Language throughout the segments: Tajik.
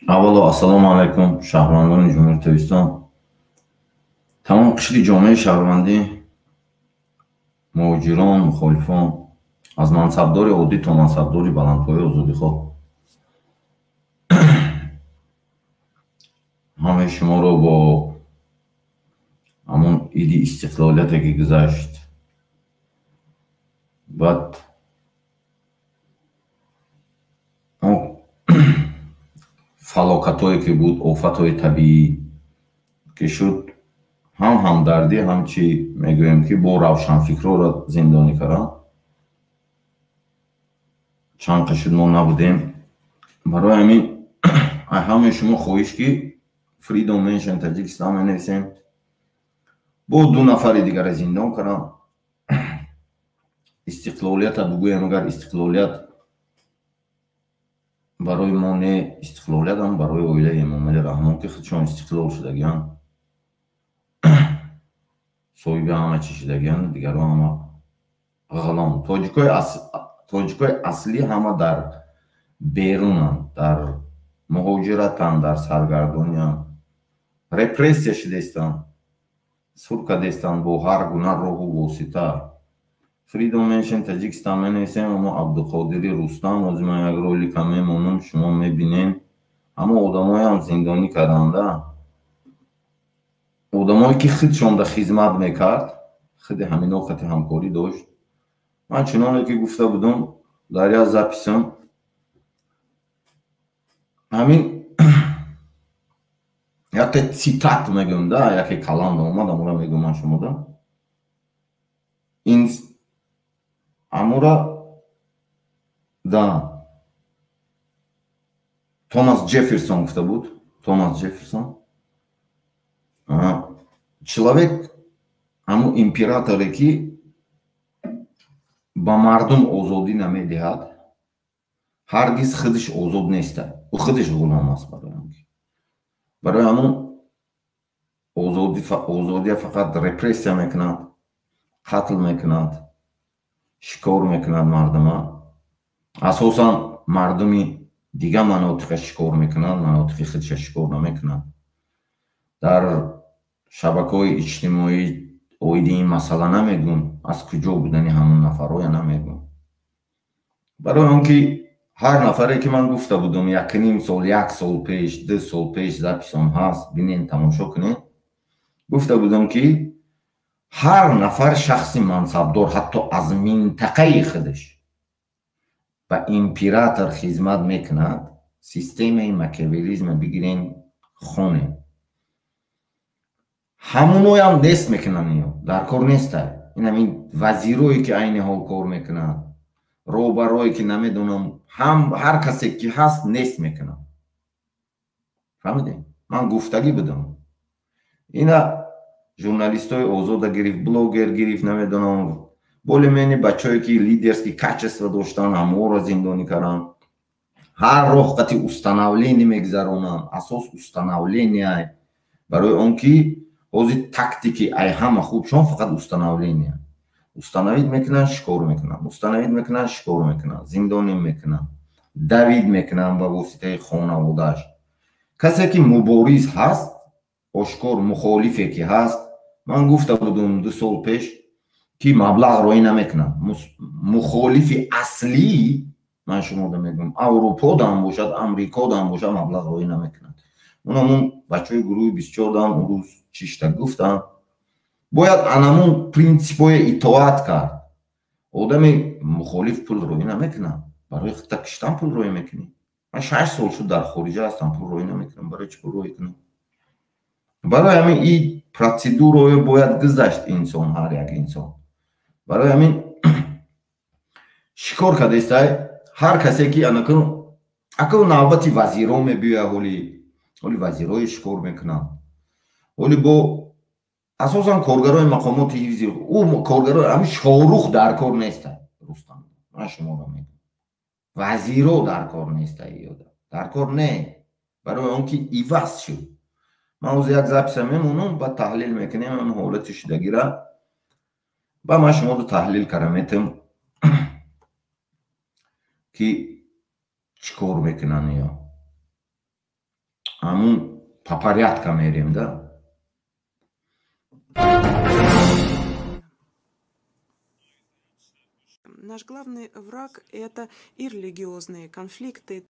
Аввало, ассалому алайкум, шаҳрвандони Ҷумҳурии Тоҷикистон, тамом қишри ҷомеаи шаҳрвандӣ, муҳоҷирон, мухолифон, аз мансабдори оддӣ то мансабдори баландпояи озодихоҳ. Ҳамаи шуморо бо ҳамон иди истиқлолияте, ки гузашт, баъд фалокатҳое, ки буд, офатҳои табиӣ ки шуд, ҳам ҳамдардӣ, ҳам чӣ мегӯем, ки бо равшанфикрҳоро зиндонӣ карданд. Чанд қа шуд, мо набудем. Барои ҳамин ҳамаи шумо хоҳиш, ки Freedom Mansion Таҷикистон менависем. Бо ду нафари дигара зиндон кардам. Истиқлолията бугӯем, агар истиқлолият барои мо не, истиқлолиятам барои оилаи Эмомалӣ Раҳмон, ки худшон истиқлол шудагианд, соҳиби ҳама чӣ шудагианд, дигарон ҳама ғулом. Тоҷикои аслӣ ҳама дар берунанд, дар муҳоҷиратанд, дар саргардонианд, репрессия шудаистанд, сур кардастанд бо ҳар гуна роҳу восита. Freedom Mansion Таҷикистон менависем. Амо Абдуқодири Рустам, ҳозир ман як ролика мемонам, шумо мебинед. Ҳама одамоеам зиндонӣ карданда, одамое, ки худшонда хизмат мекард, худи ҳамино қати ҳамкорӣ дошт. Ман чуноне ки гуфта будам дар як записам, ҳамин яке цитат мегӯям да, яке каланда омад, амура мегӯям ман шумода. Ин амура да Томас Ҷефферсон гуфта буд. Томас Ҷефферсон: человек, ҳамун императоре, ки ба мардум озодӣ намедиҳад, ҳаргиз худаш озод неста, ӯ худаш ғулом аст. Барои ҳамун озодия фақат репрессия мекунад, қатл мекунад, шикор мекунад мардума, асосан мардуми дига манотиқа шикор мекунад, манотиқи худша шикор намекунад. Дар шабакаҳои иҷтимоӣ оиди ин масъала намегӯм, аз куҷо будани ҳамон нафарҳоя намегӯм, барои он ки ҳар нафаре, ки ман гуфта будам якним сол, як сол пеш, 2 сол пеш, записом ҳаст, бинен, тамошо кунед, гуфта будам, ки ҳар нафар шахси мансабдор, ҳатто аз минтақаи худаш ба император хизмат мекунад, системаи макиавелизма бигирен, хонем, ҳамуноям нест мекунанд. Ино дар кор неста. Ин ҳамин вазирое, ки айни ҳол кор мекунанд, роҳбарое, ки намедонам, ҳам ҳар касе ки ҳаст, нест мекунанд. Фаҳмидем, ман гуфтагӣ будам. Ина журналистои озода гирифт, блогер гирифт, намедонам, более-менее бачаое, ки лидерский качество доштанд, ҳаморо зиндонӣ карданд. Ҳар роҳ қати установление мегузаронанд. Асос установления, барои он ки ҳозир тактики ай ҳама хубшон фақат установление. Установить мекунанд, шикор мекунанд, установить мекунанд, шикор мекунанд, зиндонӣ мекунанд, давить мекунанд ба воситаи хонаводааш. Касе ки мубориз ҳаст, ошкор мухолифе ки ҳаст, ман гуфта будам 2 сол пеш, ки маблағ роӣ намекунад. Мухолифи аслӣ, ман шумода мегӯям, Аврупо дам бошад, Амрико дам бошад, маблағ роӣ намекунад. Унамун бачаҳои гурӯҳи 24 дам он рӯз чишта гуфтанд, бояд анамун принсипҳое итоат кард. Одами мухолиф пул роӣ намекунад. Барои худта киштан пул роӣ мекунӣ? Ман 6 сол шуд дар хориҷа ҳастам, пул роӣ намекунам. Барои чӣ пул роӣ кунам? Барои ҳамин и процедураое бояд гузашт инсон, ҳар як инсон. Барои ҳамин шикор кардестай ҳар касе, ки анакун аку навбати вазирон мебиёя. Ҳоли вазирое шикор мекунанд, ҳоли бо асосан коргарои мақомоти ҳифзи, ӯ коргарои ҳамин Шорух дар кор неста. Рустам, ман шуморо мегӯям, вазиро дар кор неста, иёда дар кор не, барои он ки иваз шуд. Ман ҳозир як записа мемонам, баъд таҳлил мекунем ҳамин ҳолати шудагира, ба ман шуморо таҳлил кара метам, ки чӣ кор мекунанд ё. Ҳамун по порядка мерем, да. Наш главный враг – это и религиозные конфликты.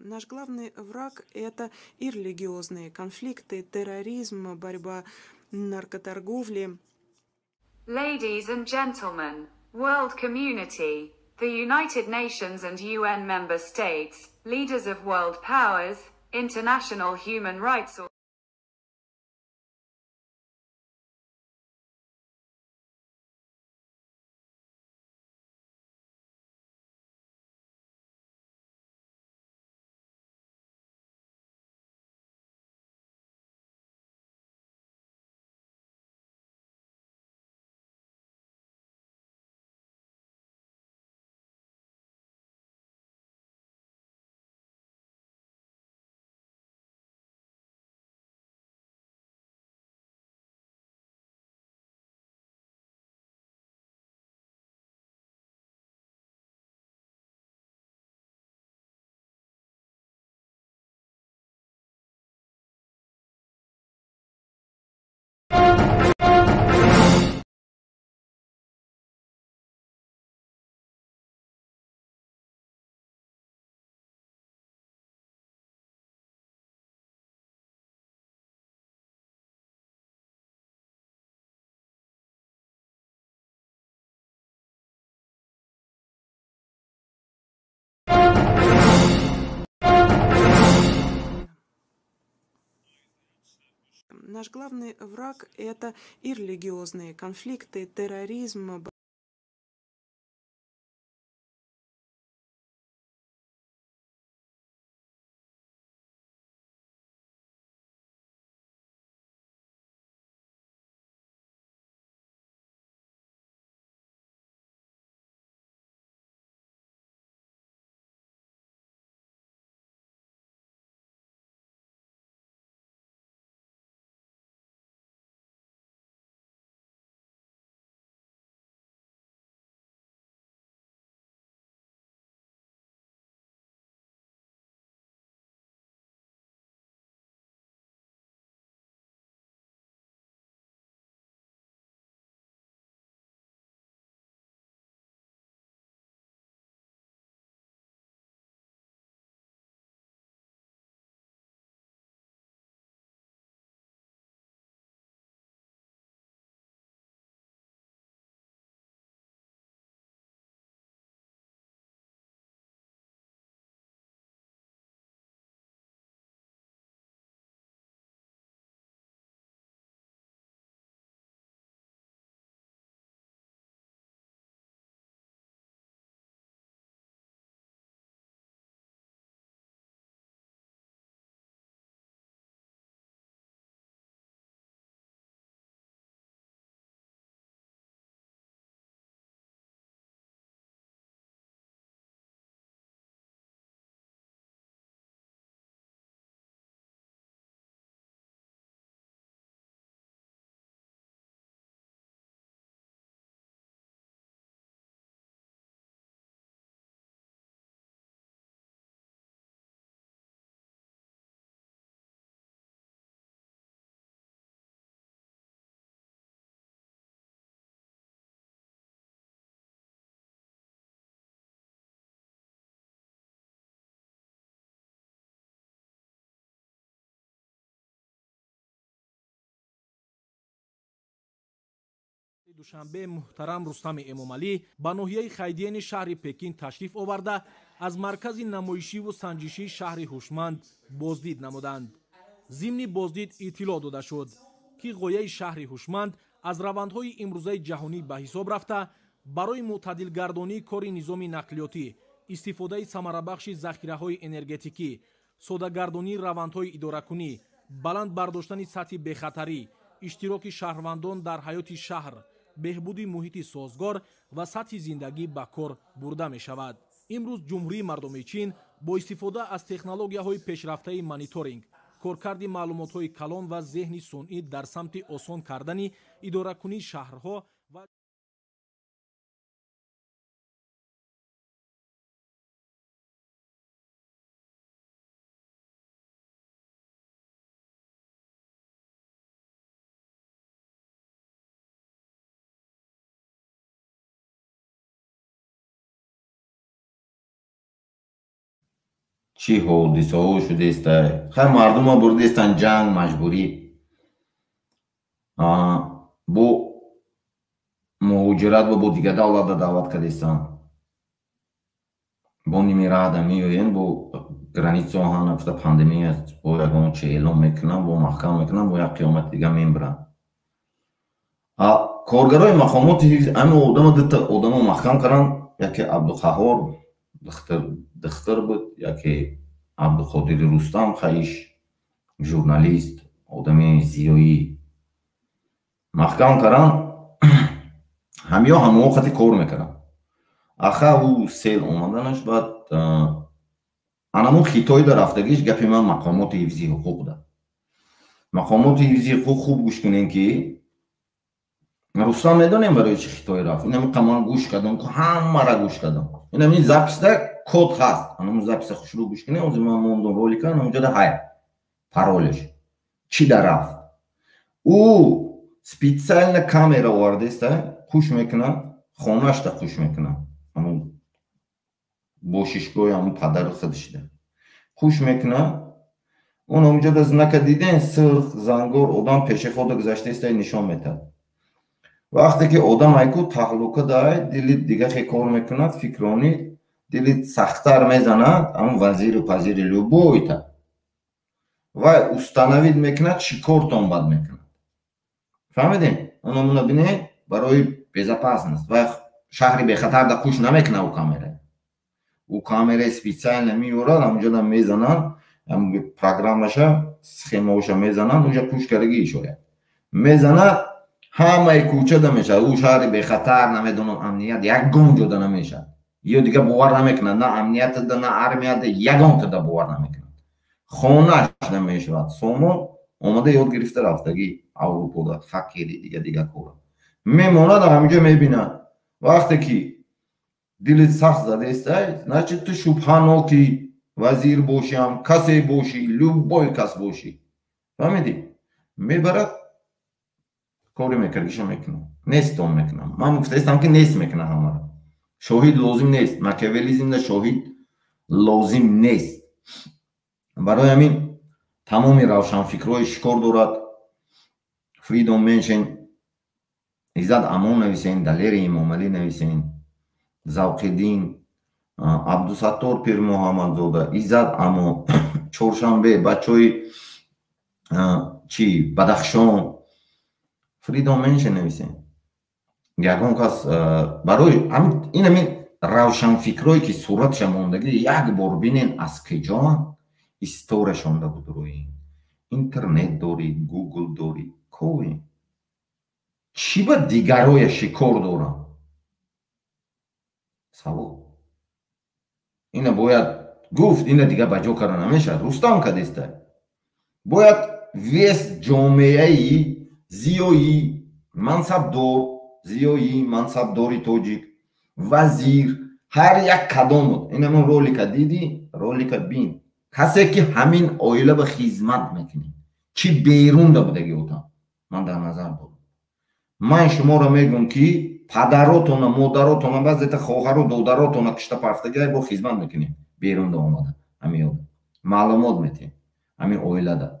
Наш главный враг – это и религиозные конфликты, терроризм, борьба наркоторговли. Ladies and gentlemen, world community, the United Nations and UN member states, leaders of world powers, international human rights Наш главный враг – это и религиозные конфликты, терроризм, Душанбе муҳтарам Рустами Эмомалӣ ба ноҳияи Хайдияни шаҳри Пекин ташриф оварда, аз маркази намоишиву санҷишии шаҳри ҳушманд боздид намуданд. Зимни боздид иттилоъ дода шуд, ки ғояи шаҳри ҳушманд аз равандҳои имрӯзаи ҷаҳонӣ ба ҳисоб рафта, барои мӯътадилгардонии кори низоми нақлиётӣ, истифодаи самарабахши захираҳои энергетикӣ, содагардонии равандҳои идоракунӣ, баланд бардоштани сатҳи бехатарӣ, иштироки шаҳрвандон дар ҳаёти шаҳр, беҳбуди муҳити созгор ва сатҳи зиндагӣ ба кор бурда мешавад. Имрӯз Ҷумҳурии Мардумии Чин бо истифода аз технологияҳои пешрафтаи мониторинг, коркарди маълумотҳои калон ва зеҳни сунъӣ дар самти осон кардани идоракунии шаҳрҳо ва Чӣ ҳодисаҳо шудеста? Хай, мардума бурдестан ҷанг маҷбурӣ, бо муҳоҷират бо дигар давлата даъват кардестан, бо нимираҳда меоянд, бо граница ҳана гуфта пандемия, бо ягон чи эълон мекунанд, бо маҳкам мекунанд, бо як қиёмати дига мебаранд. Коргарои мақомоти ҳифз ами одама, дута одамо маҳкам карданд: яке Абдуқаҳҳор духтар буд, яке Абдуқодири Рустам. Хаиш журналист, одами зиёӣ маҳкам карданд. Ҳамиё ҳамоҳо қати кор мекарданд. Аха, ӯ сел омаданаш, баъд анамун Хитоида рафтагиш. Гапи ман мақомоти ҳифзи ҳуқуқ да, мақомоти ҳифзи ҳуқуқ, хуб гӯш кунем, ки Рустам медонем барои чи Хитой рафт. Инами ман гӯш кардам, ҳамара гӯш кардам. Инами запись да код ҳаст, анамун запись а хушрӯ гӯш кунем. Ҳозир ман мондум ролика, анамунҷода ҳай паролеш чӣ да рафт. Ӯ специально камера овардеста, хуш мекунад, хонашта хуш мекунад, ҳамун бошишгоҳи ҳамун падару худашида хуш мекунад. Он онҷода знак а диден, сирх зангор, одам пешехода гузаштаиста нишон метаҳад. Вақте ки одам айку таҳлука дай, дили дига хе кор мекунад, фикронӣ дили сахттар мезанад. Ҳамун вазиру пазири любой та вай установить мекунад, чӣ кортон бад мекунад, фаҳмидем? Онамуна бинед, барои безопасность вай шаҳри бехатар да куш намекунад. Ӯ камера, ӯ камераи специально меорад, ҳамунҷода мезананд, программаша, схемаоша мезананд, унҷа куш кардаги ишояд мезанад, ҳамаи кӯчада мешавад. Ӯ шаҳри бехатар, намедонам, амният ягон ҷода намешавад. Ё дига бовар намекунад, на амниятада, на армияда, ягонтада бовар намекунад. Хонаш намешавад. Сомон омада ёд гирифта рафтагӣ Аврупода, хакери, дига дига кора мемонад, ҳаминҷо мебинад. Вақте ки дилит сахт задестай, значит, ту шубҳаноки, вазир бошиам, касе бошӣ, любой кас бошӣ, фаҳмидӣ? Мебарад, кори мекардиша мекунам, нестон мекунам. Ман гуфтаистам, ки нест мекунам ҳамаро. Шоҳид лозим нест, макиавелизмда шоҳид лозим нест. Барои ҳамин тамоми равшанфикрҳои шикор дорад Freedom Mention, Иззат Амон нависен, Далери Имомалӣ нависен, Завқиддин, Абдусаттор Пирмуҳаммадзода, Иззат Амон, Чоршанбе, бачаҳои чи Бадахшон, Freedom Mention нависен. Ягон кас барои ин ҳамин равшанфикрое ки суратша мондагӣ, як бор бинен, аз киҷоанд, историяшонда буд. Рӯи интернет дорӣ, Гугл дорӣ, ковӣ, чӣ ба дигароя шикор дорам? Савол ина бояд гуфт, ина дига ба ҷо карда намешавад. Рустам кадеста, бояд весь ҷомеаи зиёӣ, мансабдор, зиёӣ, мансабдори тоҷик, вазир, ҳар як кадомот, инамон ролика дидӣ, ролика бин, касе ки ҳамин оила ба хизмат мекунед, чӣ берунда будаги отам, ман дар назар дорам. Ман шуморо мегӯм, ки падаротона, модаротона, баъзета хоҳару додаротона кишта парфтагиай, бо хизмат мекунем. Берунда омада ҳамин одам маълумот метиҳем ҳамин оилада.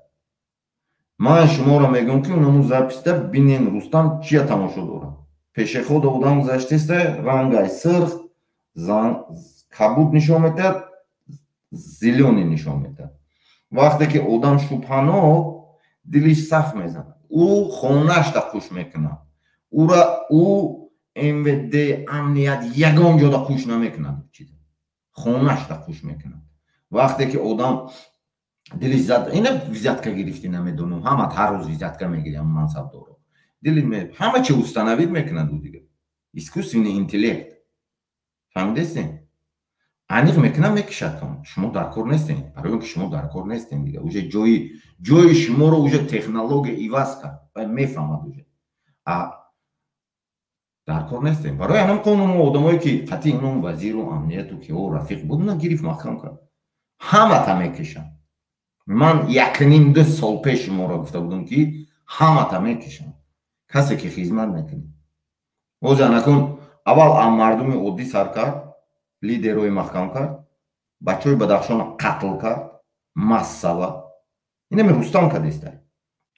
Ман шуморо мегӯм, ки унамун запись да бинен, Рустам чия тамошо дорад. Пешеход одам гузаштеста, рангай сирх, кабуд нишон метиҳад, зелёный нишон метиҳад. Вақте ки одам шубҳанок, дилиш сахт мезанад, ӯ хонашда қуш мекунад, ӯра ӯ МВД, амният ягон ҷода қуш намекунад, чиза хонашда қуш мекунад. Вақте ки одам дилиш зад, ина взятка гирифтӣ, намедонам, ҳама ҳар рӯз взятка мегирям, мансабдоро дили ҳама чи установить мекунад, ӯ дига искусственный интеллект, фаҳмидестем, аниқ мекунад, мекишадтон. Шумо дар кор нестем, барои он ки шумо дар кор нестем, дига уже ҷои шуморо уже технология иваз кард ва мефаҳмад, уже а дар кор нестем. Барои ҳамин қонуну одамое ки қатъи инон вазиру амнияту ки о рафиқ буд, гирифт, маҳкам кард, ҳамата мекишанд. Ман якним ду сол пеш шуморо гуфта будам, ки ҳамата мекишанд, касе ки хизмат мекунед. Боз анакун аввал мардуми оддӣ сар кард, лидерҳои маҳкам кард, бачаҳои Бадахшона қатл кард массава. Инами Рустам кадестай,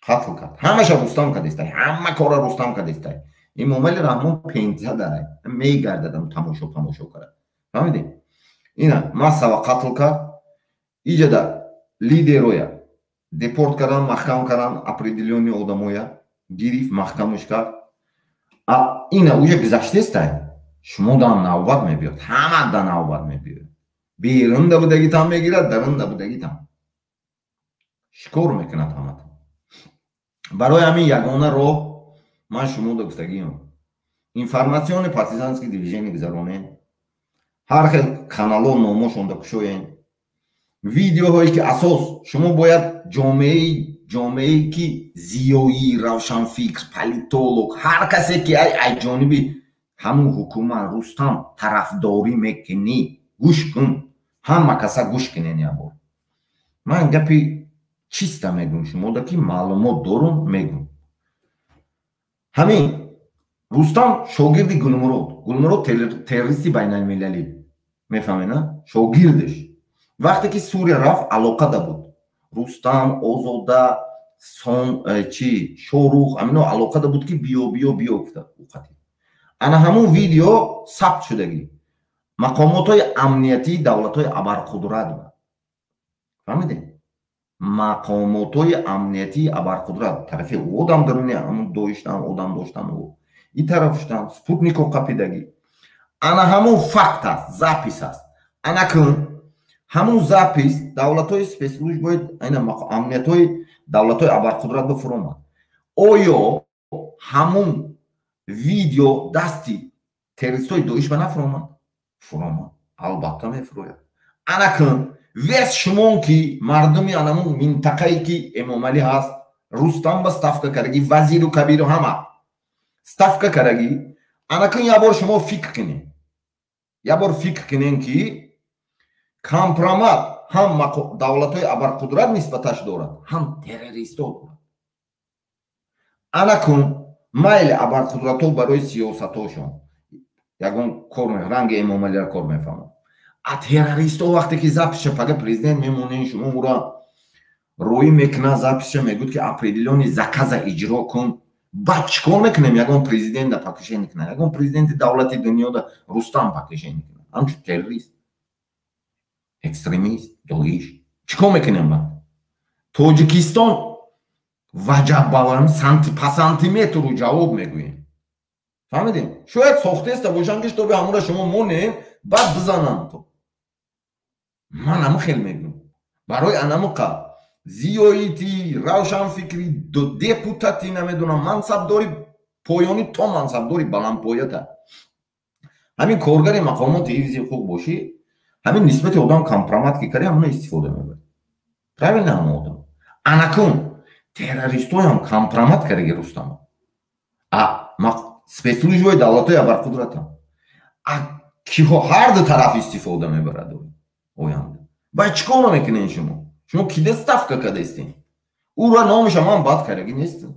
қатл кард ҳамаша, Рустам кадестай, ҳама кора Рустам кадестай. Имомали Раҳмон пензадай мегардадам, тамошо тамошо кард, фаҳмидем, ина массава қатл кард, иҷада лидероя депорт кардан, маҳкам кардан, определённый одамоя гирифт, маҳкамаш кард. А ина уже гузаштестай, шумо дан навбат мебиёд, ҳама да навбат мебиёд, берунда будагитам мегирад, дарунда будагитам шикор мекунад ҳамата. Барои ҳамин ягона роҳ ман шумода гуфтагиам: информационный партизанский движение гузаронем, ҳар хел каналҳо номошонда кушоем, видеоҳое ки асос шумо бояд ҷомеае ки зиёӣ, равшанфикр, политолог, ҳар касе ки ай ҷониби ҳамун ҳукумат, Рустам тарафдорӣ мекунӣ, гӯш кун, ҳама каса гӯш кунен. Ябор ман гапи чиста мегӯм шумода, ки маълумот дорум, мегӯм. Ҳамин Рустам шогирди Гулмурод, Гулмурод террористи байналмилалӣ, мефаҳмед, шогирдеш. Вақте ки Сурия рафт, алоқада буд Рустам, Озода, сон чи Шорух, ҳамино алоқада буд, ки биё, биё, биё гуфта. Ана ҳамун видео сабт шудагӣ мақомотҳои амниятии давлатҳои абарқудрат, фаҳмидем, мақомотҳои амниятии абарқудрат тарафи одам даруни ҳамун доиштан, одам доштан, и тарафуштан спутнико қапидагӣ. Ана ҳамун факт аст, запись аст. Ана кун ҳамун запись давлатҳои спецслужбои амниятҳои давлатҳои абарқудрат ба фуромад. Оё ҳамун видео дасти террористҳои Доиш ба нафуромад? Фуромад, албатта мефурояд. Ана кун вес шумон ки мардуми анамун минтақае ки Эмомалӣ ҳаст, Рустам ба ставка кардаги, вазиру кабиру ҳама ставка кардаги. Ана кун ябор шумо фикр кунед, ябор фикр кунем, ки компромат ҳам давлатҳои абарқудрат нисбаташ дорад, ҳам террористҳо дорад. Ана кун майли абарқудратҳо барои сиёсатҳошон ягон кор, ранги Эмомалиро кор мефаҳмад, а террористҳо вақте ки запись ша пага президент мемонен, шумо ӯра роӣ мекунад, запись ша мегӯд, ки определённый заказ а иҷро кун. Баъд чӣ кор мекунем? Ягон президента покушение кунад, ягон президенти давлати дунёда Рустам покушение кунад, ҳамчун террорист, экстремист Доиш, чӣ кор мекунем баъд? Тоҷикистон ваҷаб по сантиметру ҷавоб мегӯем, фаҳмидем? Шояд сохтеста бошанд, ки шитоби ҳамура шумо монем, баъд бизанам то ман ҳама хел мегӯм. Барои анамуқа зиёити, равшанфикри, депутати, намедонам, мансабдори поёнӣ то мансабдори баландпоята, ҳамин коргари мақомоти ҳифзи ҳуқуқ бошӣ, ҳамин нисбати одам компромат ки карди, ҳамуна истифода мебарад, правильно, ҳама одам. Анакун террористоям компромат кардаги Рустама, а спецслужбаи давлатҳои абарқудратам, а киҳо ҳар ду тараф истифода мебарад оянда. Баъд чӣ кор мекунен шумо? Шумо киде ставка кардастен? Ӯра номаша ман бад кардагӣ нестам,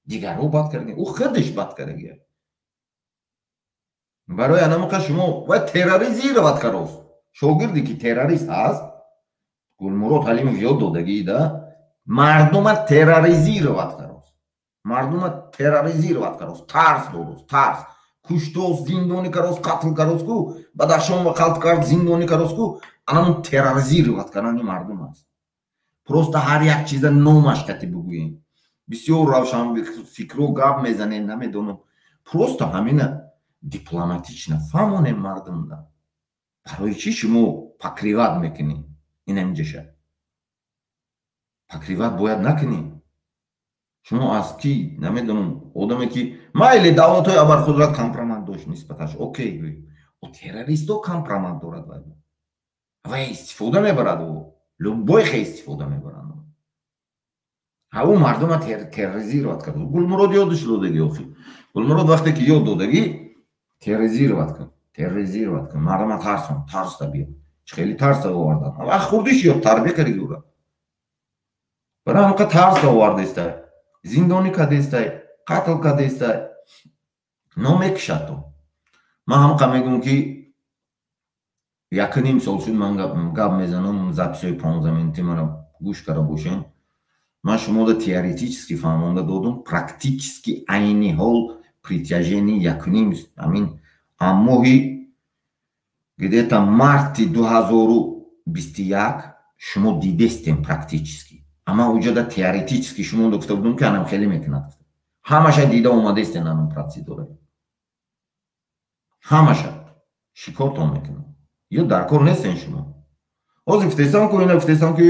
дигарҳо бад кардаги, ӯ худаш бад кардаги. Барои анамақа шумо вай терроризировать карост, шогирде ки террорист ҳаст, Гулмурод Ҳалимов ёд додагӣ да, мардума терроризировать карост, мардума терроризировать карост, тарс додост, тарс. Куштост, зиндонӣ карост, қатл карост ку, Бадахшон ва қатл кард, зиндонӣ карост ку, анамун терроризировать кардани мардум аст. Просто ҳар як чиза номаш кати бигӯем. Бисёр равшанфикро гап мезанем, намедонам. Просто ҳамина дипломатично фаҳмонем мардумда. Барои чӣ шумо покрывать мекунӣ? Инамиҷаша покрывать бояд накунӣ. Шумо аз ки, намедонам, одаме ки майли, давлатҳои абарқудрат компромат дошт нисбаташ, окей, гӯй, о террористо компромат дорад, вай истифода мебарад, ӯ любой хе истифода мебаранд. Ҳа, ӯ мардума терроризировать кард. Гулмурод ёдаш додагӣ охи. Гулмурод вақте ки ёд додагӣ, терроризировать кун, терроризировать кун, мардума тарсон, тарста биё. Хеле тарса овардан. Ва хурдиш ёд тарбия карди ӯра. Барои ҳамқа тарса овардестай, зиндонӣ кардестай, қатл кардестай, номекушад то. Ман ҳамқа мегӯм, ки 1,5 сол шуд ман гап мезанам, записҳои 15 минути мара гӯш карда бошем. Ман шумода теоретически фаҳмонда додум, практически айни ҳол протяжении якуним, амин, моҳи где-то марти 2021 шумо дидестем практически. Ама уҷода теоретически шумо гуфта будум, ки анам хеле мекунад. Ҳамаша дида омадестен, анам процедура. Ҳамаша шикортон мекунад. Ё дар кор нестен шумо. Ҳозир гуфтестам ку, ина гуфтестам, ки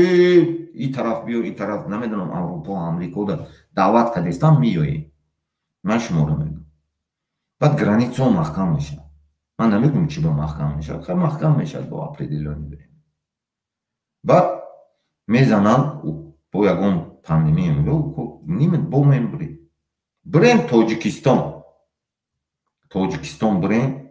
и тараф биё, и тараф, намедонам, Аврупо, Амрикода даъват кардестам, меёем. Ман шуморо мегӯм. Баъд границао маҳкам мешавад. Ман намегӯм, чӣ ба маҳкам мешавад, хай, маҳкам мешавад бо определённый время. Баъд мезананд бо ягон пандемия, бо мембурем. Бирем Тоҷикистон. Тоҷикистон бирем,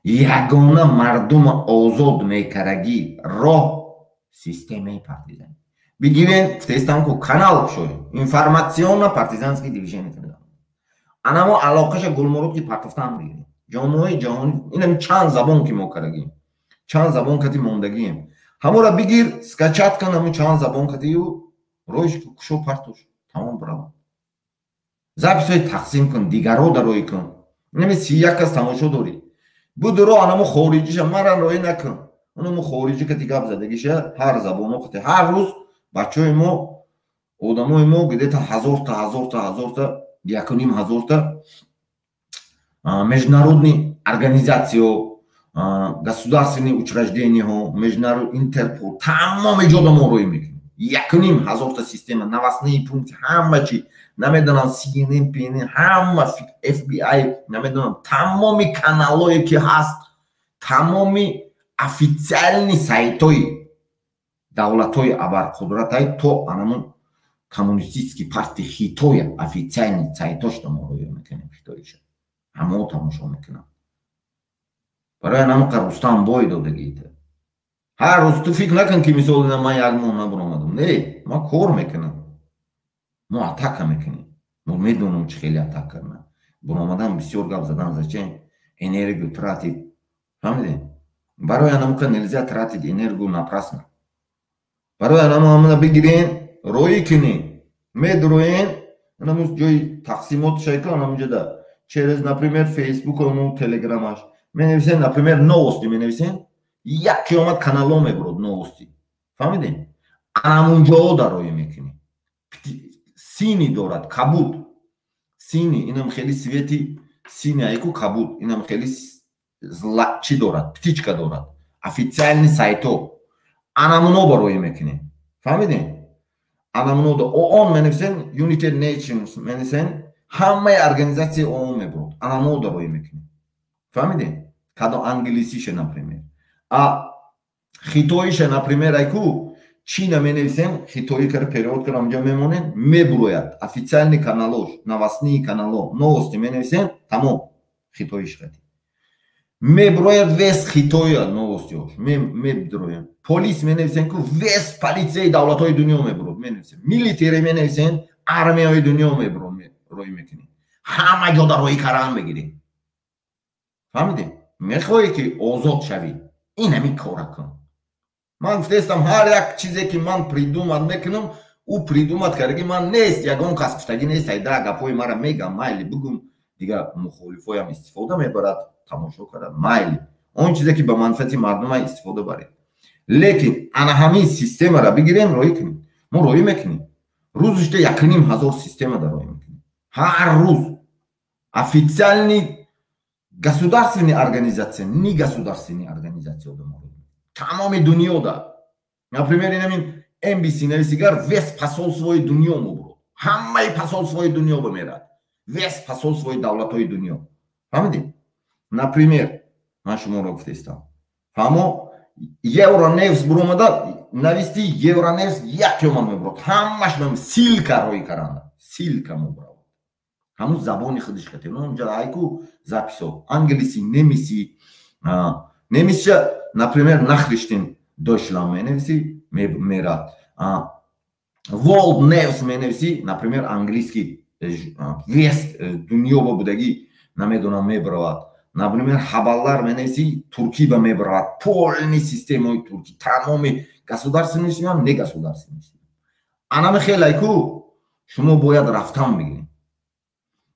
ягона мардума озод мекарагӣ роҳ системаи партизан. Бигирен, гуфтестам ку, канал кушоем, информационно-партизанский движение. Анамо алоқаша Гулмурод ки партофтан бигирем. Ҷомеаи ҷаҳонӣ инам чанд забон ки мо карагем, чанд забон кати мондагием. Ҳамора бигир, скачать кун, ҳамун чанд забон катию роиш кушо, партош, тамом, бирава. Записҳои тақсим кун, дигаро дароӣ кун. Инами 31 кас тамошо дорӣ. Будуро анамо хориҷиша мара роӣ накун. Онамо хориҷи кати гап задагиша ҳар забоно кати ҳар рӯз бачаҳои мо, одамои мо где-то ҳазорта, ҳазорта, ҳазорта, 1,5 ҳазорта международный организацияҳо, государственные учрежденияҳо, международ, Интерпол, тамоми ҷода мо роӣ мекунем. 1,5 ҳазорта система, новостные пункти, ҳама чи, намедонам, CNN, PN, ҳама, FBI, намедонам, тамоми каналое ки ҳаст, тамоми официальный сайтҳои давлатҳои абарқудратай то анамун коммунистический партии Хитоя официальный сайтошро мо роё мекунем, хитоиша ҳамао тамошо мекунам. Барои анамуқа Рустам бой додагита. Ҳар рӯз ту фикр накун, ки мисол ман як моҳ набаромадам. Не, ман кор мекунам. Мо атака мекунем, мо медонам, чӣ хеле атака кардан. Буромадан, бисёр гап задан зачем? Энергию тратить, фаҳмидем? Барои анамуқа нельзя тратить энергию напрасно. Барои анамо ҳамана бигирен, роӣ кунем, медуроен анаму ҷои тақсимот шайка, анамуҷода через, например, Фейсбук, ану Телеграмаш менависем, например, новости менависем, як қиёмат канало мебурод новости, фаҳмидем? Анамунҷоҳо дароӣ мекунем. Синий дорад, кабуд, синий, инам хеле цвети синий айку, кабуд, инам хеле чӣ дорад, птичка дорад, официальный сайтҳо, анамуно бароӣ мекунем, фаҳмидем? Анамуно ООН менависем, United Nations менависем, ҳамаи организатсияи ООН мебурод, анамуно дароӣ мекунем, фаҳмидем? Кадо англисише, например, а хитоише, например, айку чина менависем, хитоӣ кара перевод кара, онҷо мемонем, мебурояд официальный каналош, новостные канало, новости менависем, тамом, хитоиш қати мебурояд, весь хитоя новостиҳош мебуроям. Полис менависем ку, весь полицияи давлатҳои дунё мебурод, менависем, милитари менависем, армияҳои дунё мебурод, роӣ мекунем, ҳама ҷо дар роҳи каран мегирем, фаҳмидем? Мехоҳӣ, ки озод шавӣ, ин ҳамин кора кун. Ман гуфтаистам, ҳар як чизе ки ман придумать мекунам, ӯ придумать кардаги ман нест, ягон кас гуфтагӣ нест. Айда гапҳои мара мегам, майли, бугум. Дигар мухолифоям истифода мебарад, тамошо карад, майли. Он чизе ки ба манфиати мардума истифода баред. Лекин ана ҳамин системаро бигирем, роӣ кунем. Мо роӣ мекунем. Рӯзишта 1500 система дар роӣ мекунем. Ҳар рӯз официальный государственный организация, не государственный организация одамо. Тамоми дунёда. Например, инамин NBC нависигар весь посольствои дунё мубурд. Ҳамаи посольствои дунё бимерад. Весь посольствои давлатҳои дунё. Фаҳмидед? Например, ман шуморо гуфтаистам. Фаҳмо, Euronews буромада нависти Euronews як ёман мебурад. Ҳамаш ссылка роӣ каранда. Ссылка мубурад. Ҳамун забони худиш катем. Онҷа айку записо. Англиси, немиси, немисча, например, Nachrichten Deutschland менависи, мерад. World News менависи, например, английский весь дунё ба будагӣ намедонам мебаравад. Например, Haberler менависи, туркӣ ба мебаравад. Полный системаи туркӣ, тамоми государственный ам, не государственный. Анами хелайку шумо бояд рафтан бигиред.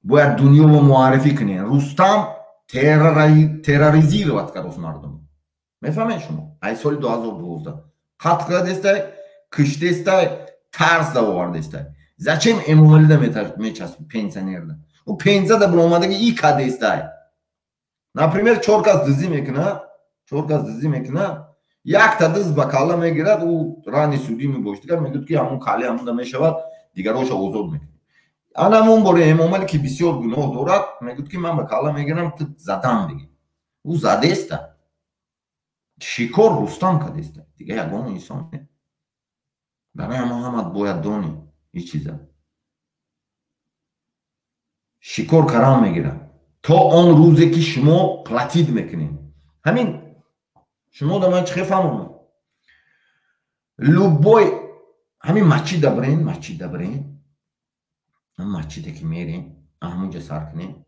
Бояд дунёро муаррифӣ кунед. Рустам терроризировать кардост мардум. Мефаҳмед шумо? Ай соли 2012 қатл кардестай, киштестай, тарс давовардестай. Зачем Эмомалида мечаспи пенсионерда? Ӯ пенсияда биромадаги и кадестай. Например, чор кас дизӣ мекунад, чор кас дизӣ мекунад, якта диз ба калла мегирад, ӯ рани судӣ мебошад, дигар мегӯяд ки ҳамон калли ҳамонда мешавад, дигароша озод мекунад. Анамон боре Эмомалӣ ки бисёр гуноҳ дорад, мегӯяд ки ман ба калла мегирам, ту задам бигир. Ӯ задеста. Шикор Рустам кадеста. Дига ягон инсон не. Барои ҳама ҳамат бояд донӣ ин чиза. Шикор карам мегирад. То он рӯзе ки шумо платить мекунед. Ҳамин шумо да ман чӣ фаҳмонам? Любой ҳамин масҷида бирен, масҷида бирен, масҷиде ки мерем, ҳамунҷа сар кунем.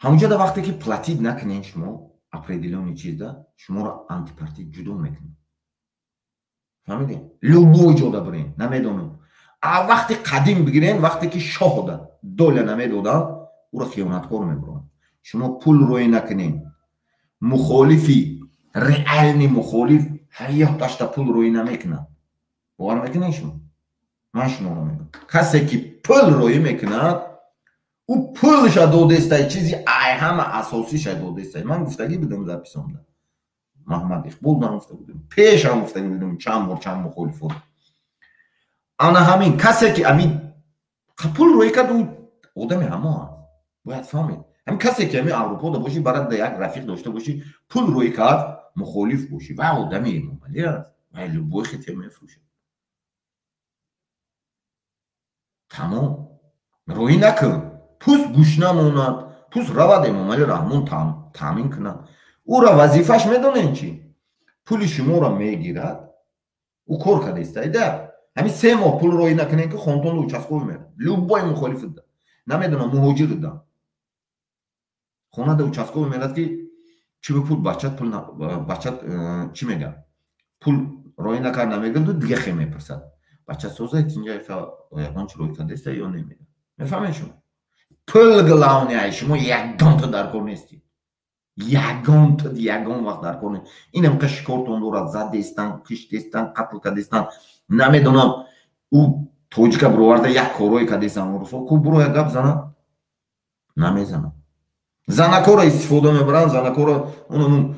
Ҳамунҷа да вақте ки платить накунед шумо определённый чизда, шуморо антипартий ҷудо мекунад. Фаҳмидед? Любой ҷода бирен, намедонам. А вақти қадим бигирен, вақте ки шоҳда доля намедоданд, ӯро хиёнаткор мебуранд. Шумо пул рӯй накунед. Мухолифи, реальный мухолиф ҳаёташда пул рӯй намекунад. Бовар мекунед шумо? Ман шуморо мегӯям. Касе ки пул рӯй мекунад, ӯ пулша додестай, чизи ай ҳама асосиша додестай. Ман гуфтагӣ будам записомда. Маҳмад Иқбол ман гуфта будам. Пешам гуфтагӣ будам чанд бор чанд мухолифо. Ана ҳамин касе ки ҳамин пул рӯй кард, ӯ одами ҳамо аст. Бояд фаҳмед. Ҳамин касе ки ҳамин Аврупода бошӣ, барад да як рафиқ дошта бошӣ, пул рӯй кард, мухолиф бошӣ. Вай одами Эмомалӣ аст. Вай любой хите мефурӯшад. Тамом. Рӯй накун. Пус гӯш намонад, пус равад Эмомалӣ Раҳмон таъмин кунад. Ӯра вазифаш медонед чӣ? Пули шуморо мегирад, ӯ кор кардааст, айда. Ҳамин 3 моҳ пул рӯй накунед ки хонтонда участковый мерад. Любой мухолиф да. Намедонам муҳоҷир да. Хонада участковый мерад ки чӣ ба пул бачат пул бачат чӣ мегӯяд? Пул рӯй накард намегӯяд, дига хе мепурсад. Бача соза тинҷа ягон чӣ рӯй кардааст ё намегӯяд. Мефаҳмед шумо? Пул главный ай шумо ягонта дар кор нестед. Ягонта ягон вақт дар кор нест. Инам қа шикортон дорад, задестан, киштестан, қатл кардестан. Намедонам ӯ тоҷика бироварда як корое кардестан. Урусо ку буро як гап зана? Намезанам. Занакоро истифода мебаранд, занакоро онун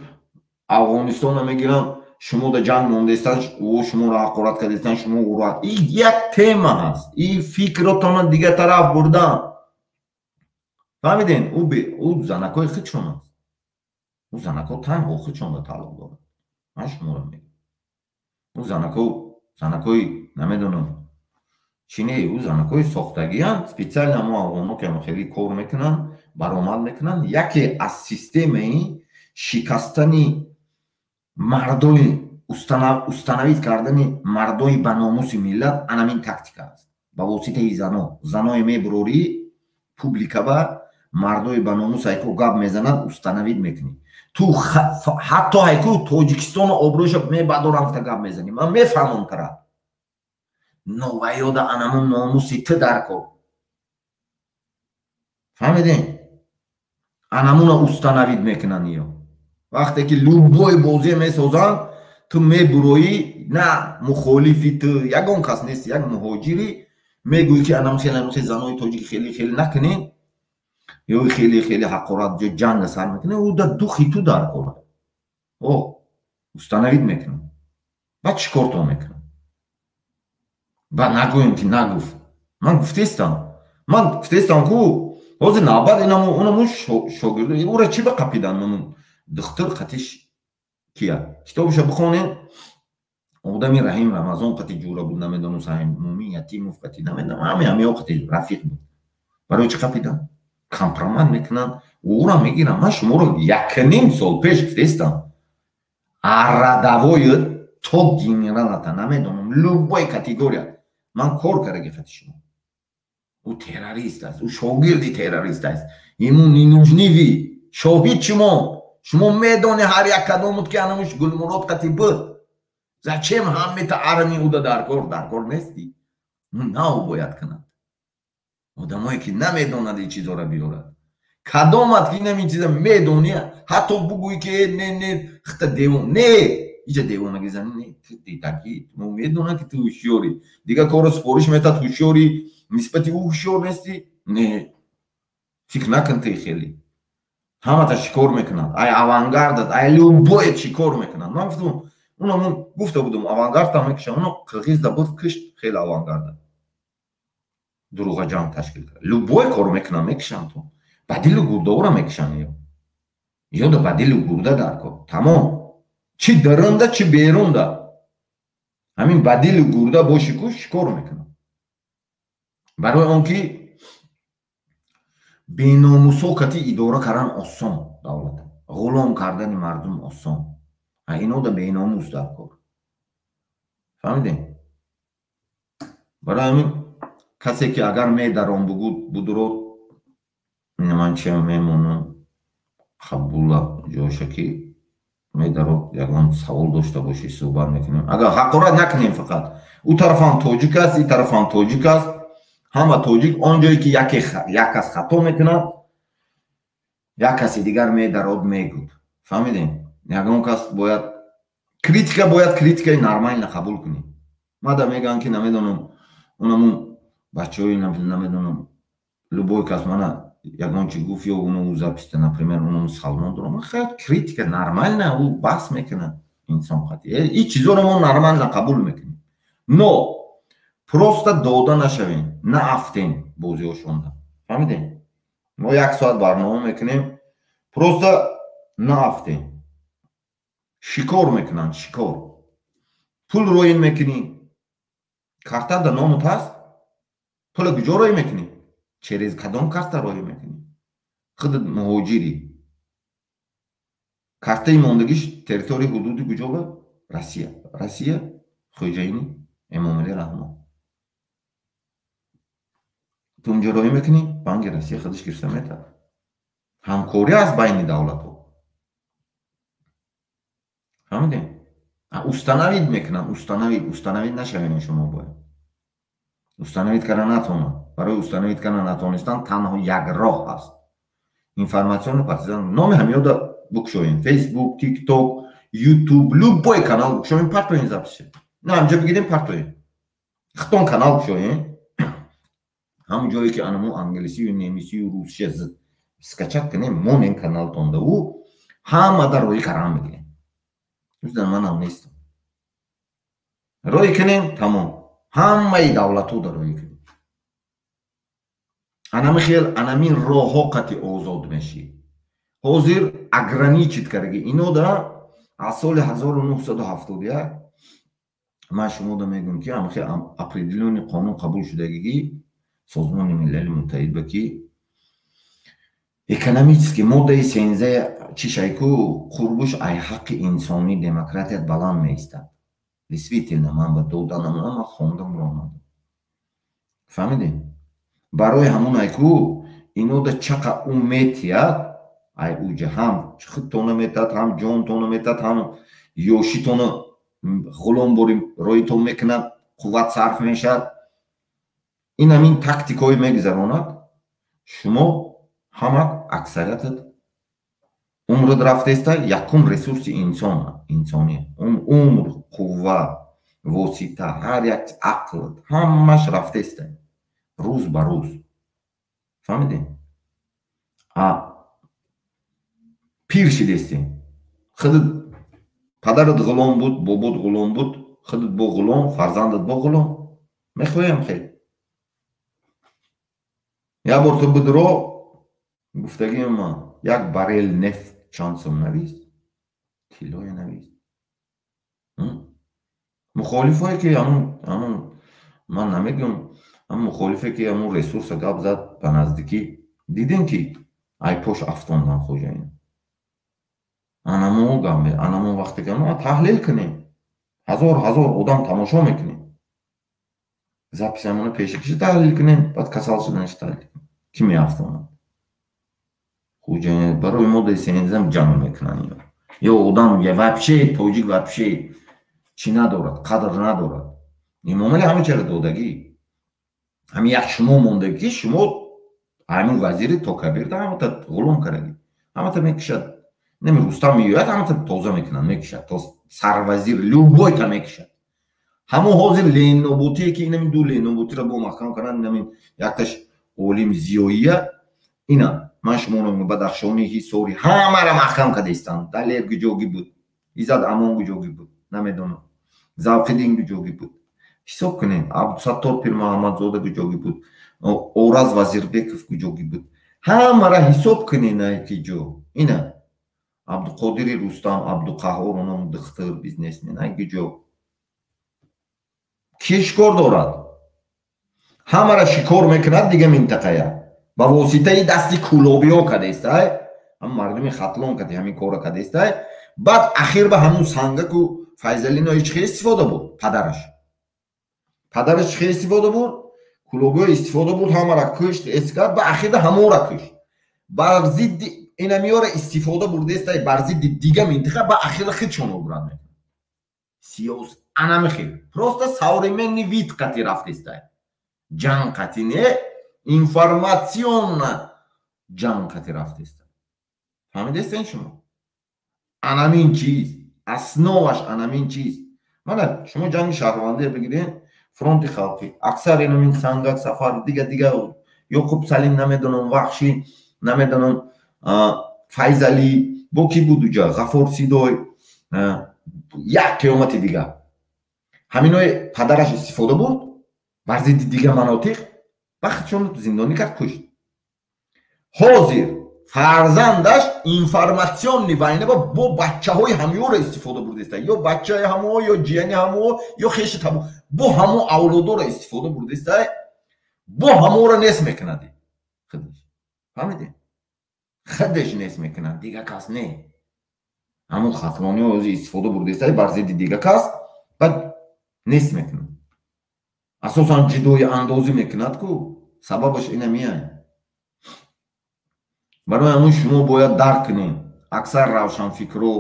Афғонистона мегиранд, шумо да ҷанг мондестан, ӯ шуморо ҳақорат кардестан, шумо ӯро. И як тема ҳаст. И фикротонро дигар тараф бурдан. Фаҳмиден? Ӯ занакои худшон аст. Ӯ занако танҳо худшонда тааллуқ дорад. Ман шуморо мегӯям. Ӯ занако, занакои намедонам чӣ не, ӯ занакои сохтагианд, специально мо афғонҳо ки хеле кор мекунанд, баромад мекунанд, яке аз системаи шикастани мардои установить кардани мардои ба номуси миллат анамин тактика аст. Ба воситаи зано. Заное мебурорӣ публика ба мардои ба номус айку гап мезанад, установить мекунӣ. Ту ҳатто айку Тоҷикистону обрӯша мебадорам гуфта гап мезанӣ. Ман мефаҳмам тара. Новаёда анамун номуси ту дар кор. Фаҳмидем? Анамуна установить мекунанд ё. Вақте ки любой бозие месозанд, ту мебуроӣ, на мухолифи ту, ягон кас нест, як муҳоҷирӣ мегӯӣ, ки анам хеле хеле занои тоҷик хеле хеле накунед ё хеле хеле ҳақорат ҷо ҷанга сар мекунед, ӯ да духи ту дар кора. О, установить мекунад. Баъд чӣ кор то мекунад? Баъд нагӯем, ки нагуфт. Ман гуфтестам. Ман гуфтестам ку ҳозир навбат инаму унаму шогирд ура чӣ ба қапидан намун духтур қатиш кия китобаша бихонед, одами Раҳим Рамазон қати ҷура буд, намедонам, Мумин Ятимов қати, намедонам, ҳами ҳамиҳо қати рафиқ буд. Барои чӣ қапидан? Компромат мекунанд, ӯра мегирам. Ман шуморо якним сол пеш гуфтестам, арадавои то генералата, намедонам, любой категория ман кор кардаги қати шумо. Ӯ террорист аст, ӯ шогирди террорист аст, ему не нужны вы. Шоҳид шумо, шумо медони ҳар як кадомут, ки анамуш Гулмурод қати буд. Зачем ҳамета армия уда даркор? Даркор нести. Нав бояд кунад. Одамое ки намедонад ин чизоро биёрад, кадомат ки инам ин чиза медони, ҳатто бугӯӣ, ки не, не, хта девон не, иҷа девонаги зани не, таки мо медонам, ки ту ҳушёрӣ, дигар корро супориш метад, ҳушёрӣ, нисбати ӯ ҳушёр нестӣ. Не, фикр накун, ти хеле ҳамата шикор мекунад, ай авангардат, ай любой ет шикор мекунад. Ман гуфтам, унамун гуфта будум, авангардам мекушам, уно қирғизда буд, кишт хеле авангарда дуруға ҷанг ташкил кард. Любой кор мекунам, мекушам, то ба дилу гурдаора мекушам. Ё да ба дилу гурда дар кор тамом, чӣ дарунда, чӣ берунда, ҳамин ба дилу гурда боши ку шикор мекунам. Барои он ки беномусо кати идора кардан осон, давлата ғулом кардани мардум осон, а ино да беномус дар кор. Фаҳмидем? Барои ҳамин касе ки агар медарон бугуд, будурод, ман чи мемонам, қабула ҷоша ки медарод, ягон савол дошта бошӣ, суҳбат мекунем. Агар ҳақорат накунем фақат. Ӯ тарафам тоҷик аст, ин тарафам тоҷик аст, ҳама тоҷик. Он ҷое ки яке як кас хато мекунад, як каси дигар медарод, мегӯд. Фаҳмидем? Ягон кас бояд критика, бояд критикаи нормально қабул кунӣ. Мада мегӯянд, ки намедонам, унамун бачаҳои, намедонам, любой кас мана ягон чи гуфт ё уну запись та, например, уну Салмон дорам, хел критика нормально, ӯ баҳс мекунад инсон қати. Ин чизоро мо нормально қабул мекунем, но просто дода нашавем, наафтем бозиҳошонда. Фаҳмидем? Мо як соат барнома мекунем, просто наафтем. Шикор мекунанд, шикор. Пул роин мекунӣ, карта да номут ҳаст, пула куҷо роӣ мекунӣ? Через кадом карта роӣ мекунӣ? Худат муҳоҷирӣ, картаи мондагиш территорияи ҳудуди куҷо ба Россия. Россия хоҷаини Эмомалӣ Раҳмон. Ту унҷо роӣ мекунӣ, Банки Россия худаш гирифта метавад. Ҳамкорӣ аст байни давлатҳо. Фаҳмидем? Установить мекунам, установить, установить нашавем. Шумо бояд установить карда натонад. Барои установить карда натонистан танҳо як роҳ ҳаст: информационный партизан. Номи ҳамиёда букшоем, Фейсбук, Тикток, Ютуб, любой канал букшоем, партоем запись и на ҳамҷо бигирем, партоем. Хитон канал кушоем, ҳамон ҷое ки анамо англисию, немисию, русия скачать кунем, монем каналтонда, ӯ ҳамада роҳи карам мегирем. Манам нестам, роҳӣ кунем, тамом, ҳамаи давлатҳо дар роҳӣ кунем. Анами хел, анамин роҳҳо қати озод мешӣ. Ҳозир ограничить кардаги ино да аз соли 1971. Ман шумода мегӯям, ки ҳамхел определённый қонун қабул шудагиги Созмони Милали Муттаҳид ба ки экономический моддаи сенза чишайку қурбуш ай ҳаққи инсонӣ, демократият баланд меистад. Действительно, ман ба дода намонам, ман хондам, ромадам. Фаҳмидем? Барои ҳамун айку инода чақа ӯ метиҳад, ай уҷа ҳам худтона метиҳад, ҳам ҷонтона метиҳад, ҳам ёшитона ғулом бори роитон мекунад, қувват сарф мешавад. Ин ҳамин тактикҳое мегузаронад. Шумо ҳама аксариятат Умрат рафтеста, якум ресурси инсон, инсони умр, қувва, восита, ҳар як ақл, ҳамаш рафтеста рӯз ба рӯз. Фаҳмидем? А пир шидестем. Худат падарат ғулом буд, бобот ғулом буд, худат бо ғулом, фарзандат бо ғулом. Мехоҳем хел. Як бор ту бидро, гуфтагиам ман, як баррел нефт чанд сом навист, тиллое навист. Мухолифое ки ҳамун, ман намегӯям, ҳамун мухолифе ки ҳамун ресурса гап зад, ба наздикӣ дидем, ки айпош афтондан хоҷаин. Анамо гап, анамо вақте ки таҳлил кунем, ҳазор ҳазор одам тамошо мекунем, запись ҳамона пешакиша таҳлил кунем, баъд касал шуданаш таҳлил кунем, ки меафтонад хуҷаин. Барои моддаи сензам ҷамъ мекунанд. Ё одам вообще тоҷик вообще чӣ надорад, қадр надорад. Имомали ҳама чара додагӣ, ҳамин як шумо мондагӣ, ки шумо ҳамин вазири токабирда ҳамата ғулом кардагӣ, ҳамата мекушад. Неми Рустам меояд, ҳамата тоза мекунад, мекушад, то сарвазир любой та мекушад. Ҳамон ҳозир леноботие ки инами ду леноботиро бо маҳкам кардан, инами якташ олим зиёия, ина ман шуморо Бадахшони, Ҳисори, ҳамаро маҳкам кардаистанд. Далер гуҷогӣ буд, Иззат Амон гуҷогӣ буд, намедонам, Завқиддин гуҷогӣ буд, ҳисоб кунед, Абдусаттор Пирмуҳаммадзода гуҷогӣ буд, Ораз Вазирбеков гуҷогӣ буд, ҳамаро ҳисоб кунед, ки ҷо ина Абдуқодири Рустам, Абдуқаҳор, оном духтур, бизнесмен, ай гуҷо ки шикор дорад, ҳамаро шикор мекунад. Дига минтақая ба воситаи дасти кӯлобиҳо кардестай, ҳам мардуми Хатлон кади ҳамин корро кардестай. Баъд ахир ба ҳамун сангаку Файзалино ҳеч хел истифода бурд, падараш хел истифода бурд, кӯлобиҳо истифода бурд, ҳамаро кушт, эс кард, ба ахирда ҳамонро кушт. Бар зидди инамиёро истифода бурдестай, бар зидди дига минтиқа, ба ахирда худшон обрат мекунад. Сиёс анамихел просто современный вид қати рафтестай, ҷанг қати не, информационно ҷанг қати рафтеста. Фаҳмидестен шумо? Анамин чиз основаш, анамин чиз. Мана шумо ҷанги шаҳрвандия бигирен, фронти халқӣ, аксар инамин Сангак, Сафар, дига дига, Ёқуб Салим, намедонам, Вахшӣ, намедонам, Файзалӣ, бо ки буд уҷа, Ғафор Сидой, як қиёмати дига, ҳаминои падараш истифода бурд бар зидди дига манотиқ, вақтшон зиндонӣ кард, кушт. Ҳозир фарзандаш информационный война бо бачаҳои ҳамёро истифода бурдеста, ё бачаи ҳамо, ё ҷияни ҳамо, ё хеши табо, бо ҳамо авлодоро истифода бурдеста, бо ҳаморо нест мекунад худаш. Фаҳмиде? Худаш нест мекунад, дига кас не. Ҳамон хатлониҳо ҳозир истифода бурдеста бар зидди дига кас, баъд нест мекунад, асосан ҷудои андозӣ мекунад ку сабабаш ина меяд. Барои ҳамун шумо бояд дарк кунед, аксар равшанфикро,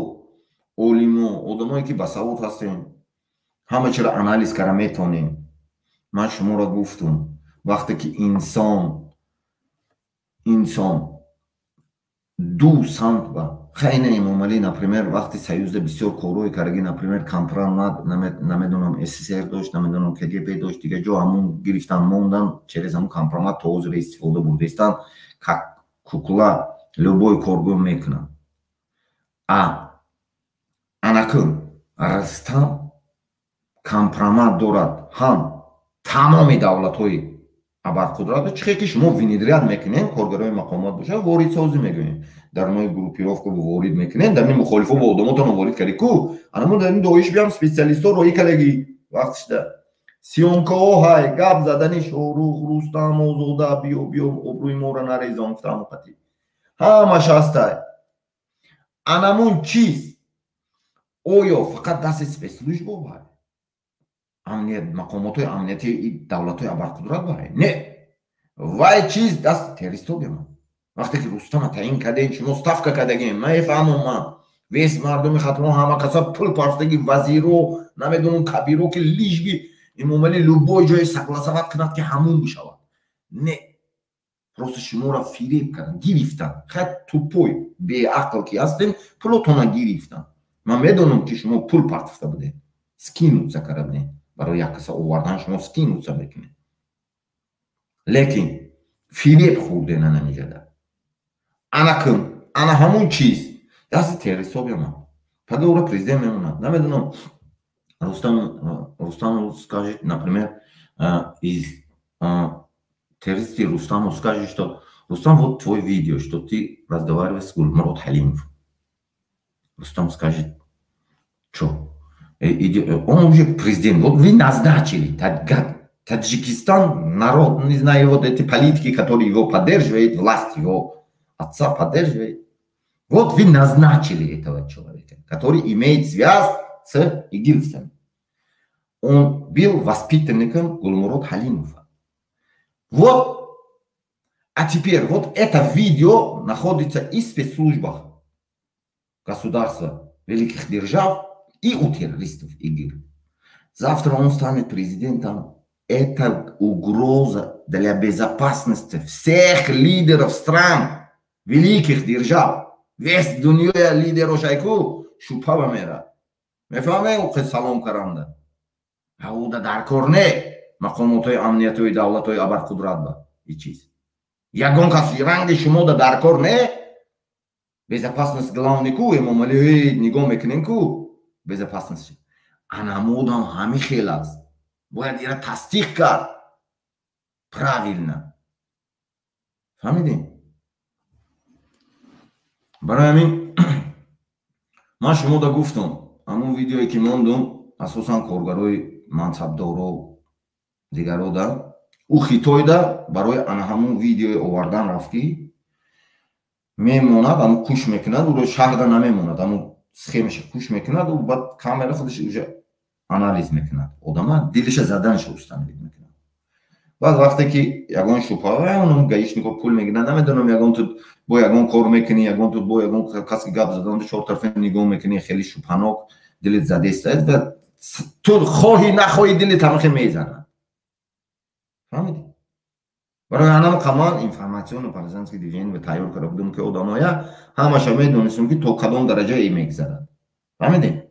олимо, одамое ки басавод ҳастем, ҳама чиро анализ карда метонем. Ман шуморо гуфтум, вақте ки инсон ду самт ба хайна Эмомалӣ, например, вақти Союзда бисёр корҳое кардаги, например, компромат, намедонам, СССР дошт, намедонам, КГБ дошт, дига ҷо ҳамун гирифтан, мондан, через ҳамун компромат то ҳозир истифода бурдаистанд, как кукла любой коргӯ мекунанд. А анакун Рустам компромат дорад ҳам тамоми давлатҳои абарқудрат. Чихе ки шумо внедрять мекунем, коргарои мақомот бошад, воридсозӣ мегӯем, дар нои группировка ворид мекунем, дар мухолифо бо одамотон ворид карди ку, анамо дар доиш биям специалистҳо роҳӣ кардагӣ, вақтишда съёмка ҳо ҳай, гап задани Шоҳрух, Рустам, Озода, биё, биё, обрӯи моро нарезон, гуфтам, қати ҳамаш ҳастай. Анамун чиз оё фақат дасти спецслужба бай, амният, мақомотҳои амниятии давлатҳои абарқудрат бай? Не, вай чиз дасти террористҳо бемон. Вақте ки Рустама таъин кардем, шумо ставка кардагем, мефаҳмам ман, вес мардуми Хатлон, ҳама каса пул партаги, вазиро, намедонам, кабиро, ки лишь бы Эмомалӣ любой ҷое согласовать кунад, ки ҳамун бишавад. Не. Просто шуморо фиреб кардан, гирифтан. Хай, тупой, беақл ки ҳастем, пулотона гирифтан. Ман медонам, ки шумо пул партофта будем, скинуться карда будем. Барои як каса овардан шумо скинуться мекунед, лекин фиреб хӯрден. Анамиҷада ана кун, ана ҳамун чиз дасти террористҳо биомад, пага ӯро президент мемонад. Намедонам, Рустам, Рустам скажет, например, из террористы Рустаму скажет, что Рустам, вот твой видео, что ты разговариваешь с Гульмурод Халимов. Рустам скажет, что? Он уже президент. Вот вы назначили, Таджикистан, народ, не знаю, вот эти политики, которые его поддерживают, власть его отца поддерживает. Вот вы назначили этого человека, который имеет связь с игильцами. Он был воспитанником Гулмурод Халимова. Вот, а теперь вот это видео находится и в спецслужбах государства великих держав, и у террористов ИГИЛ. Завтра он станет президентом. Это угроза для безопасности всех лидеров стран, великих держав. Весь дунёя лидерошайку шубҳа мера. Мефаҳме, ӯ салом каранда. Уда дар кор не, мақомотҳои амниятҳои давлатҳои абарқудрат ба и чиз. Ягон кас ранги шумо да дар кор не. Безопасность главный ку, Эмомалӣ нигоҳ мекунем ку безопасность. Анамудам ҳами хел аст. Бояд ира тасдиқ кард. Правильно. Фаҳмидем? Барои ҳамин ман шумода гуфтам, ҳамон видеое ки мондум, асосан коргарои мансабдоро дигарода, ӯ Хитойда барои ана ҳамон видеои овардан рафт, ки мемонад, ҳамн куш мекунад, ӯро шаҳрда намемонад, ҳамн схемаша куш мекунад, ӯ баъд камера худаш уже анализ мекунад, одама дилиша заданша установить мекунад. Баъд вақте ки ягон шубҳа, онам гаишнико пул мегиранд, намедонам, ягон ту бо ягон кор мекунӣ, ягон ту бо ягон кас ки гап задан, чор тарафа нигоҳ мекунӣ, хеле шубҳанок дилит задеста ва ту хоҳӣ нахоҳӣ, дилит ҳамахе мезанад. Фаҳмидӣ? Барои анам қаман информационно партизанский движение тайёр карда будем, ки одамоя ҳамаша медонистем, ки то кадом дараҷа и мегзарад. Фаҳмидем?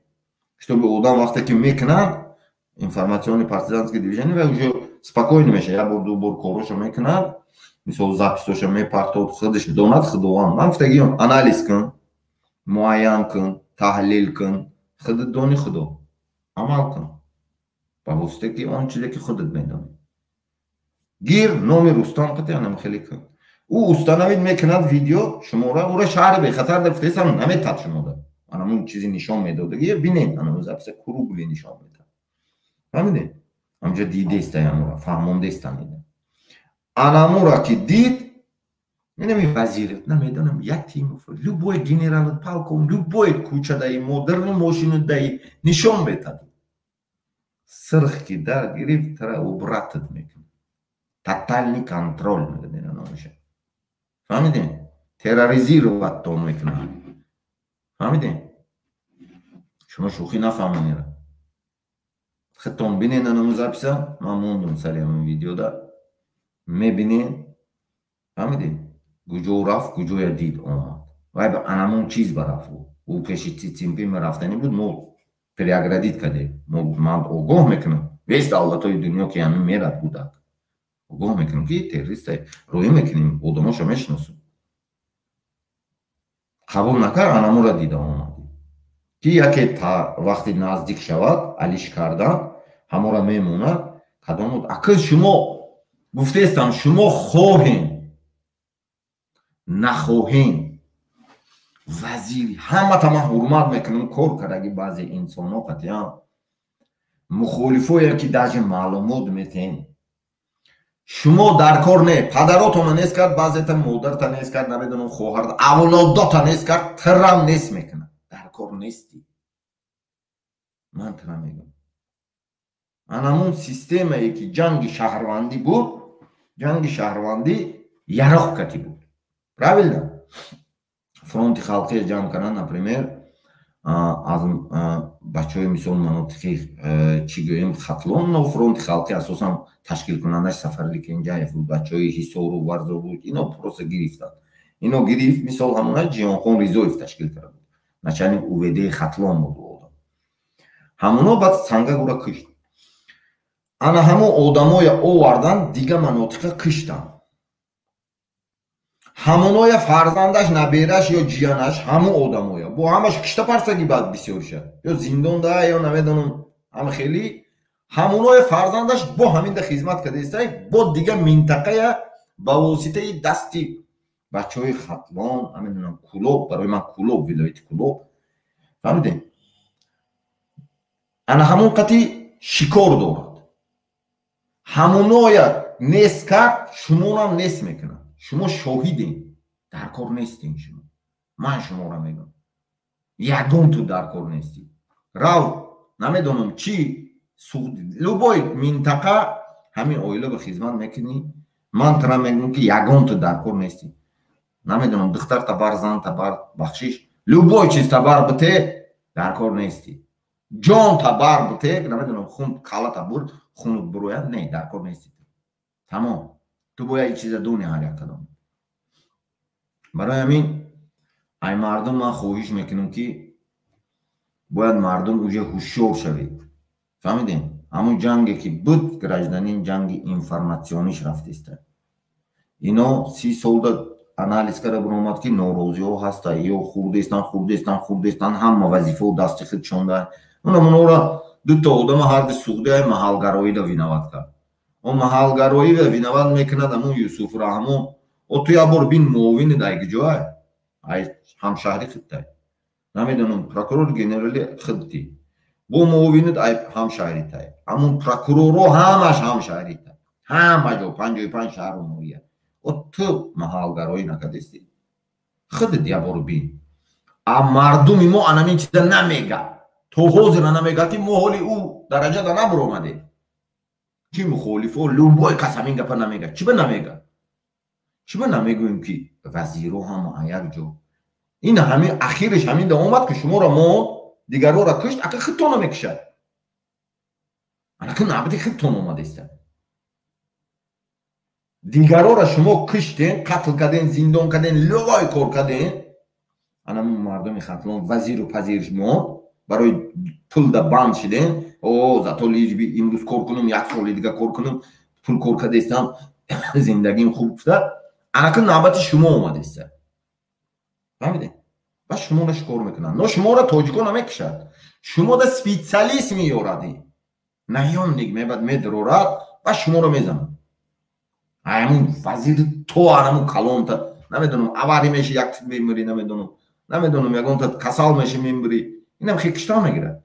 Чтобы одам вақте ки мекунад информационный партизанский движение ва уже спокойно меша, як бор, ду бор корошо мекунад, мисол, записоша мепартод, худаш донад. Худованд, ман гуфтагиём, анализ кун, муайян кун, таҳлил кун, худат дони, худо амал кун ба воситаи ки он чизе ки худат медонӣ. Гир номи Рустам қати анам хеле кун, ӯ установить мекунад видео шуморо, ӯро шаҳри бехатар гуфтесам наметад шумода. Анамун чизи нишон медодаги бинед, анамун записа круглый нишон медад. Фаҳмидед? Ҳамҷа дидеста, ямура фаҳмондестан. Анамура ки дид, инами вазир, намедонам, Ятимов, любой генерал, полковник, любой кӯчадаи модерни мошинадаи нишон метад. Сирх ки дар гирифт, тара убратат мекунад. Тотальный контроль мегӯяд номаша. Фаҳмидем? Терроризировать тон мекунад. Фаҳмидем? Шумо шӯхӣ нафаҳмонед. Худтон бинед анаму записа, ман мондум сари ҳамин видеода, мебинед. Фаҳмидед, куҷо рафт, куҷоя дид, омад. Вай ба анамон чиз барафт. Ӯ пеши Си Цзиньпин рафтанӣ буд, мо переаградить кардем. Ман огоҳ мекунам весь давлатҳои дунё, ки ҳамин мерад гудак, огоҳ мекунам, ки террориста роҳӣ мекунем, одамошо мешиносем. Қабул накард, анамура дида омад, ки яке та вақти наздик шавад алиш кардан, ҳамора мемонад. Кадом акл шумо гуфтаестам, шумо хоҳем нахоҳем, вазири ҳамата ман ҳурмат мекунам, кор кардаги баъзе инсонҳо қатъиян мухолифое, ки даже маълумот метем, шумо дар кор не. Падаротона нест кард, баъзета модарта нест кард, намедонам, хоҳарта, авлодота нест кард, тирам нест мекунад. Дар кор нестӣ. Ман тира мегӯям, анамун системае ки ҷанги шаҳрвандӣ буд, ҷанги шаҳрвандӣ яроқ кати буд, правильно? Фронти халқия ҷамъ кардан, например. Аз бачаҳои, мисол, манотиқи, чӣ гӯем, Хатлон, но фронти халқӣ асосан ташкилкунандааш Сафарали Кенҷаев буд, бачаҳои Ҳисору Варзо буд. Ино просто гирифтанд, ино гирифт. Мисол, ҳамона Ҷиёнхон Ризоев ташкил карда буд, начальник УВД Хатлон буд одам. Ҳамоно баъд Сангагура кушт. Ана ҳамон одамоя овардан, дига манотиқа киштанд. Ҳамоноя фарзандаш, набераш ё ҷиянаш, ҳамон одамоя бо ҳамаш кишта парсаги. Баъд бисёриша ё зиндон да, ё намедонам, ҳама хеле. Ҳамоноя фарзандаш бо ҳаминда хизмат кардаистай, бо дига минтақая ба воситаи дасти бачаҳои Хатлон, намедонам, Кулоб, барои ман Кулоб, вилояти Кулоб, фаҳмидем. Ана ҳамон қати шикор дорад. Ҳамоноя нест кард, шумонам нест мекунад. Шумо шоҳидем, дар кор нестем шумо. Ман шуморо мегӯям, ягон ту дар кор нестӣ. Рав, намедонам чӣ, любой минтақа ҳамин оила ба хизмат мекунӣ. Ман тура мегӯям, ки ягон ту дар кор нестӣ. Намедонам, духтар табар, зан табар, бахшиш, любой чиз табар бите, дар кор нестӣ. Ҷон табар бите, намедонам, хун кала табур, хунут бурояд, не, дар кор нестӣ, тамом. Ту бояд ин чиза дони, ҳар як кадом. Барои ҳамин ай мардум ман хоҳиш мекунам, ки бояд мардум уже ҳушёр шавед, фаҳмидем? Ҳамун ҷанге ки буд, гражданин, ҷанги информатсиониш рафтеста. Ино 30 солда анализ карда буромад, ки норозиҳо ҳаста, ё хурдестан, хурдестан, хурдестан, ҳама вазифао дасти худшонда. Унамонора дута одама ҳарди суғдиай маҳалгароида виноват кард. Он маҳалгароида виноват мекунад амун Юсуф Раҳмон. О, ту як бор бин, муовини дай куҷоай? Ай ҳамшаҳри худтай. Намедонам, прокурор генерали худти, бо муовинит ай ҳамшаҳритай. Ҳамун прокуроро ҳамаш ҳамшаҳритай, ҳама ҷо, 55 шаҳру ноҳия. О, ту маҳалгароӣ накардистӣ? Худат як бор бин. А мардуми мо анамин чиза намега, то ҳозира намега, ки мо ҳоли ӯ дараҷада набуромадем. Чи мухолифо, любой кас ҳамин гапа намега. Чиба намега? Чиба намегӯем, ки вазиро ҳама як ҷо? Ин ҳамин ахириш ҳамин да омад, ки шуморо мо дигарора кушт, ака худтона мекушад. Анака набди худтон омадеста. Дигарора шумо куштен, қатл карден, зиндон карден, любой кор карден. Анамун мардуми Хатлон вазиру пазирш монд, барои пулда банд шиден. О, зато лишь бы имрӯз кор кунам, як соли дига кор кунам, пул кор кардестам, зиндагим хуб гуфта. Анака навбати шумо омадеста, фаҳмидем? Ба шуморо шикор мекунанд, но шуморо тоҷико намекушад. Шумода специалист меёради, наёмник мебад, медрорад ва шуморо мезанад. Ҳамун вазири то анамун калонта, намедонам, авария меши, як мемирӣ, намедонам, ягонта касал меши, мемирӣ. Инам хел кишта мегирад.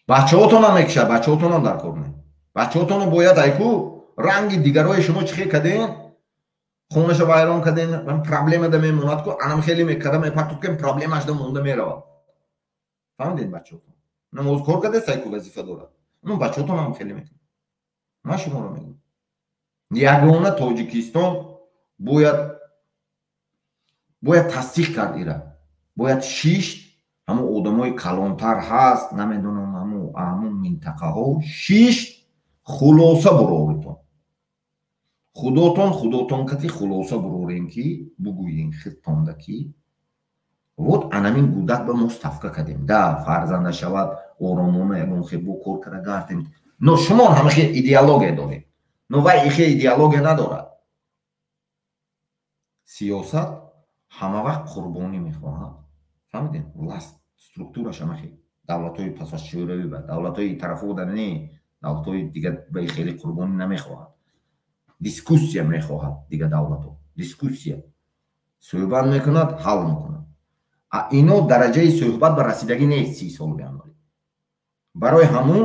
Бачаҳотонам мекушад, бачаҳотонам дар кор не. Бачаҳотоно бояд айку ранги дигарои шумо чӣ хел карден, хонаша вайрон карден, проблема да мемонад ку, анам хеле мекарда, мепартоб кен, проблемаш да монда меравад, фаҳмидед? Бачаҳотон намоз кор кардест, айку вазифа дорад. Ну, бачаҳотонам хеле мекунад. Ман шуморо мегӯям, ягона Тоҷикистон бояд тасдиқ кард ира, бояд шишт. Ҳамун одамои калонтар ҳаст, намедонам, ҳамун минтақаҳо шишт, хулоса буроритон худотон, худотон кати хулоса бурорем, ки бугӯем худтонда, ки вот анамин гудак ба мо ставка кардем да, фарзанда шавад, оромона ягон хел бо кор карда гардем. Но шумо ҳама хел идеология доред, но вай ихел идеология надорад. Сиёсат ҳама вақт қурбонӣ мехоҳад, фаҳмидем? Власть структураш ҳама хел давлатҳои пас аз Шӯравӣ ба давлатҳои тарафода не, давлатҳои дигар ба хеле қурбонӣ намехоҳад, дискуссия мехоҳад. Дига давлатҳо дискуссия, суҳбат мекунад, ҳал мекунад. А ино дараҷаи суҳбат ба расидагӣ нест 30 сол биамалӣ. Барои ҳамун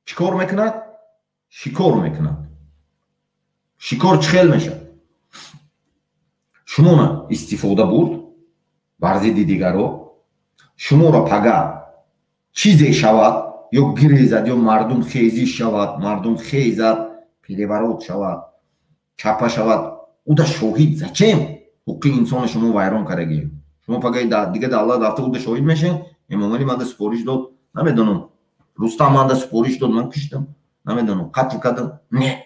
чӣ кор мекунад? Шикор мекунад. Шикор чӣ хел мешавад? Шумона истифода бурд бар зидди дигаро. Шуморо пага чизе шавад, ё гирезад, ё мардум хезиш шавад, мардум хезад, переворот шавад, чапа шавад, уда шоҳид. Зачем ҳуқуқи инсони шумо вайрон кардагӣ? Шумо пагаи дига давлат рафта худа шоҳид мешен. Эмомалӣ манда супориш дод, намедонам, Рустам манда супориш дод, ман киштам, намедонам, қатл кардам. Не,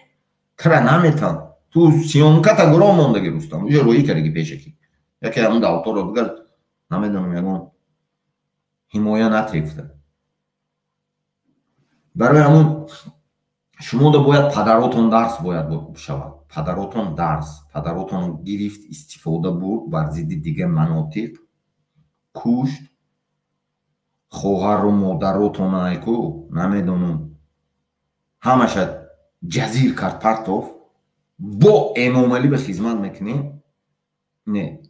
тра наметан. Ту съёмката гуром мондаги, Рустам уже роӣ кардаги пешакӣ. Яке ҳамн давлатҳоро дигар намедонам, ягон ҳимоя натрефта. Барои ҳамун шумода бояд падаротон дарс бояд шавад. Падаротон дарс, падаротон гирифт, истифода бурд бар зидди дигар манотиқ, кушт хоҳару модаротон, айку намедонам, ҳамаша ҷазир кард, партоф. Бо Эмомалӣ ба хизмат мекунем? Не,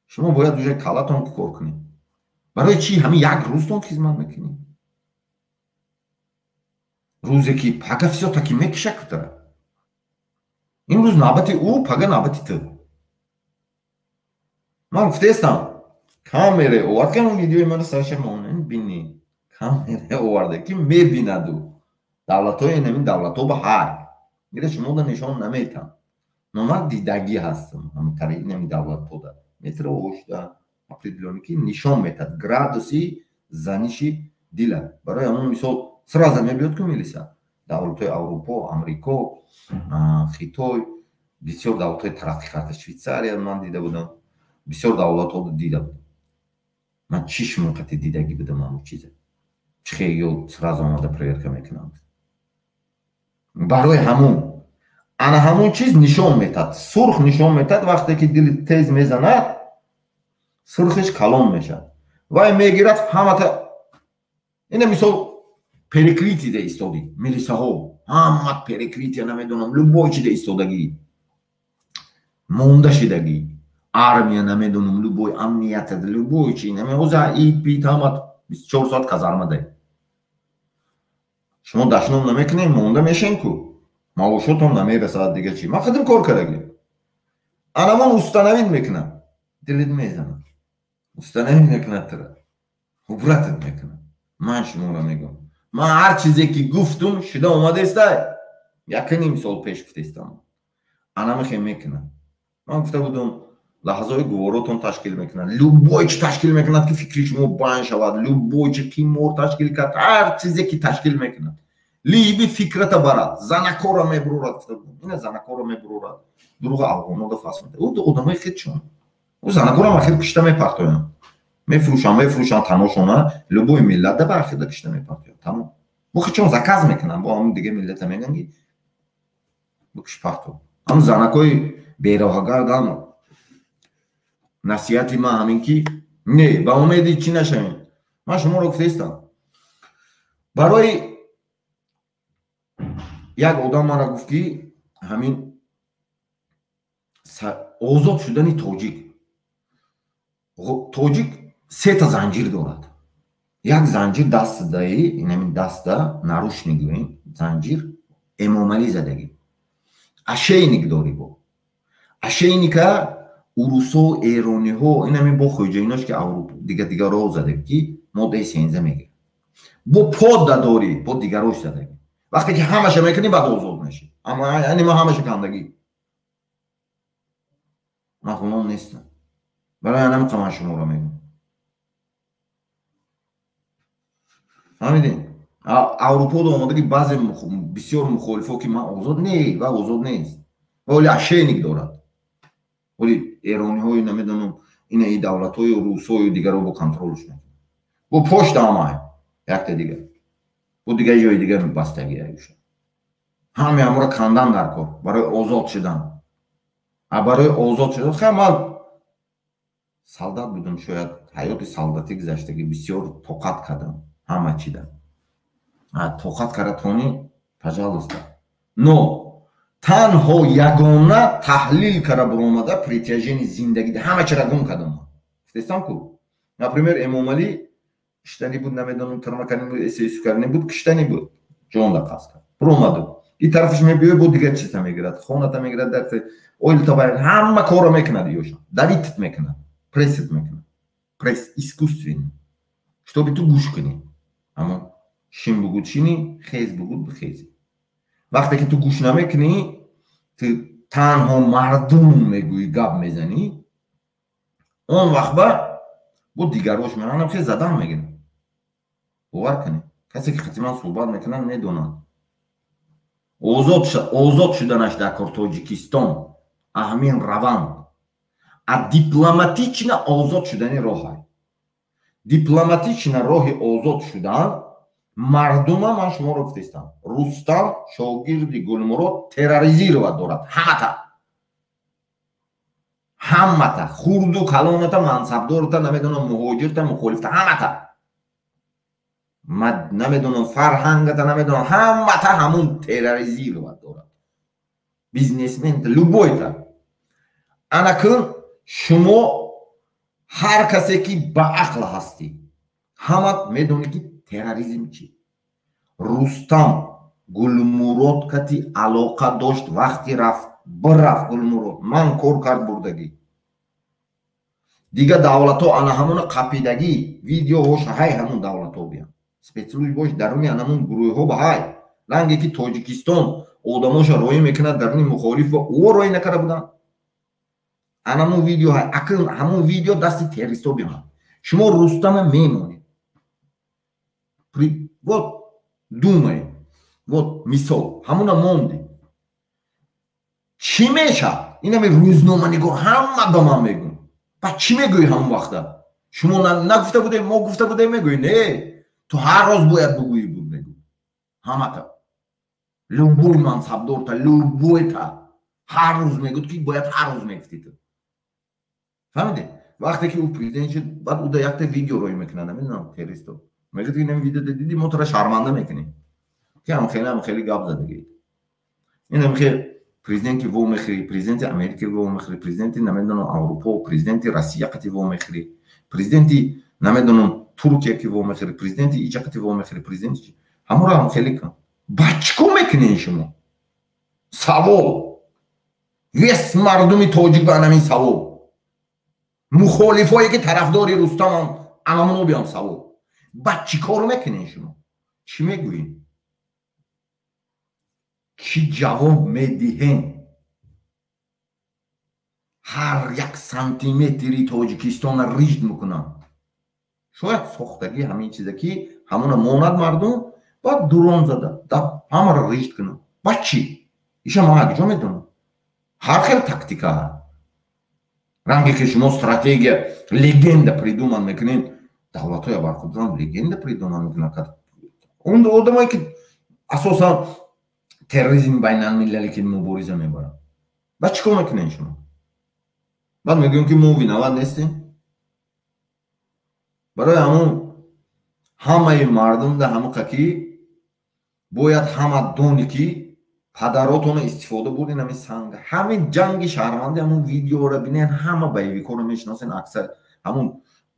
шумо бояд уже калатон кор кунед. Барои чӣ ҳамин як рӯзтон хизмат мекунед? Рӯзе ки пага всё-таки мекиша кутара. Имрӯз навбати ӯ, пага навбати ту. Ман гуфтаестам, камере овард, ки видеои маро сараша монен бини. Камере оварда, ки мебинаду давлатҳои инамин давлатҳо ба ҳар ира шумода нишон наметам, но ман дидагӣ ҳастам ҳамтари инами давлатҳода метро ошда определённый, ки нишон метад градуси заниши дила. Барои ҳамон мисол сразу мебиёд ку милиса давлатҳои Аврупо, Амрико, Хитой, бисёр давлатҳои тараққӣ карда, Швейтсария ман дида будам, бисёр давлатҳо дида будам. Ман чишмон қати дидагӣ будам ҳамон чиза, чӣ хел ё сразу омада проверка мекунам. Барои ҳамун ана ҳамун чиз нишон метад, сурх нишон метад. Вақте ки дили тез мезанад, сурхиш калон мешавад, вай мегирад ҳамата. Ина мисол перекрытие истодӣ, милисаҳо ҳама перекрытие, намедонам, любой чида истодагӣ, монда шидагӣ, армия, намедонам, любой амнията, любой чи ҳозир ит ҳама 24 соат казармадай. Шумо дашном намекунед, монда мешен ку, маошотон намерасад, дига чи. Ман худам кор кардагӣ. Анамон установить мекунад, дилит мезанад, установить мекунад, тра убратат мекунад. Ман шуморо мегӯям, ман ҳар чизе ки гуфтум, шуда омадестай. Якним сол пеш гуфтестам, анамихе мекунад. Ман гуфта будам, лаҳзаҳои гуворотон ташкил мекунад, любой чи ташкил мекунад, ки фикри шумо банд шавад, любой чи қимор ташкил кард, ҳар чизе ки ташкил мекунад, лишь бы фикрата барад. Занакора мебурорад, гуфта будам, ина занакора мебурорад, дурӯға афғонода фасл. Одамои худшон ӯ занакорам ахир кишта мепартоянд, мефурӯшанд, мефурӯшанд таношона. Любой миллат да ба ахирда кишта мепартоянд, тамом. Бо худшон заказ мекунанд, бо ҳамн дига миллата мегӯянд, ки бикиш, парто. Ҳам занакои бероҳагардам, насиҳати ман ҳамин ки не ба умеди чӣ нашавем. Ман шуморо гуфтаистам, барои як одам мара гуфт, ки ҳамин озод шудани тоҷик, тоҷик сета занҷир дорад. Як занҷир дастдаи, инамин даста наручник гӯем, занҷир Эмомалӣ задагӣ. Ошейник дорӣ, бо ошейника урусо, эрониҳо, инамин бо хоҷаинош, ки Аврупо, дига дигаро задагӣ, ки моддаи сенза мегирад. Бо подда дорӣ, бо дигарош задагӣ. Вақте ки ҳамаша мекунӣ, баъд озод мешӣ. Яъне ман ҳамаша кандагӣ, ман ғулом нестам. Барои анамиқа ман шуморо мегӯям, фаҳмидем? Аврупода омадаги баъзе бисёр мухолифо, ки ман озод не, ва озод нест, оли ошейник дорад, оли эрониҳои, намедонам, ина и давлатҳои русою дигаро бо контролш мекунад, бо пошта ҳамай якта дигар, бо дигар ҷои дигар бастагӣ. Ҳаме ҳамора кандан дар кор барои озод шудан. А барои озод шудан, хай, ман солдат будам, шояд ҳаёти солдатӣ гузаштагӣ, бисёр тоқат кардам ҳама чида. Тоқат карда тони, пожалуйста, но танҳо ягона таҳлил карда буромада притяжение зиндагӣ ҳама чира гум кардам. Гуфтестам ку, например, Эмомалӣ киштанӣ буд, намедонам, тырмаканӣ буд, эсесукарнӣ буд, киштанӣ буд, ҷонда қасд кард, буромаду и тарафаш мебиёй, бо дигар чиза мегирад, хоната мегирад, оилта, ҳама корро мекунад, ёша давить мекунад, прессит мекунад, пресс искусственный, чтобы ту гӯш кунӣ. Аммо шин бугуд шини, хез бугуд бихези. Вақте ки ту гӯш намекунӣ, ту танҳо мардум мегӯӣ, гап мезанӣ, он вақт ба Бо дигарош меанам хел задан мегирам. Бовар кунед, касе ки қати ман суҳбат мекунад, медонад. Озод шуданаш дар кор Тоҷикистон аҳамин раванд. А дипломатично озод шудани роҳай. Дипломатично роҳи озод шудан мардума ман шуморо гуфтаистам. Рустам шогирди Гулмурод терроризировать дорад ҳамата. Ҳамата, хурду калоната, мансабдорта, намедонам муҳоҷирта, мухолифта, ҳамата. Намедонам фарҳангата, намедонам ҳамата ҳамун терроризировать дорад. Бизнесмента, любойта. Анакун шумо ҳар касе ки ба ақл ҳастӣ, ҳамат медонӣ ки терроризм чи. Рустам Гулмурод кати алоқа дошт вақти рафт, бирафт Гулмурод, ман кор кард бурдагӣ. Дига давлатҳо ана ҳамуна қапидагӣ, видеоҳош ҳай ҳамун давлатҳо биян. Спецслужбош даруни ана ҳамун гурӯҳҳо ба ҳай. Ранге ки Тоҷикистон одамоша роӣ мекунад даруни мухолиф ва ӯ роӣ накарда буданд. Ана ҳамун видео ҳай, акн ҳамун видео дасти террористҳо биёмад. Шумо Рустама мемонед. Вот думай. Вот мисол, ҳамуна монди. Чӣ мешавад? Инами рӯзноманигор ҳама ба ман мегӯянд. Ба чӣ мегӯӣ ҳамон вақта? Шумо нагуфта будем, мо гуфта будем мегӯӣ. Не, ту ҳар рӯз бояд бугӯӣ буд мегӯ. Ҳамата. Любой мансабдорта, любойта. Ҳар рӯз мегӯд ки бояд ҳар рӯз мегуфтӣ ту. Фаҳмидӣ? Вақте ки ӯ президент шуд, баъд ӯ да якта видео роӣ мекунад, намедонам террористо. Мегӯяд ки ин видео дидӣ, мо туро шарманда мекунем. Ки ҳам хеле гап задагӣ. Ин ҳам хеле президенти во мехӯрӣ, президенти Америка во мехӯрӣ, президенти намедонам Аврупо, президенти Россия қати во мехӯрӣ, президенти намедонам Туркия ки во мехӯрӣ, президенти иҷа қати во мехӯрӣ, президенти ҳамонро ҳам хеле кун. Ба чӣ кор мекунед шумо? Савол. Вес мардуми тоҷик ба анамин савол. Мухолифое ки тарафдори Рустамам анамоно биям савол. Ба чӣ кор мекунед шумо? Чӣ мегӯед? Чӣ ҷавоб медиҳем? Ҳар як сантиметри Тоҷикистонро рижд мекунам. Шояд сохтагӣ ҳамин чизе ки ҳамона монад мардум, баъд дурон зада, ҳамаро рижд кунам. Ба чӣ? Иша ман аз куҷо медонам? Ҳар хел тактика. Ранге ки шумо стратегия, легенда придуман мекунед, давлатҳои абарқудрат легенда придуман мекунанд. Он одамое ки асосан терроризми байналмилалӣ ки мубориза мебаранд. Ба чӣ кор мекунед шумо? Баъд мегӯем ки мо виноват нестем. Барои ҳамун ҳамаи мардум да ҳамуқа ки бояд ҳама дони ки падаротонро истифода бурдин ҳамин санга. Ҳамин ҷанги шаҳрвандӣ ҳамун видеоро бинен, ҳама боевикоро мешиносен аксар. Ҳамун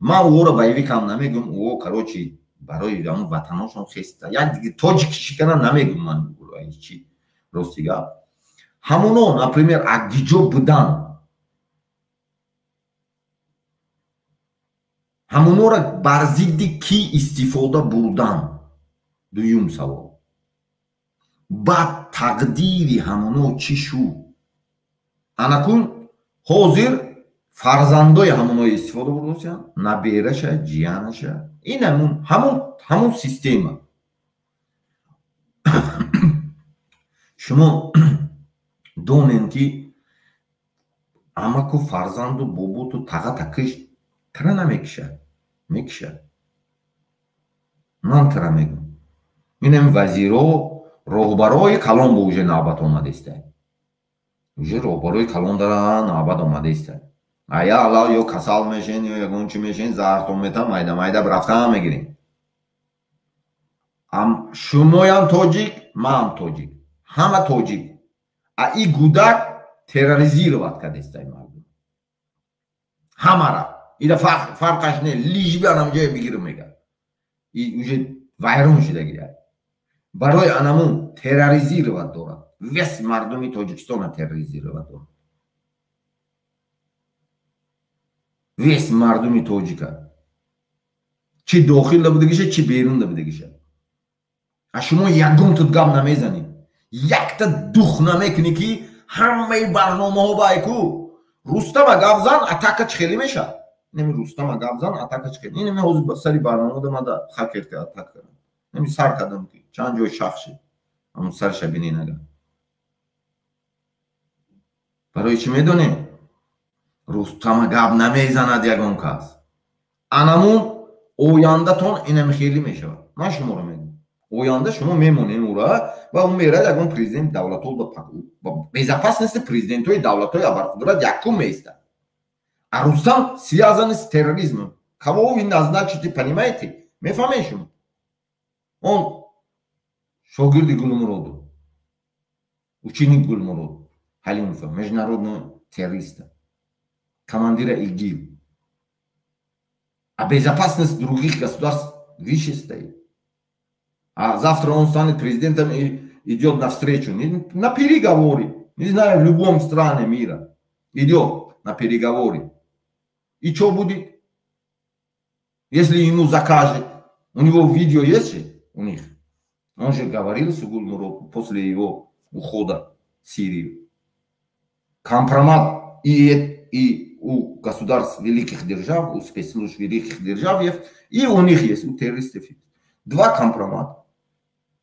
ман ӯро боевикам намегӯм, ӯ короче барои ҳамун ватаношон хеста. Як дига тоҷик шикана намегӯм ман чӣ рости гап. Ҳамуно, например, агиҷо будан. Ҳамунора бар зидди кӣ истифода бурдан? Дуюм савол. Баъд тақдири ҳамуно чӣ шуд? Анакун ҳозир фарзандои ҳамуно истифода бурдосиянд, набераша, ҷиянаша. Ин ҳамун система. Шумо донем ки амаку фарзанду боботу тағата киш тара намекишад, мекишад. Ман тара мегӯм. Инам вазиро, роҳбарои калон бо уже навбат омадаиста. Уже роҳбарои калон дара навбат омадаиста. Ая алла ё касал мешен, ё ягон чи мешен, заҳртон метам, майда майда рафтан мегирем. Ам шумоям тоҷик, маам тоҷик. Ҳама тоҷик. А и гудак терроризировать кардестай мардум. Ҳамара. Ида фарқаш не, лишь бы анам ҷое бигирам мегӯяд. И уже вайрон шудагия. Барои анамун терроризировать дорад. Вес мардуми Тоҷикистона терроризировать дорад. Вес мардуми тоҷика. Чи дохил будагиша, чи берун будагиша. А шумо ягон тут гап намезанед. Якта дух намекунӣ ки ҳамаи барномаҳо ба айку Рустама гап зан, атака чӣ хеле мешавад. Инами Рустама гап зан, атака чӣ кардем? Инами ҳозир сари барномада мада хакерка атака кардам. Инами сар кардам ки чанд ҷой шах шид. Ҳамун сарша бинен агар. Барои чӣ медонем? Рустама гап намезанад ягон кас. Анамун ояндатон инами хеле мешавад. Ман шуморо мегӯям. Оянда шумо мемонед ура ва ӯ мерад ягон президент давлатҳо безопасности президентҳои давлатҳои абарқудрат якум меистад. А Рустам связан с терроризмом. Кого вы назначите, понимаете? Мефаҳмед шумо? Он шогирди Гулмуроду, ученик Гулмурод Ҳалимова, международного террориста, командира ИГИЛ. А безопасность других государств выше стоит. А завтра он станет президентом и идет навстречу, на переговоры, не знаю, в любом стране мира. Идет на переговоры. И что будет? Если ему закажет? У него видео есть же у них? Он же говорил с Гулмуродом после его ухода в Сирию. Компромат и у государств великих держав, у спецслужб великих держав есть, и у них есть, у террористов есть. Два компромата.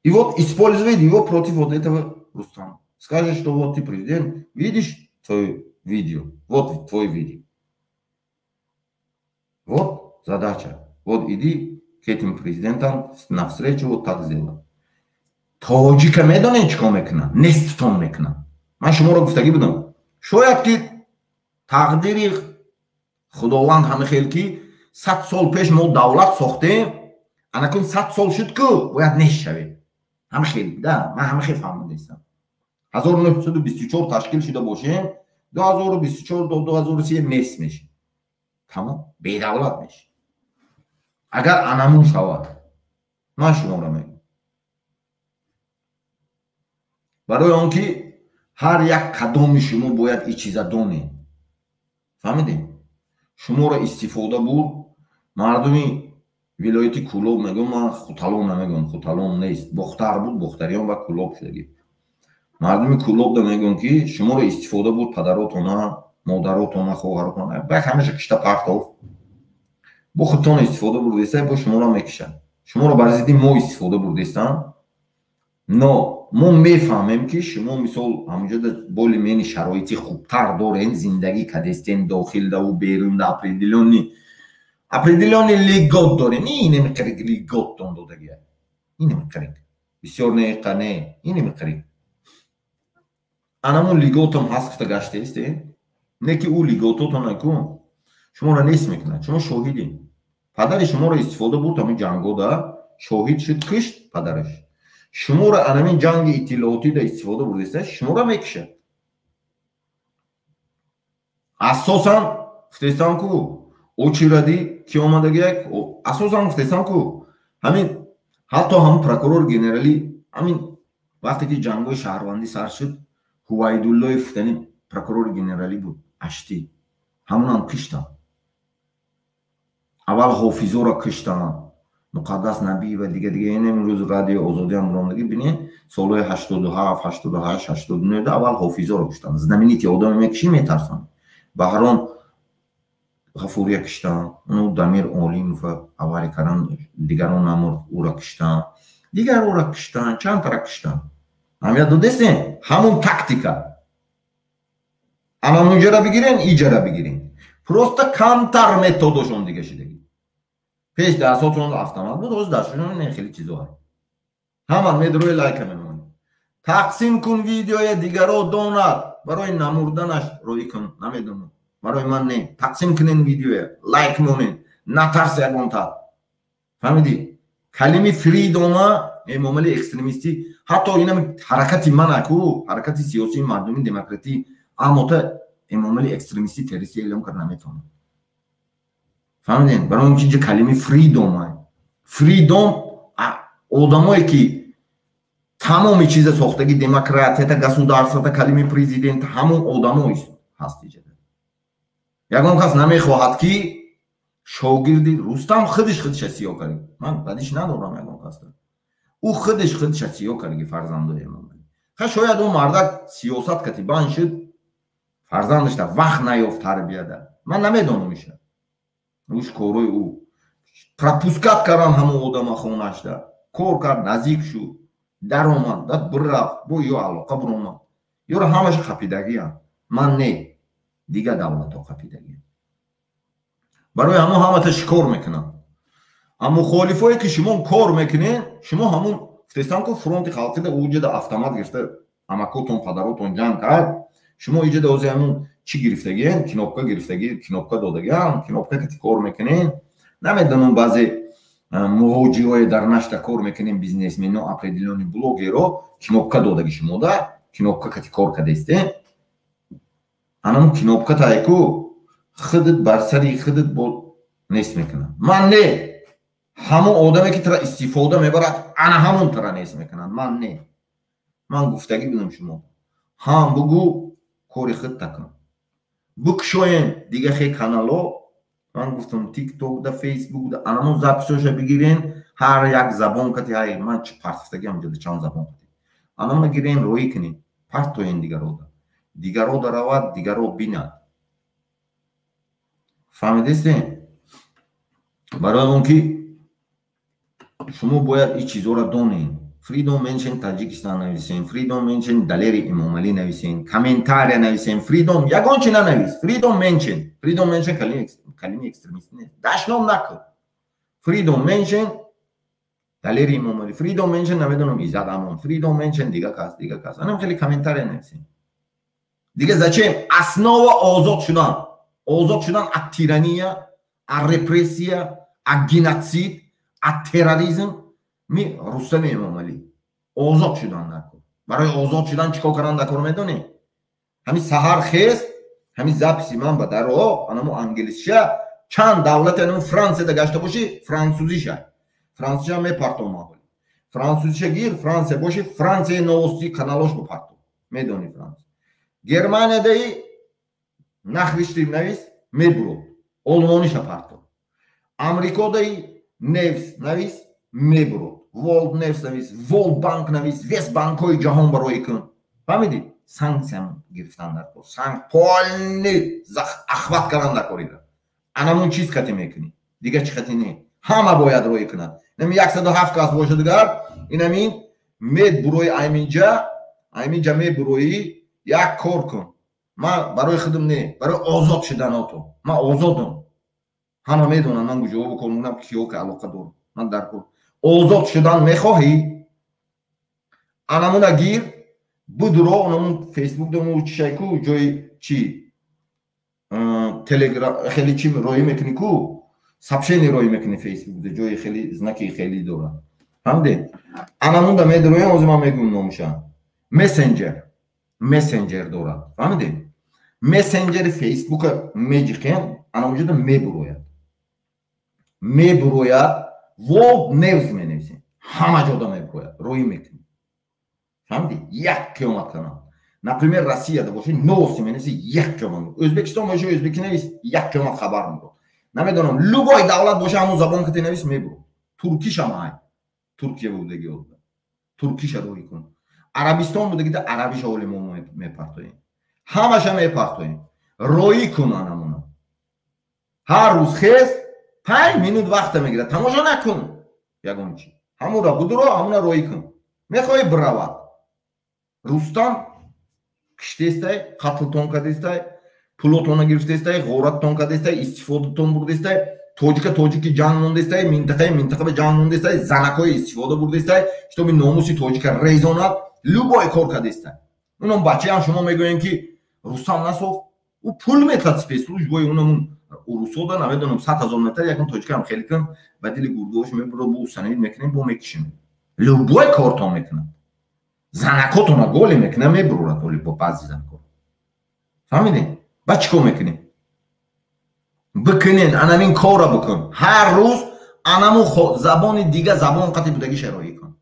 И вот использует его против вот этого Рустама. Скажет, что вот ты президент, видишь твое видео, вот твой видео. Вот задача. Вот иди к этим президентам навстречу, вот так сделай. Тоҷика медонед чӣ кор мекунад? Неститон мекунад. Ман шуморо гуфтагӣ будам. Шояд ки тақдири Худованд ҳама хел ки 100 сол пеш мо давлат сохтем, анакун 100 сол шуд ку бояд нест шавем. Ҳама хел, да, ман ҳама хел фаҳмидастам. 1924 ташкил шуда бошем, 2024 то 2030 нест мешем. Тамом, бедавлат мешем. Агар анамун шавад, ман шуморо мегӯям. Барои он ки ҳар як қадоми шумо бояд и чиза донед. Фаҳмидем? Шуморо истифода бурд мардуми вилояти Кӯлоб мегӯям, ман Хуталон намегӯям, Хуталон нест, Бохтар буд, Бохтариён ва Кӯлоб шудагӣ. Мардуми Кӯлобда мегӯям ки шуморо истифода бурд падаротона, модаротона, хоҳаротона, бак ҳамаша кишта партов. Бо худтон истифода бурдеста, бо шуморо мекишанд. Шуморо бар зидди мо истифода бурдестанд. Но мо мефаҳмем ки шумо мисол ҳамонҷода более-менее шароити хубтар дорен, зиндагӣ кадестен дохилдаву берунда определённый льгот дорен. Инеми қарик льготтон додагия. Инеми қарик. Бисёр не қа не, инеми қарик. Анамун льготам ҳаст гуфта гаштаисте? Не ки ӯ льгототон наку. Шуморо нест мекунад. Шумо шоҳидед. Падари шуморо истифода бурд ҳамин ҷангода, шоҳид шуд, кишт падараш. Шуморо анамин ҷанги иттилоотида истифода бурдеста, шуморо мекишад. Асосан гуфтестам ку очиради ки омадагияк, асосан гуфтестам ку ҳамин ҳатто ҳамун прокурор генералӣ ҳамин вақте ки ҷангои шаҳрвандӣ сар шуд, Ҳувайдуллоев гуфтани прокурори генералӣ буд, аштӣ. Ҳамунам киштам. Аввал Ҳофизоро киштам. Муқаддас Набиева дига дига ин имрӯз радио Озодиам рондаги бинед, солҳои 87, 88, 89 аввал Ҳофизоро киштанд. Знаменитый одаме мекишӣ метарсанд. Баҳром Ғафурия киштанд, уну Дамир Олимова аввали кардан, дигарон намурд, ӯро киштанд. Дигар ӯро киштанд, чандтара киштанд. Ҳамия додестем? Ҳамун тактика. Анамунҷара бигирен, иҷара бигирен. Просто камтар методошон дига шидагӣ. Пеш дарсотон автомат буд, ҳозир дарсошон не хеле чизо ҳаст. Ҳама медрои лайка мемонад. Тақсим кун видеоя дигаро донад. Барои намурданаш роӣ кун, намедонам. Барои ман не. Тақсим кунен видеоя, лайк монен. Натарс ягонта. Фаҳмидӣ? Калими фридома эмомали экстремистӣ, ҳатто инам ҳаракати манаку, ҳаракати сиёсии мардуми демократӣ, аммо та эмомали экстремистӣ террористӣ эълон карда наметавонад. Фаҳмидем? Барои он ки инҷа калими freedom. Freedom одамое ки тамоми чиза сохтаги демократията, государствата, калими президент, ҳамон одамо ҳаст иҷа. Ягон кас намехоҳад ки шогирди Рустам худиш худиша сиё кард. Ман бадиш надорам ягон касда. Ӯ худиш худиша сиё кард фарзандои Эмомалӣ. Ха шояд ӯ мардак сиёсат кати бан шуд, фарзандашда вақт наёфт тарбияда. Ман намедонам иша. Уш корои ӯ пропускать кардан ҳамон одама хонашда кор кард, наздик шуд, даромад, дад бирафт, бо ё алоқа биромад. Ёро ҳамаша қапидагиам, ман не, дигар давлатҳо қапидагиам. Барои ҳамон ҳамата шикор мекунанд. А мухолифое ки шумо кор мекунед, шумо ҳамун фтестан ку фронти халқида уҷада автомат гирифта, амакотон, падаротон ҷанг кард. Шумо иҷада ози ҳамун чӣ гирифтагиен, кнопка гирифтаги, кнопка додагиам, кнопка ки кор мекунед. Намедонам, баъзе муҳоҷирое дар нашта кор мекунем, бизнесмено, определённый блогеро кнопка додаги шумода, кнопка кати кор кардесте. Анамун кнопка тайку худат бар сари худат бо нест мекунад. Ман не, ҳамон одаме ки тара истифода мебарад, ана ҳамон тара нест мекунад, ман не. Ман гуфтагӣ будам, шумо ҳам бугӯ, кори худ такун, бикушоем дига хе канало. Ман гуфтам, Тикток да, Фейсбук да анамон записоша бигирен, ҳар як забон кати. Ҳай, ман чи партифтагиам ҷода, чанд забон кати анамона гирен, роӣ кунем, партоен дигарода, дигарода равад, дигаро бинад. Фаҳмидестем? Барои он ки шумо бояд ин чизҳоро донед. Freedom Mention Таҷикистон нависен, Freedom Mention Далери Эмомалӣ нависен, комментария нависен, Freedom ягон чи нанавис, Freedom Mention. Freedom Mention калими экстремист нест, дашном накун. Freedom Mention Далери Эмомалӣ, Freedom Mention, намедонам, Иззат Амон, Freedom Mention дига кас, дига кас, анам хеле комментария нависен. Дига зачем? Основа озод шудан, озод шудан от тирания, от репрессия, от геноцид, от терроризм. Ми Рустами Эмомалӣ озод шудан даркор. Барои озод шудан чӣ кор кардан даркор, медонӣ? Ҳамин саҳар хез, ҳамин записи ман ба даро, анамо англисша, чанд давлате, анамо Франсияда гашта бошӣ, франсузиша, франсузиша мепартом. Франсузиша гир, Франсия боши, Франсия новости каналош бипартом, медони Франсия. Германиядаи нахриштим навис, мебуро, олмониша партом. Амрикодаи news навис, мебуро, World News навис, World Bank навис, весь банкҳои ҷаҳон барои кун. Фаҳмидӣ? Санксиям гирифтан дар кор, полный охват кардан дар кор. Ира анамун чиз кати мекунӣ, дига чӣ кати не. Ҳама бояд роӣ кунад. Инами 107 кас боша, дигар инамин мебурои, айминҷа, айминҷа мебуроӣ, як кор кун. Ман барои худам не, барои озод шуданото. Ман озодам, ҳама медонанд ман куҷо кор мекунам, киё ки алоқа дорам. Ман дар кор озод шудан мехоҳӣ, анамуна гир, будуро, анамун Фейсбук дому чишайку, ҷои чи, Телеграм, хеле чи роӣ мекунӣ ку, сообщение роӣ мекунӣ Фейсбук, ҷои хеле знаки хеле дорад, фаҳмидед? Анамунда медроем, ҳозир ман мегӯм номуша. Мессенджер, мессенджер дорад, фаҳмидед? Мессенджери Фейсбука меҷиқем, анамунҷода мебурояд, мебурояд. World News менависем, ҳама ҷода мебурояд, роӣ мекунӣ, фаҳмидӣ? Як қиёмат канал. Например, Россияда боши, новости менависи, як қиёмат. Ӯзбекистон боши, ӯзбеки навис, як қиёмат хабар мебурад. Намедонам, любой давлат боша, ҳамун забон ки навис, мебурад. Туркишам ҳай, Туркия будаги, туркиша роӣ кун. Арабистон будагида, арабиша оли мо мепартоем, ҳамаша мепартоем. Роӣ кун анамуна. Ҳар рӯз хез, 5 минут вақта мегирад, тамошо накун ягон чи, ҳамура будуро, ҳамуна роӣ кун. Мехоҳӣ, биравад Рустам киштестай, қатлтон кардестай, пулотона гирифтестай, ғораттон кардестай, истифодатон бурдестай, тоҷика тоҷики ҷанг мондестай, минтақаи минтақа ба ҷанг мондестай, занакҳои истифода бурдестай, чтобы номуси тоҷика резонад, любой кор кардестай. Унам бачаам шумо мегӯем, ки Рустам насохт, ӯ пул метад спецслужбои унамун урусода, намедонам, 100 000 метр, ягон тоҷикам хеле кун, ба дили гургош мебуро, бо установить мекунем, бо мекишем, любой кортон мекунад, занакотона голи мекунад, мебурад оли бо баъзи занакот, фаҳмидем? Ба чӣ кор мекунем? Бикунен, анамин корра бикун. Ҳар рӯз анамун забони дига забон қати будагиша роӣ кун.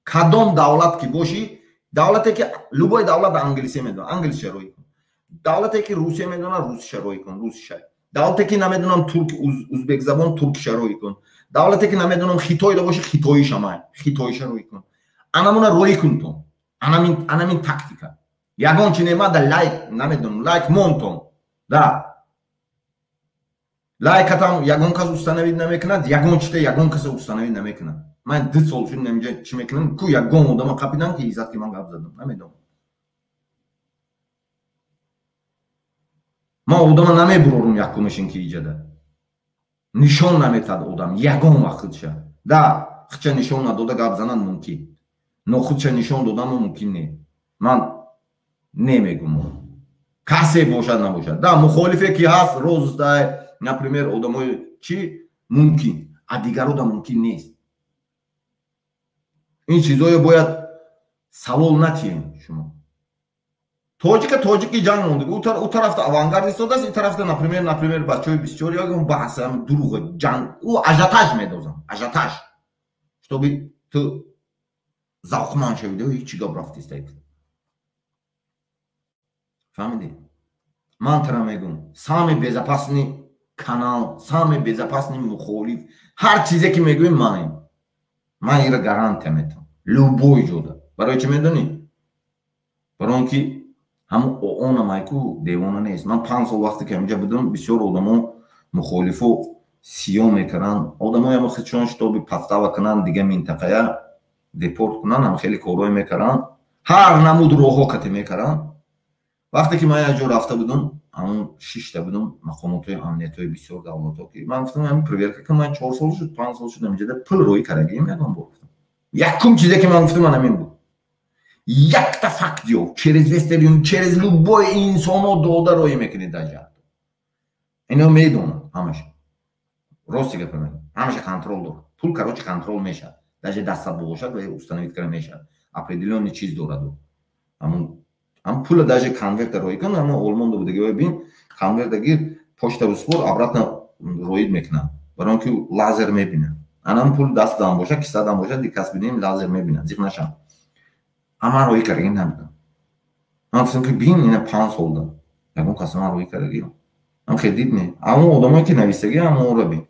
Кадом давлат ки бошӣ, давлате ки любой давлат англисия медонад, англисия роӣ кун. Давлате ки русия медонад, русиша роӣ кун, русиша. Давлате ки, намедонам, турк, узбек забон, туркиша роӣ кун. Давлате ки, намедонам, хитойда боши, хитоиша май, хитоиша роӣ кун. Анамуна роӣ кун тон. Анамин тактика. Ягон чи немада, лайк, намедонам, лайк монтон да. Лайкатам ягон кас установить намекунад, ягон чита ягон каса установить намекунад. Ман 2 сол шуд инҷа чӣ мекунам, ку ягон одама қапидам ки иззат ки ман гап задам, намедонам. Ман одама намебурорум якумашин ки иҷада. Нишон наметад одам ягон вақт худша. Да, худша нишон надода гап занад мумкин. Но худша нишон додану мумкин не. Ман немегум. Касе бошад набошад. Да, мухолифе ки ҳаст роздай, например, одамои чӣ мумкин, а дигар одам мумкин нест. Ин чизое бояд савол натиҳем шумо. Тоҷика тоҷики ҷанг монд. У тарафта авангард истодааст, ин тарафта, например, бачаҳои 24 ягон баҳс, дурӯғ ҷанг, ӯ ажиотаж медозам, ажиотаж. Чтобы ту завқманд шавӣ, ҳеҷ гап рафтиста. Фаҳмидӣ? Ман тара мегӯм, самый безопасный канал, самый безопасный мухолиф, ҳар чизе ки мегӯем манем. Ман инро гарантия метавам. Любой ҷода. Барои чӣ медонӣ? Барои он ки ҳамун ООНам айку девона нест. Ман 5 сол вақте ки ҳаминҷа будам, бисёр одамо мухолифо сиё мекарданд. Одамои ҳама худшон шитоби подстава кунанд, дига минтақая депорт кунанд, ҳам хеле корҳое мекарданд. Ҳар намуд роҳҳо кате мекарданд. Вақте ки ман як ҷо рафта будам, ҳамун шишта будам, мақомотҳои амниятҳои бисёр давлатҳо ки ман гуфтам, ҳамин проверка ки ман 4 сол шуд, 5 сол шуд ҳаминҷода пул роӣ кардагием ягон бор гуфтам. Якум чизе ки ман гуфтам ман ҳамин буд. Якта факт ёфт, через Вестерн, через любой инсоно дода роӣ мекунед дар ҷаҳат. Ино медонад ҳамаша. Рости гапа мегӯям, ҳамаша контрол дорад. Пул короче контрол мешавад. Даже дастат бошад ва установить карда мешавад. Определённый чиз дорад ӯ. Ҳамун ҳам пула даже конверта роӣ кун, ҳамон олмонда будаги бин, конверта гир, почта бисупор, обратно роид мекунад. Барои он ки лазер мебинад. Анам пул дастам бошад, кисадам бошад, дикас бинем лазер мебинад, зиқ нашам. Ама роӣ кардаги набудам. Ман гуфтам ки бин, ина 5 солда. Ягон кас ман роӣ кардаги. Ам хел дид не. Ҳамон одамое ки нависаги, ҳамон ӯро бин.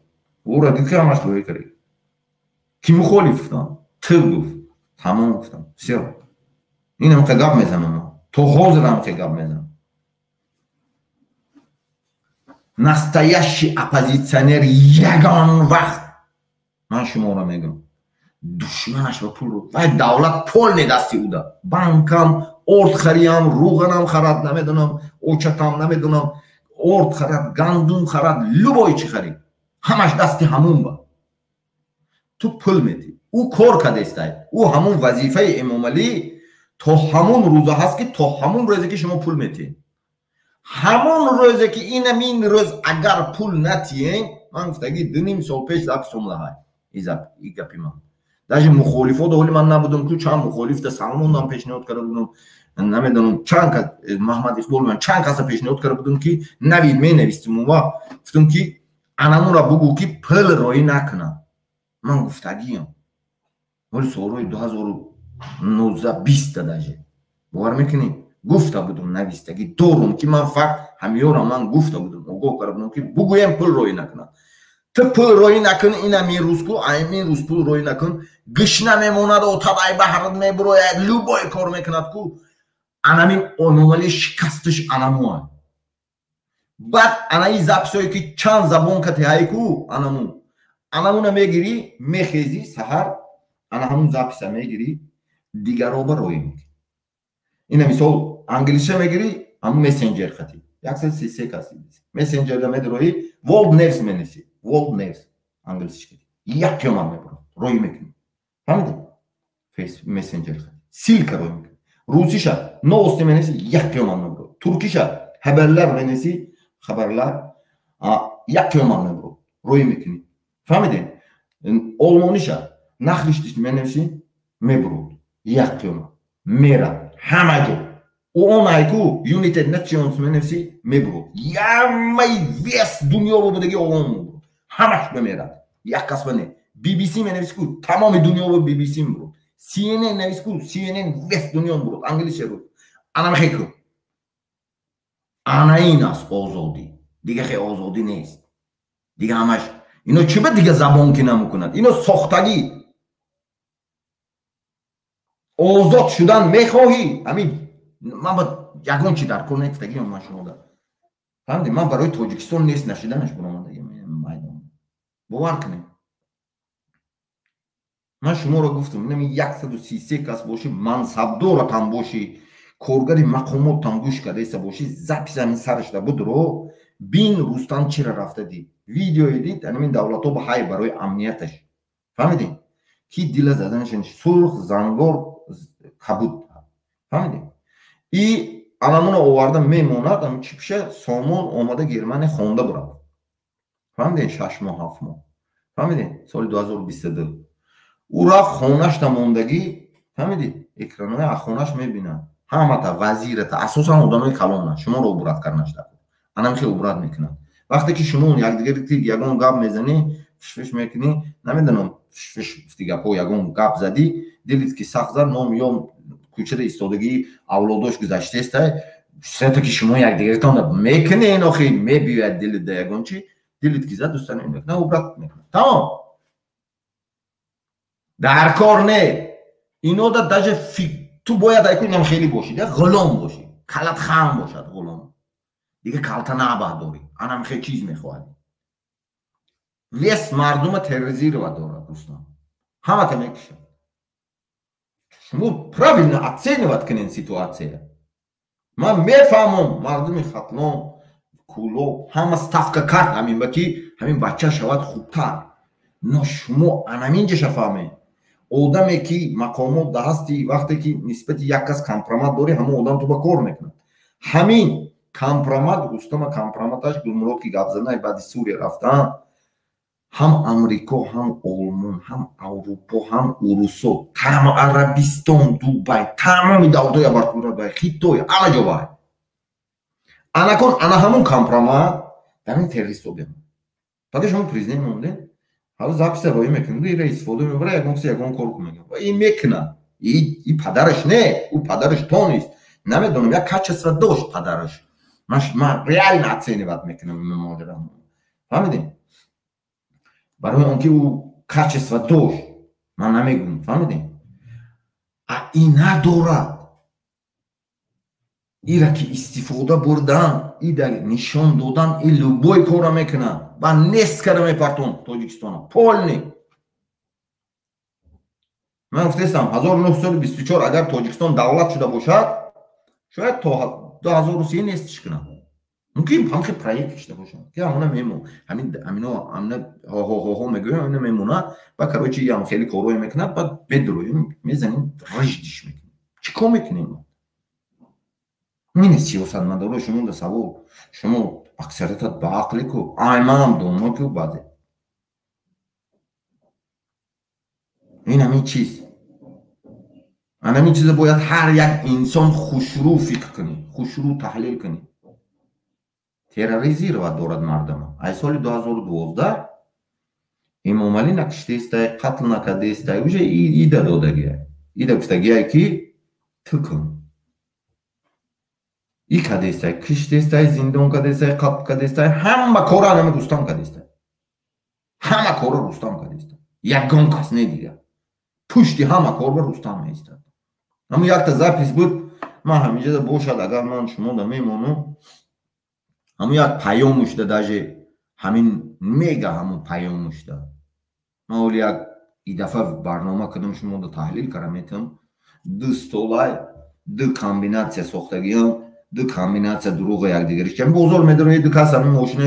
Ӯро дид ки ҳамаш роӣ кардаги. Ки мухолиф гуфтам, ту гуфт. Тамом гуфтам. Всё. Инам қа гап мезанам. То ҳозир ҳам хел гап мезанам. Настоящий оппозиционер ягон вақт, ман шуморо мегӯям, душманаш ба пул вай давлат полне дасти ӯда. Банкам, орд хариям, рӯғанам харад, намедонам, очатам, намедонам, орд харад, гандум харад, любой чи харид. Ҳамаш дасти ҳамун ба. Ту пул метӣ. Ӯ кор кардестай. Ӯ ҳамун вазифаи Эмомалӣ то ҳамун рӯза ҳаст ки то ҳамун рӯзе ки шумо пул метиҳед. Ҳамон рӯзе ки инамин рӯз агар пул натиҳед, ман гуфтаги 2.5 сол пеш запис омадаҳай. И гапи ман. Даже мухолифо ҳоли ман набудам, ку чанд мухолифта Салмонам пешниҳод карда будам, намедонам чанд кас, Маҳмад Иқбол ман чанд каса пешниҳод карда будам ки навид менавистим ва гуфтам ки анамура бугӯ ки пул роӣ накунад. Ман гуфтагиям. Ҳоли солҳои 2019-20 даже. Бовар мекунӣ? Гуфта будам, навистагӣ дорум ки ман факт ҳамёрам, ман гуфта будам, огоҳ карда будам ки бугӯем пул роӣ накунад. Ту пул роӣ накун, инамин рӯз ку, аймин рӯз пул роӣ накун, гишна мемонад, отадай баҳр мебурояд, любой кор мекунад ку, анамин Эмомалӣ шикасташ анамуа. Баъд анаи записое ки чанд забон кати ку, анаму. Анамуна мегирӣ, мехезӣ саҳар, ана ҳамун записа мегирӣ, дигароба роӣ мекунӣ. Ина мисол англиша мегирӣ, ҳамун мессенджер хати. 133 каси. Мессенджерда медроӣ, World News менависӣ. World News англисиш кати. Як қиёмат мебурад, роӣ мекунӣ. Фаҳмидӣ? Фейс мессенджер хати. Ссылка роӣ мекунӣ. Русиша новости менависӣ, як қиёмат мебурад. Туркиша хабарлар менависӣ, хабарлар, як қиёмат мебурад. Роӣ мекунӣ. Фаҳмидӣ? Олмониша нахриштиш менависӣ, мебурад. Як қиёмат. Мерад. Ҳама ҷо. ООН айку United Nations менависӣ, мебурад. Ямаи вес дунё будаги ООН мебурад. Ҳамаш мемерад. Як кас не. BBC менависӣ ку, тамоми дунё бо BBC мебурад. CNN нависӣ ку, CNN вес дунё мебурад. Англиша буд. Ана мехе ку. Ана ин аст озодӣ. Дига хе озодӣ нест. Дига ҳамаш ино чӣ ба дига забон ки намекунад? Ино сохтагӣ. Озод шудан мехоҳӣ? Ҳамин ман ба ягон чи дар кор нефтагиам ман шумода. Фаҳмидӣ? Ман барои Тоҷикистон нест нашиданаш баромадагиам. майдон. Бовар кунед. Ман шуморо гуфтам, инами 133 кас бошӣ, мансабдоратам бошӣ, коргари мақомотам гӯш кардаиста бошӣ, запись ҳамин сарашда будро, бин Рустам чира рафта дид. Видеое дид, ҳамин давлатҳо ба ҳай барои амнияташ. Фаҳмидед? Ки дила заданашон сурх, зангор, кабуд. Фаҳмидед? И аламуна оварда мемонад, ам чипша сомон омада Германия хонда бурад. Фаҳмидед? 6 моҳ, 7 моҳ. Фаҳмидед? Соли 2022. Ӯ рафт хонашта мондагӣ, фаҳмидед? Экранои аз хонаш мебинад. Ҳамата вазирата, асосан одамои калона, шуморо убрат карданаш дар. Анам хел убрат мекунад. Вақте ки шумо якдигари ягон гап мезанӣ, фишфиш мекунӣ, намедонам, фишфиш гуфти гапҳо ягон гап задӣ, дилит ки сахт зад, ном ё кӯчада истодагии авлодош гузаштаестай, сета ки шумо якдигаритон мекунед, охи мебиёяд дилит да ягон чи, дилит ки зад, дӯстани мекунад, убрат мекунад. Тамом. Дар кор не. Ино да даже ту бояд айкунам хеле бошӣ, да ғулом бошӣ, калат хам бошад ғулом. Дига калта набаъд дорӣ. Анам хел чиз мехоҳад. Вес мардума терроризировать дорад, дӯстон. Ҳамата мекушад. Шумо правильно оценивать кунед ситуация. Ман мефаҳмам мардуми Хатлон, Кӯлоб ҳама ставка кард ҳамин ба ки ҳамин бача шавад хубтар. Но шумо анаминҷаша фаҳмед. Одаме ки мақомот да ҳасти, вақте ки нисбати як кас компромат дорӣ, ҳамон одам ту ба кор мекунад. Ҳамин компромат, Рустама компроматаш Гулмурод ки гап задан баъди Сурия рафтан, ҳам Амрико, ҳам Олмон, ҳам Аврупо, ҳам Урусо, там Арабистон, Дубай, тамоми давлатҳои абарқудрат бай, Хитой, ҳама ҷо бай. Анакон ана ҳамон компромат дар ин террористҳо бемон. Баъд шумо президент мондед, ҳало записа роӣ мекунад, ира истифода мебарад, ягон кас ягон кор мекунад. Ва ин мекунад. И падараш не, ӯ падараш тонист. Намедонам, як качество дошт падараш. Ман реально оценивать мекунам Эмомалӣ Раҳмон. Фаҳмидед? Барои он ки ӯ качество дошт, ман намегӯям, фаҳмидед? А ин надорад. Ира ки истифода бурдан, ида нишон додан, и любой кора мекунад. Ба нест карда мепартон Тоҷикистона. Полный. Ман гуфтаистам, 1924 агар Тоҷикистон давлат шуда бошад, шояд то 2030 нестиш кунад. Мумкин ҳамхе проект кишта бошад. Ки ҳамона мемон. Ҳамин ҳамино ҳамина ҳо мегӯям, ҳамина мемона. Ба короче ям хеле корҳое мекунад, баъд бедроем, мезанем, риждиш мекунем. Чӣ кор мекунем? Ин сиёсатмадоро шумо да савол. Шумо аксариятат ба ақле ку, ай манам доно ку баъзе. Ин ҳамин чиз. Ҳамин чиза бояд ҳар як инсон хушрӯ фикр кунӣ, хушрӯ таҳлил кунӣ. Терроризировать дорад мардума. Ай соли 2012 Эмомалӣ накиштаистай, қатл накардаистай, уже ида додагиай. Ида гуфтагиай ки ту кун. И кардестай, киштестай, зиндон кардестай, қатл кардестай, ҳама кора ҳама Рустам кардестай. Ҳама кора Рустам кардестай. Ягон кас не дигар. Пушти ҳама кор ба Рустам меистад. Ҳамун якта запись буд, ман ҳаминҷода бошад, агар ман шумо да мемонам, ҳамун як паёмушда даже ҳамин мега ҳамун паёмушда. Ман оли як идафа барнома кардам, шумо да таҳлил кардам метавонам. Ду столай, ду комбинатсия сохтагиам, ду комбинатсия дурӯға якдигариш. Чам бозор медарои ду кас ҳамин мошина,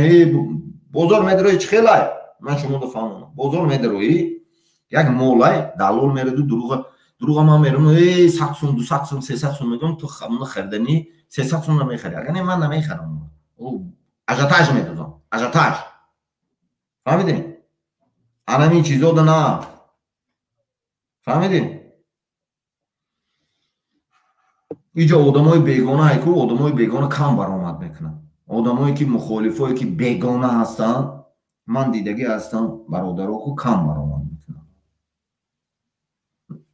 бозор медарои чӣ хелай? Ман шумо да фаҳмонам. Бозор медарои як молай, далол мераду дурӯға дурӯға ман мерам, 100 сум, 200 сум, 300 сум мегӯям, ту ҳамона хариданӣ 300 сум намехарӣ. Агар не ман намехарам. Ажиотаж медодам, ажиотаж. Фаҳмидед? Анамин чизо да на. Фаҳмидед? Иҷо одамои бегона айку, одамои бегона кам баромад мекунанд. Одамое ки мухолифое ки бегона ҳастанд, ман дидагӣ ҳастам, бародароку кам баромад мекунанд.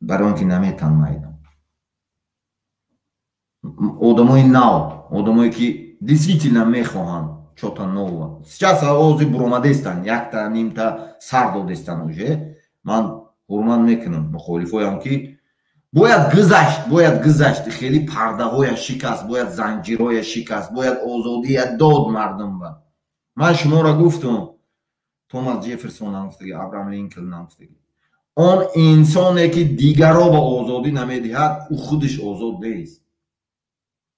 Барои он ки наметан майдон. Одамои нав, одамое ки действительно мехоҳанд чё-то нового. Сейчас ози буромадестанд, якта, нимта сар додестанд уже. Ман ҳурмат мекунам мухолифоям ки бояд гузашт, хеле пардаҳоя шикаст, бояд занҷирҳоя шикаст, бояд озодия дод мардум ба. Ман шуморо гуфтам, Томас Ҷефферсон нагуфтагӣ, Абрам Линколн нагуфтагӣ. Он инсоне ки дигарро ба озодӣ намедиҳад, ӯ худаш озод нест.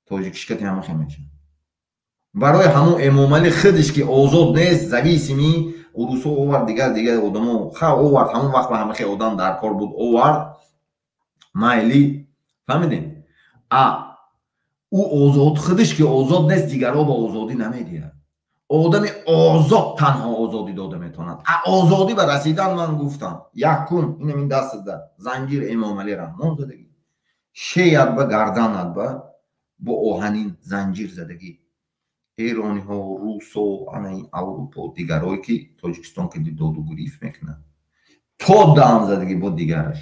Тоҷикишкати ҳама хел мешавад. Барои ҳамун Эмомалӣ худаш ки озод нест, зависимый урусо овард, дигар дигар одамо ха овард, ҳамон вақт ба ҳама хел одам дар кор буд, овард, майли, фаҳмидем? А ӯ озод худаш ки озод нест, дигарро ба озодӣ намедиҳад. Одами озод танҳо озодӣ дода метавонад. А озодӣ ба расидан ман гуфтам, якум инам ин дастада занҷир Эмомалӣ Раҳмон задагӣ, шеяд ба гарданат ба бо оҳанин занҷир задагӣ. Эрониҳо, русо, ана ин Аврупо, дигарое ки Тоҷикистон ки доду гирифт мекунад, то дам задагӣ бо дигараш.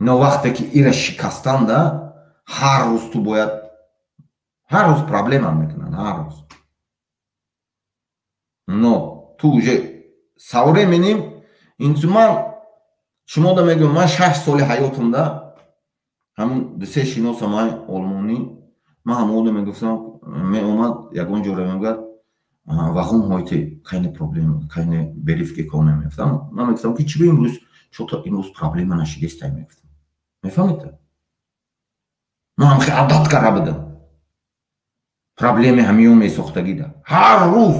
Но вақте ки ира шикастанда, ҳар рӯз ту бояд, ҳар рӯз проблема мекунанд, ҳар рӯз. Но ту уже со временем инсуман шумо да мегӯям, ман 6 соли ҳаётумда ҳамун дусе шиносам ай олмонӣ, ман ҳамода мегуфтам, меомад ягон ҷора мегӯяд: "Warum heute keine Probleme, keine Brief gekommen?" Мегуфтам, ман мегуфтам ки чиро имрӯз чото имрӯз проблема нашидестай, мегуфтам. Мефаҳмед? Ман ҳам хеле одат карда будам проблеми ҳамиё месохтагида. Ҳар рӯз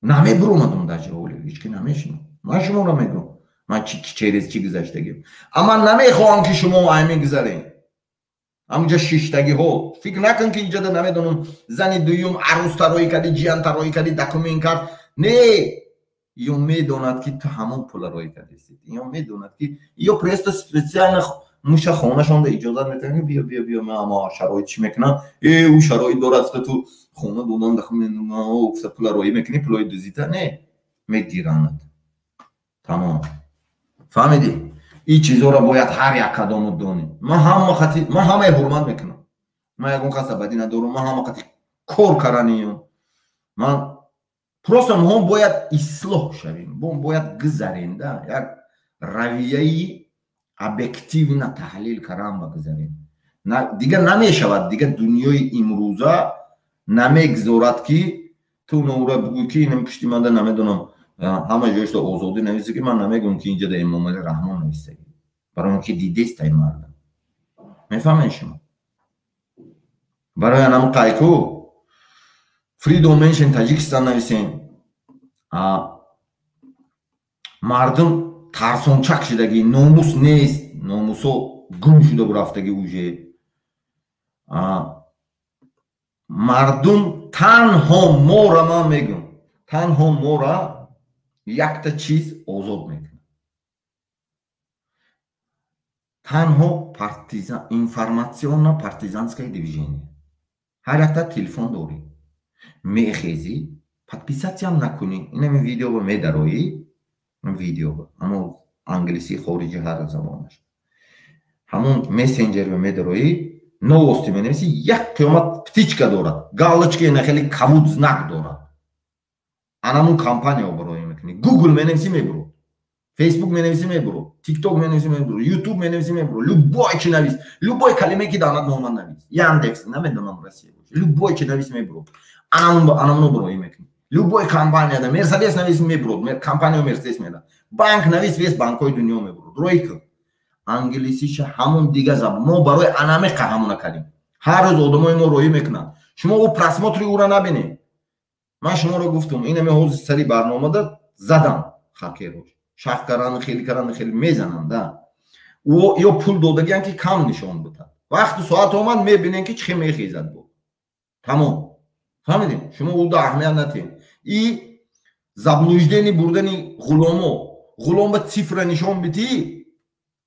намебуромадам, даже оли ҳеч ки намешинам. Ман шуморо мегӯям, ман через чӣ гузаштагим, амма намехоҳам ки шумо ай мегузарем. Ҳамунҷа шиштагиҳо фикр накун ки инҷода намедонам зани дуюм арӯстароӣ кардӣ, ҷиянтароӣ кардӣ, документ кард. Не, ё медонад ки ту ҳамон пула роӣ кардисти, ё медонад ки ё просто специально муша хонашонда иҷозат метавон: "Биё, биё, биё, ман ама шароит чӣ мекунам?" Э, ӯ шароит дорад, ту хона додан, документ, пула роӣ мекунӣ, пулои дузита не мегиранад, тамом. Фаҳмидӣ? Ин чизҳоро бояд ҳар як кадому донӣ. Ман ҳама хати, ман ҳамаи ҳурмат мекунам, ман ягон каса бадӣ надорам, ман ҳама қати кор караниём. Ман просто мо бояд ислоҳ шавем, мо бояд гузарем да як равияи объективно таҳлил кардан ба гузарем. Дигар намешавад, дигар дунёи имрӯза намегзорад ки ту наура бугӯй ки инам пушти манда намедонам ҳама ҷоишто озодӣ нависе, ки ман намегӯям ки инҷода Эмомалӣ Раҳмон нависагӣ, барои он ки дидестай мардам. Мефаҳмед шумо? Барои анам қайку Freedom Menschen Таҷикистон нависем, мардум тарсончак шудагӣ, номус нест, номусо гум шуда бурафтагӣ уже. Мардум танҳо мора, ман мегӯям, танҳо мора якта чиз озод мекунад, танҳо информационно партизанское движение. Ҳар якта телефон дорӣ, мехезӣ, подписаться накунӣ, инами видео медароӣ, видео ҳамон англисӣ, хориҷӣ, ҳар забонаш, ҳамон мессенджер медароӣ, новости менависӣ, як қиёмат птичка дорад, галочка ина хеле кабуд знак дорад, анамун компания барои мекунӣ. Гугл менависӣ, мебуро, Фейсбук менависӣ, мебуро, Тикток менависӣ, мебуро, Ютуб менависӣ, мебуро. Любой чи навис, любой калимае ки данат номан навис, Яндекс, намедонам, Россия, любой чи навис, мебуро. Анамуно барои мекунӣ. Любой компанияда Мерседес навис, мебурод, компания Мерседес меда. Банк навис, весь банкҳои дунё мебурод. Рӯй кун англисиша, ҳамон дига забон. Мо барои анамиқа ҳамона кардем. Ҳар рӯз одамои мо роҳӣ мекунанд. Шумо ӯ просмотри ӯра набинед. Ман шуморо гуфтам, инаме ҳозир сари барномада задам, хакеро шах кардан, хеле кардан, хеле мезананд да. Ё пул додагиан ки кам нишон бутад. Вақту соат омад, мебинем ки чӣ мехезад бо тамом. Фаҳмидем? Шумо ӯда аҳамият натиҳед. И заблуждение бурдани ғуломо, ғулом ба цифра нишон битӣ,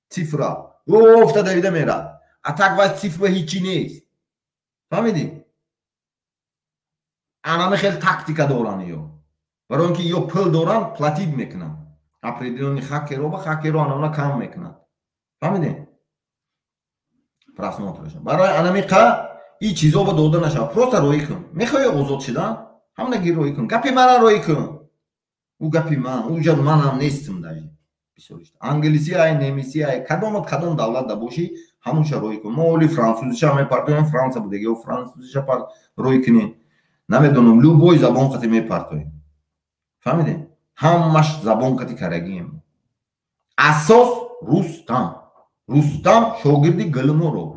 цифра рофта давида мерад, а так вай цифра ҳичи нест. Фаҳмидӣ? Анами хел тактика доранд ё, барои он ки ё пул доранд, платить мекунанд определённый хакеро, ба хакеро анамона кам мекунанд. Фаҳмидем? Просмотрша барои анамиқа и чизо ба дода нашавад. Просто роӣ кун. Мехоҳӣ озод шидан, ҳамна гир, роӣ кун, гапи мана роӣ кун. Ӯ гапи ман уҷа манам нестам, даже англисӣ ай, немисӣ ай, кадомат, кадом давлат да бошӣ, ҳамонша роӣ кун. Мо оли франсузиша мепартоем, Франса будаги, ё франсузиша роӣ кунем, намедонам, любой забон қати мепартоем. Фаҳмидем? Ҳамаш забон кати карагием. Асос Рустам. Рустам шогирди Гулмурод.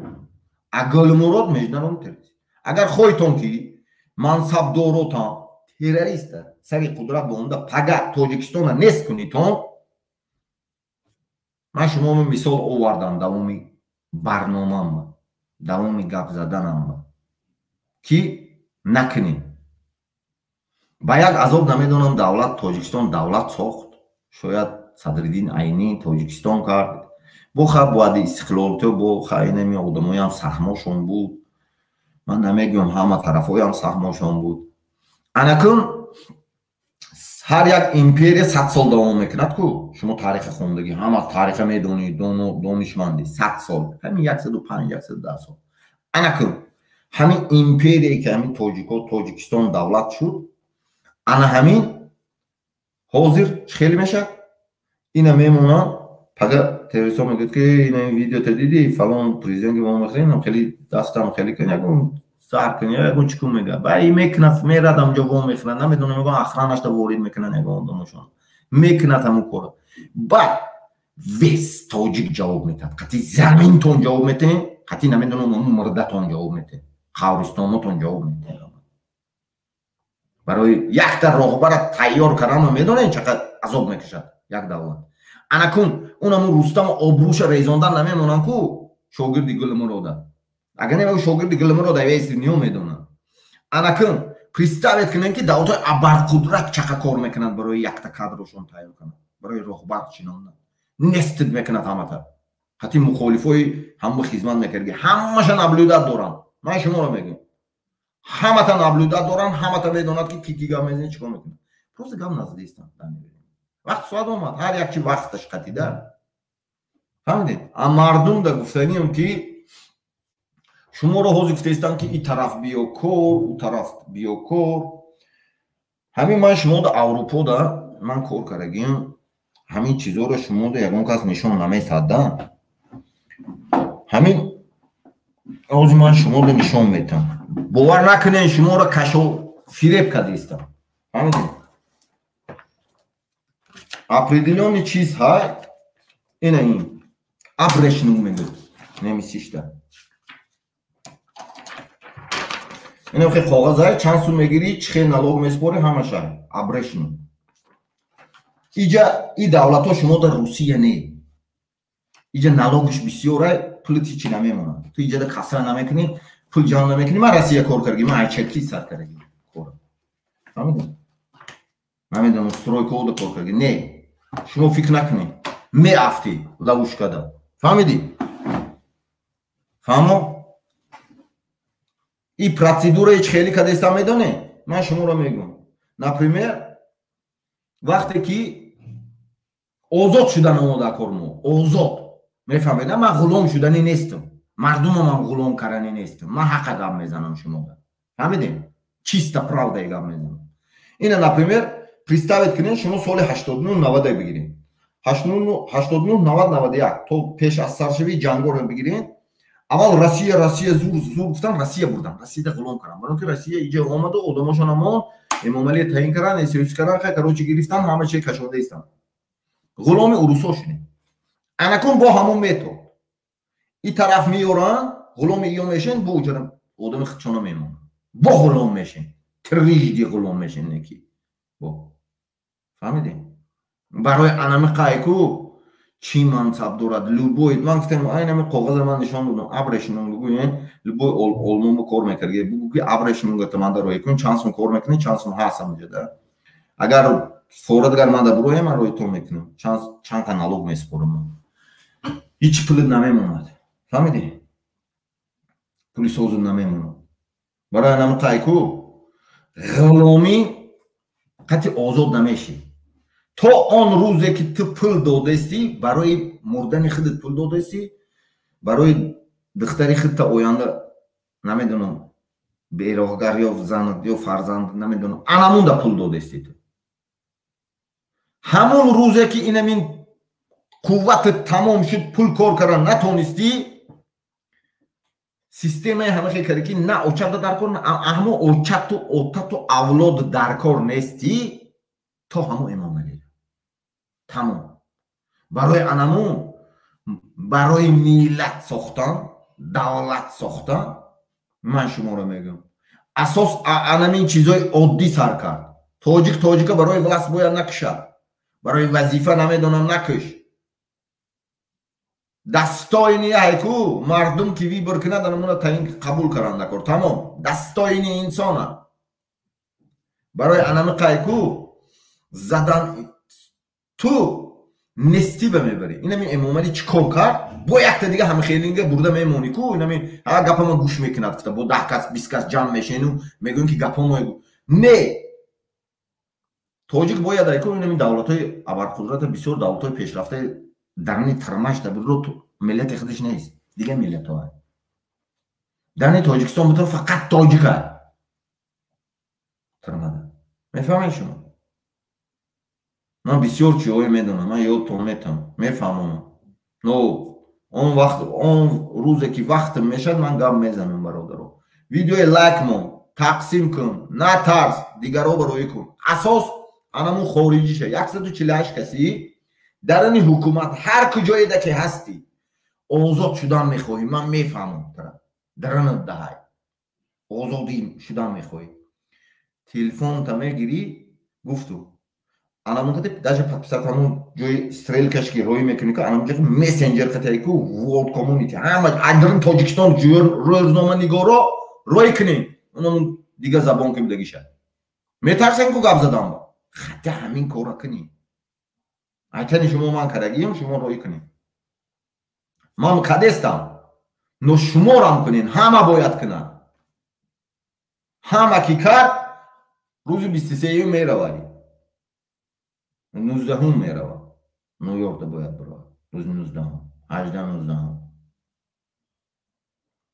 А Гулмурод международный террорист. Агар хоҳитон ки мансабдоротан террориста сари қудрат бонда пага Тоҷикистона нест кунитон, ман шуморо мисол овардам давоми барномам, давоми гап заданам, ки накунем. Ба як азоб намедонам давлат Тоҷикистон давлат сохт, шояд Садриддин Айнӣ Тоҷикистон кард. Бо ха бояд истиқлолто бо ха инами одамоям саҳмошон буд. Ман намегӯям ҳама тарафҳоям саҳмошон буд. Анакун ҳар як империя 100 сол давом мекунад ку. Шумо тариха хондагӣ, ҳама тариха медонӣ, донишмандӣ. 100 сол, ҳамин 105, 110 сол. Анакун ҳамин империяе ки ҳамин тоҷико Тоҷикистон давлат шуд, ана ҳамин ҳозир чӣ хеле мешавад? Ина мемонанд, пага террористҳо мегӯяд ки ина видеото дидӣ, фалон президент ки вомехӯрем, хеле дастам хеле кун, ягон сар кун, ягон чӣ кун мегӯяд. Ба и мекунад, мерад амҷо вомехӯрад, намедонам, ягон охранашта ворид мекунанд, ягон одамошон мекунад ҳамун кора. Баъд вес тоҷик ҷавоб метиҳад, қатъи заминтон ҷавоб метиҳем, қатъи намедонам ҳамун мурдатон ҷавоб метиҳем, қабристонотон ҷавоб метиҳем. Барои якта роҳбара тайёр карданро медонед чақадр азоб мекашад як давлат. Анакун он ҳамун Рустам обрӯша резондан намемонанд ку шогирди Гулмурода. Агар не шогирди Гулмурода вес дунё медонанд. Анакун представить кунед ки давлатҳои абарқудрат чақа кор мекунанд барои якта кадрошон тайёр кунанд, барои роҳбар чинондан. Нестид мекунад ҳамата. Ҳатти мухолифои ҳама хизмат мекард, ҳамаша наблюдат доранд. Ман шуморо мегӯям. Ҳамата наблюдат доранд, ҳамата медонад ки ки ки гап мезанад, чикор мекунад. Просто гап назадистанд. Вақт соат омад, ҳар як чи вақташ қатида. Фаҳмидед? А мардум да гуфтанием ки шуморо ҳозир гуфтаистанд ки и тараф биё кор, у тараф биё кор. Ҳамин ман шумо да Аврупо да ман кор кардагиам, ҳамин чизоро шумо да ягон кас нишон наметиҳад да. Ҳамин ҳозир ман шумо да нишон метиҳам. Бовар накунед, шуморо кашо фиреб кардистам. Фаҳмидед? Определённый чиз ҳай, ина ин Abrechnung мегӯяд немисишта. Ина хе коғаз ҳай, чанд сум мегирӣ, чӣ хел налог меспорӣ, ҳамаша Abrechnung. Иҷа и давлатҳо шумо дар Русия не. Иҷа налогиш бисёр ҳай, пули ти чӣ намемонад. Ту иҷада касра намекунӣ, пул ҷамъ намекунӣ. Ман Россия кор кардагӣ, ман айчакӣ сар кардагӣ кора. Фаҳмидед? Намедонам стройкаода кор кардагӣ. Не, шумо фикр накунед, меафтӣ ловушкада. Фаҳмидӣ? Фаҳмо? И процедураи чӣ хеле кардастам медонед? Ман шуморо мегӯям. Например, вақте ки озод шудан омода кор мо, озод. Мефаҳмед? Ман ғулом шуданӣ нестам. Мардумам ғулом карданӣ нестам. Ман ҳаққа гап мезанам шумода. Фаҳмидед? Чиста правдаи гап мезанам. Ина, например, представить кунед, шумо соли 89 90 бигиред. 89 90 91 то пеш аз саршавии ҷангоро бигиред. Аввал Россия, Россия зур зур гуфтан, Россия бурдан, Россияда ғулом кардан. Барои ки Россия иҷа омаду одамошон ҳамон Эмомалия таъин кардан, СССР кардан, хай короче гирифтан, ҳама чиз кашода истан. Ғуломи урусо шудем. Анакун бо ҳамон метод. И тараф меёранд, ғуломи иё мешен, бо уҷара одами худшона мемонад. Бо ғулом мешен. Трижди ғулом мешен неки. Бо. Фаҳмидед? Барои анами қайку чӣ мансаб дорад? Любой, ман гуфтам, айнами коғазро ман нишон додам, Abrechnung бигӯен, любой олмонбо кор мекард. Бугӯ ки Abrechnung-ата ман дар роҳ кун, чанд сум кор мекунӣ, чанд сум ҳаст ҳамҷода. Агар форад агар ман дар буроям, ман роҳи то мекунам. Чанд та налог месупорам ман. Ҳеҷ пулит намемонад. Фаҳмидӣ? Пули созу намемонад. Барои анами қайку ғуломӣ қатъи озод намешӣ. То он рӯзе ки ту пул додастӣ, барои мурдани худат пул додастӣ, барои духтари худта оянда намедонам, бероҳгар ё занат ё фарзанд намедонам, анамунда пул додастӣ ту. Ҳамон рӯзе ки инамин қувватат тамом шуд, пул кор кардан натонистӣ, системаи ҳама хел кард ки на очата дар кор, ҳамо очату отату авлод дар кор нестӣ, То ҳамун Эмомалӣ. Тамом. Барои анамун, барои миллат сохтан, давлат сохтан, ман шуморо мегӯям. Асос анамин чизои оддӣ сар кард. Тоҷик тоҷика барои власть бояд накушад. Барои вазифа намедонам накуш. Достойный ҳайку мардум ки выбор кунад, анамуна таъин қабул каранд накор. Тамом. Достойный инсона. Барои анами қайку задан ту нести ба мебарӣ. Инами Эмомалӣ чӣ кор кард? Бо якта дига ҳамихелинга бурда мемонӣ ку, инами ҳа гапама гӯш мекунад гуфта, бо 10 кас, 20 кас ҷамъ мешену мегӯем ки гапомо не. Тоҷик бояд айку инами давлатҳои абарқудрата, бисёр давлатҳои пешрафтаи дарни тармашда будро миллати худаш нест, дига миллатҳо. Дарни Тоҷикистон будро фақат тоҷика тармада. Мефаҳмед шумо? Ман бисёр чизҳое медонам, ман ёдтон метам, мефаҳмам. Но он вақт, он рӯзе ки вақтм мешавад, ман гап мезанам, бародаро. Видеои лайк мон, тақсим кун, натарс, дигарро бароӣ кун. Асос анамун хориҷиша 148 каси дарани ҳукумат ҳар куҷоеда ки ҳастӣ озод шудан мехоҳӣ, ман мефаҳмам тара. Даранат даҳай. Озодӣ шудан мехоҳӣ. Телефонта мегирӣ, гуфту анамун қати даже подписать ҳамун ҷои стрелкаш ки роӣ мекунӣ ку, анамун ҷои мессенджер қатае ку world community ҳама адрин Тоҷикистон рӯзноманигоро роӣ кунем, унамун дига забон ки будагиша метарсен ку гап задан ба хатта ҳамин кора кунӣ. Айтани шумо ман кардагиам, шумо роӣ кунем, ман кадестам, но шуморам кунен, ҳама бояд кунад. Ҳама ки кард, рӯзи 23-юм меравад, 19-ум меравад, Ню-Йоркда бояд бировад рӯзи 19-ум, 18, 19-ум.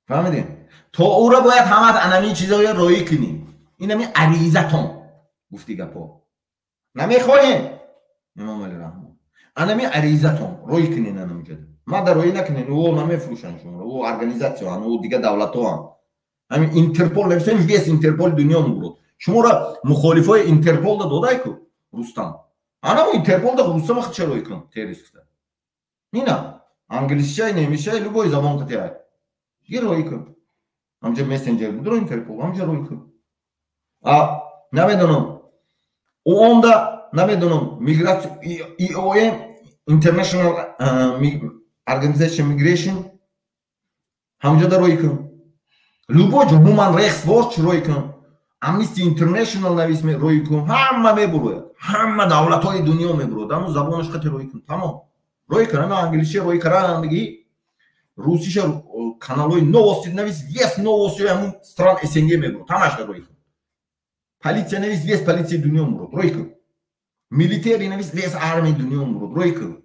Фаҳмидем? То ӯро бояд ҳамат анамин чизоя роӣ кунӣ. Инами аризатон гуфти гапо намехоҳем Эмомалӣ Раҳмон. Анами аризатон роӣ кунен анамҷода. Мада роӣ накунен, ӯ намефурӯшанд шуморо, ӯ организатсияан, ӯ дига давлатҳоанд. Ҳамин Интерпол нависем, весь Интерпол дунё мебурод. Шуморо мухолифои Интерполда додай ку Рустам. Анамо Интерполда Рустам хча роӣ кун террорист гуфта. Ина англисчай, немисчай, любой забон қатиай. Гир роӣ кун. Ҳамҷа мессенджер будро Интерпол, ҳамҷа роӣ кун. А намедонам, ООНда намедонам, мигратсия IOM, International Organization Migration, ҳамҷода роӣ кун. Любой ҷо Human Rights Watch роӣ кун. Amnesty International навис роӣ кун. Ҳама мебурояд. Ҳама давлатҳои дунё мебурояд. Ҳамун забонаш қати роӣ кун. Тамом. Роӣ кун. Ҳама англисча роӣ кардан диги. Русиша каналҳои новости навис, весь новости ҳамун стран СНГ мебурояд. Ҳамашда роӣ кун. Полиция навис, весь полиция дунё мебурояд. Роӣ кун. Милитари навис, весь армияи дунё мебурояд. Роӣ кун.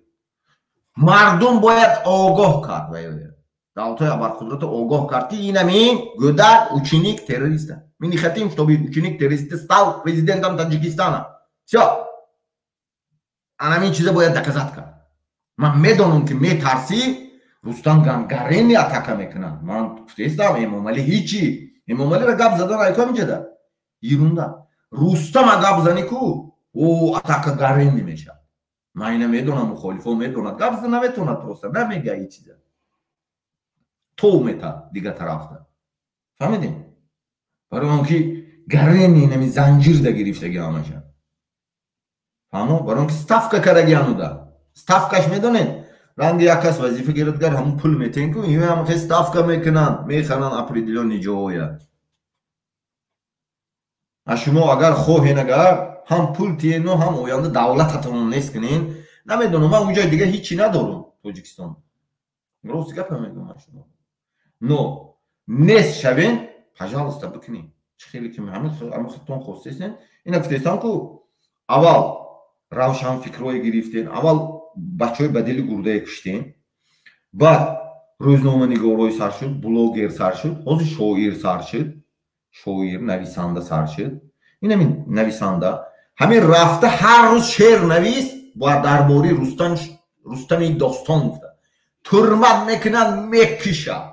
Мардум бояд огоҳ кард ва давлатҳои абарқудрата огоҳ кард ки инамин гӯдак ученик террориста. Мы не хотим, чтобы ученик террориста стал президентом Таджикистана. Всё. Анамин чиза бояд доказать кард. Ман медонам ки метарсӣ, Рустам гангарени атака мекунад. Ман гуфтаистам, Эмомалӣ ҳичи. Эмомалиро гап задан айко ҳаминҷода. Ерунда. Рустама гап зани ку, о атака гарени мешавад. Ман ина медонам, мухолифо медонад. Гап зада наметавонад просто, намега ин чиза. Тов мета дига тарафта. Фаҳмидем? Барои он ки гарени инами занҷирда гирифтаги ҳамаша. Фаҳмо? Барои он ки ставка кардаги ҳануда. Ставкаш медонед? Ранги як кас вазифа гирифтгар ҳамун пул метен ку, ино ҳам хе ставка мекунанд, мехаранд определённый ҷоя. А шумо агар хоҳен, агар ҳам пул тиену ҳам оянда давлататонро нест кунен, намедонам, ман унҷои дига ҳичи надорам Тоҷикистон. Рости гапа мегӯям ман шумо. Но нест шавен, пожалуйста, бикунед. Чӣ хеле ки ҳамин худтон хостесен, ина гуфтестам ку аввал равшанфикрое гирифтен, аввал бачаҳои ба дили гурдае куштен, баъд рӯзноманигорҳои сар шуд, блогер сар шуд, ҳозир шоир сар шуд, шоир, нависанда сар шуд. Инамин нависанда ҳамин рафта ҳар рӯз шеър навис ва дар бораи Рустам, Рустами достон гуфта. Турмат мекунад, мекишад.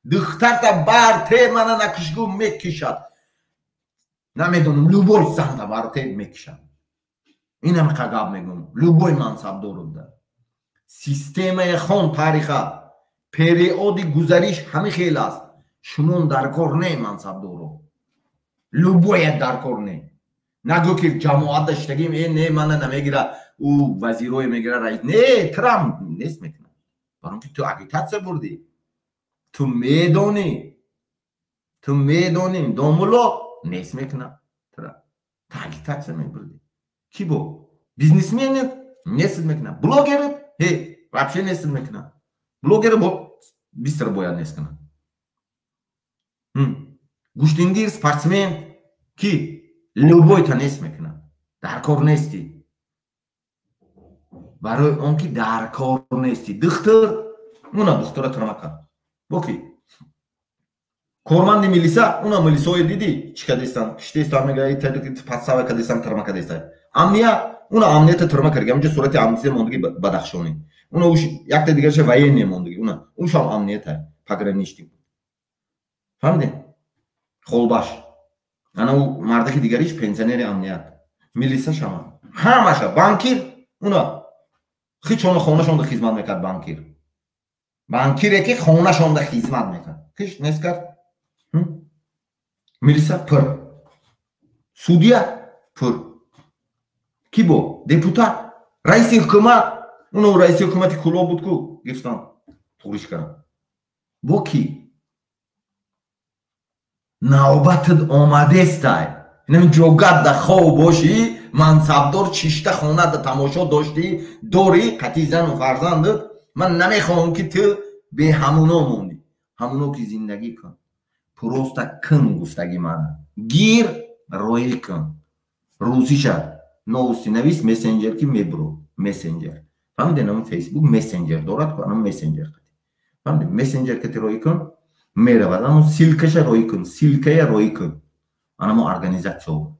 Духтарта бар те мана накишгу мекишад. Намедонам, любой занда бар те мекишад. Инам гап мегӯм, любой мансабдор буда. Системаи хон тариха, периоди гузариш ҳами хел аст. Шумон дар кор не, мансабдоро, любоят дар кор не. Нагӯ ки ҷамоат даштагим, э не, мана намегира, ӯ вазирое мегира, раис не, трам нест мекунад, барон ки ту агитатсия бурдӣ, ту медонӣ, ту медонӣ, домуло нест мекунад тра, ту агитатсия мебурдӣ. Ки бо бизнесменет нест мекунад, блогерет ҳе вообще нест мекунад, блогер бо бистр бояд нест кунад, гӯштингир, спортсмен, ки любойта нест мекунад. Дар кор нестӣ, барои он ки дар кор нестӣ. Духтур, уна духтура турма кард, бо ки корманди милиса, уна милисое дидӣ, чӣ кадестан, киштестан, мега подстава кадестан, турма кадестан. Амният, уна амнията турма кард, ҳамҷо сурати амнияти мондагӣ бадахшонӣ, уна уш якта дигарша военный мондагӣ, уна ушам амнията, пограничник, фаҳмидем, холбаш, ана ӯ мардаки дигариш пенсионери амният, милиса шама ҳамаша, банкир, уна хичона хонашонда хизмат мекард, банкир, банкире ки хонашонда хизмат мекард, хиш нест кард. Милиса пур, судья пур, ки бо депутат, раиси ҳукумат, уно раиси ҳукумати Кулоб буд, ку гирифтан туғриш кардам, бо ки навбатат омадестай. Инами ҷогатда хов бошӣ, мансабдор, чишта хонада тамошо доштӣ, дорӣ қатъи зану фарзандат. Ман намехоҳам, ки ту беҳамуно монӣ, ҳамуно ки зиндагӣ кун, просто кун гуфтаги мана гир, роӣ кун русиша, новости навис, мессенҷер ки мебуро, мессенҷер, фаҳмиде, нам Фейсбук мессенҷер дорад ку, анам мессенҷер, фаҳмиде, мессенҷер ки роӣ кун, меравад, амо ссылкаша роӣ кун, ссылкая роӣ кун, анамо организатсио,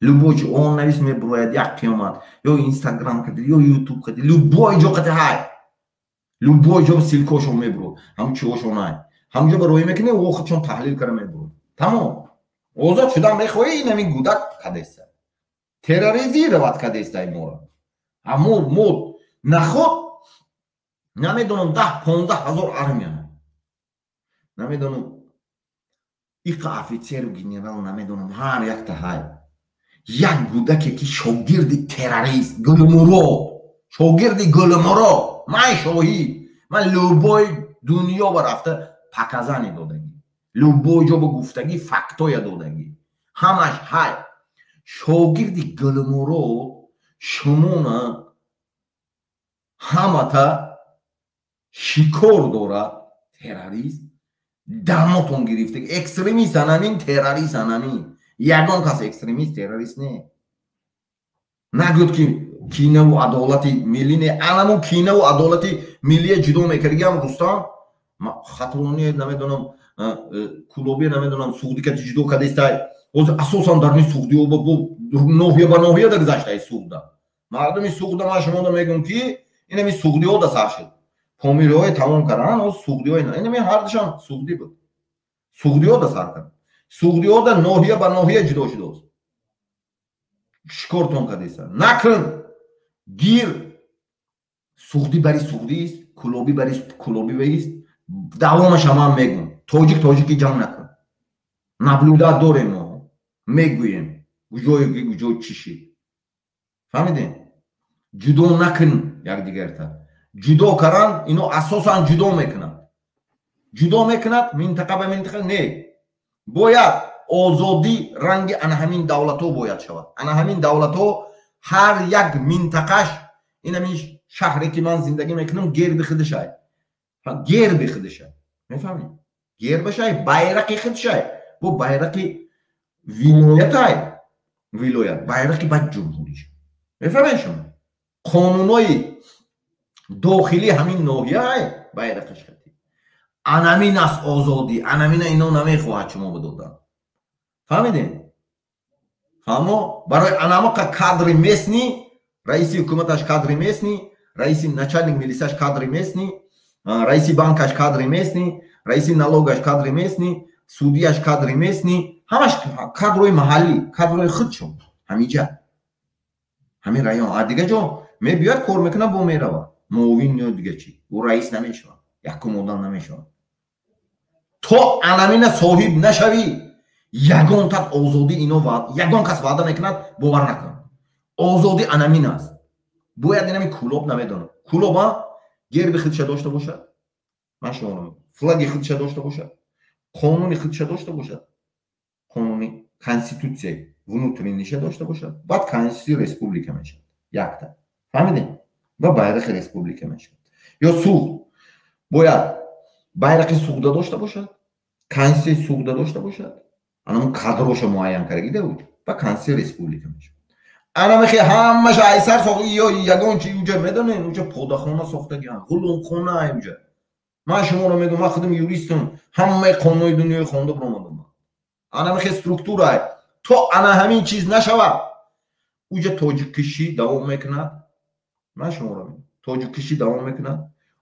любой чи он навис, мебурояд, як қиёмат, ё Инстаграм кади, ё Ютуб кади, любой ҷо кади ҳай, любой ҷо ссылкошон мебуро, ҳам чиошон ҳай, ҳамҷо ба роӣ мекунӣ, о худшон таҳлил кара мебуро, тамом. Озод шудан мехоҳӣ, инами гудак кадеста, терроризировать кадестай моро, амо мо наход намедонам 10-15 ҳазор армия, намедонам иқа офитсеру генерал, намедонам ҳар якта ҳай, як гудаке ки шогирди террорист Гулмурод, шогирди Гулмурод, ман шоҳид, ман любой дунё ба рафта показания додагӣ, любой ҷо ба гуфтагӣ, фактоя додагӣ, ҳамаш ҳай. Шогирди Гулмурод шумона ҳамата шикор дорад, террорист дамотон гирифта, экстремист анамин, террорист анамин. Ягон кас экстремист, террорист не. Нагӯд ки кинаву адолати миллӣ не, анаму кинаву адолати миллия ҷудо мекардигиам Рустам Хатлони, намедонам, Кулобия, намедонам, Суғдӣ кати ҷудо кардестай. Ҳозир асосан дар ни суғдиё ноҳия ба ноҳия да гузаштаи Суғда, мардуми Суғда, ман шумода мегӯм, ки инами суғдиҳо да сар шуд, помириҳое тамом кардан, суғдиҳо, инами ҳардушам суғдӣ буд, суғдиҳо да сар кард, суғдиҳо да ноҳия ба ноҳия ҷудо шудааст. Шикортон кардеса, накун, гир, суғдӣ бари суғдист, кулобӣ бари кулобӣ баист. Давомаша ман мегӯм, тоҷик тоҷики ҷанг накун, наблюдать дорем, мо мегӯем куҷое ки куҷо чӣ шид, фаҳмидем. Ҷудо накун якдигарта, ҷудо каран ино асосан ҷудо мекунад, ҷудо мекунад минтақа ба минтақа. Не, бояд озодӣ ранги ана ҳамин давлатҳо бояд шавад, ана ҳамин давлатҳо ҳар як минтақаш, ин ҳамин шаҳре ки ман зиндагӣ мекунам, герби худашай, герби худашай, мефаҳмӣ, гербашай, байрақи худашай, бо байрақи вилоятай, вилоят байрақи баъд ҷумҳуриш, мефаҳмед шумо, қонунои дохили ҳамин ноҳияй байрақиш хати, анамин аст озодӣ, анамина ино намехоҳад шумо бидодан, фаҳмидем, фаҳмо. Барои анамоқа кадри местный, раиси ҳукуматаш кадри местный, раиси начальник милисаш кадри местный, раиси банкаш кадри местный, раиси налогаш кадри местный, судьяш кадри местный, ҳамаш кадрои маҳаллӣ, кадрои худшон ҳамиҷа. Ҳамин район. А дига ҷо мебиёяд, кор мекунад, бо меравад. Муовин ё дига чӣ. Ӯ раис намешавад. Якум одам намешавад. То анамина соҳиб нашавӣ, ягон тат озодӣ ино ягон кас ваъда мекунад, бовар накун. Озодӣ анамин аст. Бояд инами Кӯлоб намедонам. Кӯлоб герби худша дошта бошад. Ман шуморо мегӯям. Флаги худша дошта бошад. Қонуни худша дошта бошад. Қонуни конститутсия внутренний ша дошта бошад. Баъд конститутсияи республика мешавад. Якта. Фаҳмидем? Ва байрақи республика мешавад. Ё Суғд бояд байрақи Суғда дошта бошад, конститутсияи Суғда дошта бошад. Анамун кадроша муайян кардагида ва конститутсияи республика мешавад. Ана мехе ҳамаша айсар сохт ё ягон чи уҷа медонед, уҷа подахона сохтагиан, ғуломхона уҷа. Ман шуморо мегӯям, ман худам юристам, ҳамаи қонунҳои дунёи хонда баромадам. Ана мехе структура то ана ҳамин чиз нашавад, уҷа тоҷиккишӣ давом мекунад. Ман шуморо мегӯям, тоҷиккишӣ давом мекунад,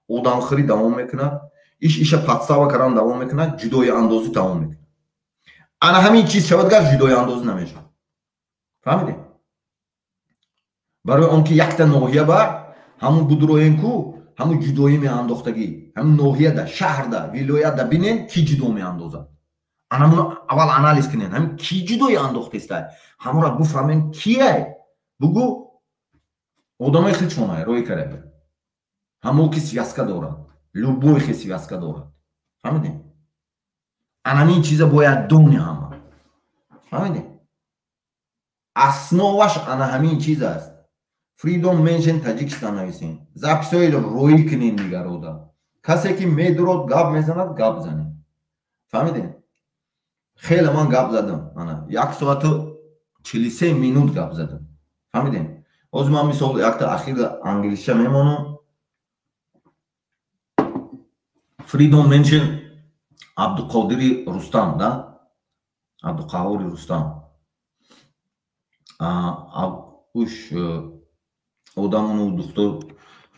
одамхӯрӣ давом мекунад, иш иша подстава кардан давом мекунад, ҷудоиандозӣ давом мекунад. Ана ҳамин чиз шавад, гар ҷудоиандозӣ намешавад. Фаҳмидед? Барои он ки якта ноҳия ба ҳамун будроен ку, ҳамун ҷудоӣ меандохтагӣ, ҳамун ноҳияда, шаҳрда, вилоятда бинен, ки ҷудо меандозад. Анамуно аввал анализ кунен, ҳамин ки ҷудоӣ андохтестай, ҳамонро буфаҳмен кияй. Бугӯ одамои худшонай рӯй карда. Ҳамо ки связка дорад, любой хе связка дорад. Фаҳмидем? Анамин чиза бояд дони ҳама. Фаҳмидем? Основаш ана ҳамин чиз аст. Freedom Mention Таҷикистон нависем. Записҳои рӯй кунен дигарода. Касе ки медурод гап мезанад, гап занед. Фаҳмидем? Хеле ман гап задам. Ана 1 соату 43 минут гап задам. Фаҳмидем? Ҳозир ман мисол якта ахир англисча мемонам. Freedom Mention Абдуқодири Рустам, да? Абдуқаҳҳори Рустам. Уш одамону духтур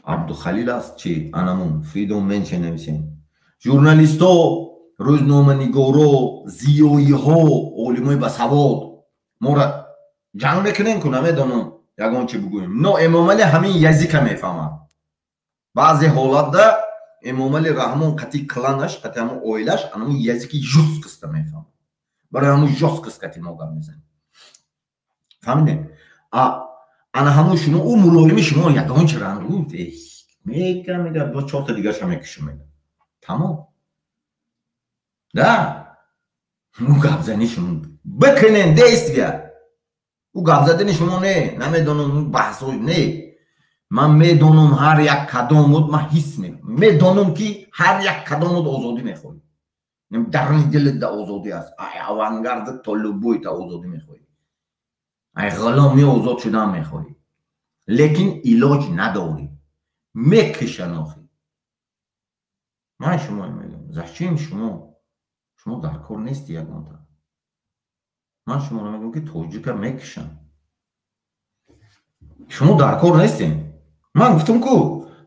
Абдухалил аст чи анамун Freedom Mention нависем. Журналистҳо, рӯзноманигоро, зиёиҳо, олимои басавод моро ҷанг мекунем ку намедонам ягон чи бигӯем. Но Эмомалӣ ҳамин языка мефаҳмад. Баъзе ҳолатда Эмомалӣ Раҳмон қати кланаш, қати ҳамун оилаш анамун языки жёсткость мефаҳмад. Барои ҳамун жёсткость қати мо гап мезанем. Фаҳмидем? Ана ҳамун шумо ӯ мулоими шумо ягон чи ранг мега мега бо чорта дигарша мекушам мега. Тамом. Да. Ӯ гапзани шумо бикунен действия. Ӯ гапзадани шумо не, намедонам ӯ баҳсо не. Ман медонам ҳар як кадомуд, ман ҳис мекунам. Медонам ки ҳар як кадомуд озодӣ мехоҳӣ. Даруни дилат да озодӣ аст. Ай авангарда то любой та озодӣ мехоҳӣ. Ай ғуломи озод шудан мехоҳӣ. Лекин илоҷ надорӣ. Мекушан охи. Ман шумо мегӯям, зачем шумо? Шумо дар кор нести ягонта. Ман шуморо мегӯям ки тоҷика мекушанд. Шумо дар кор нестем. Ман гуфтам ку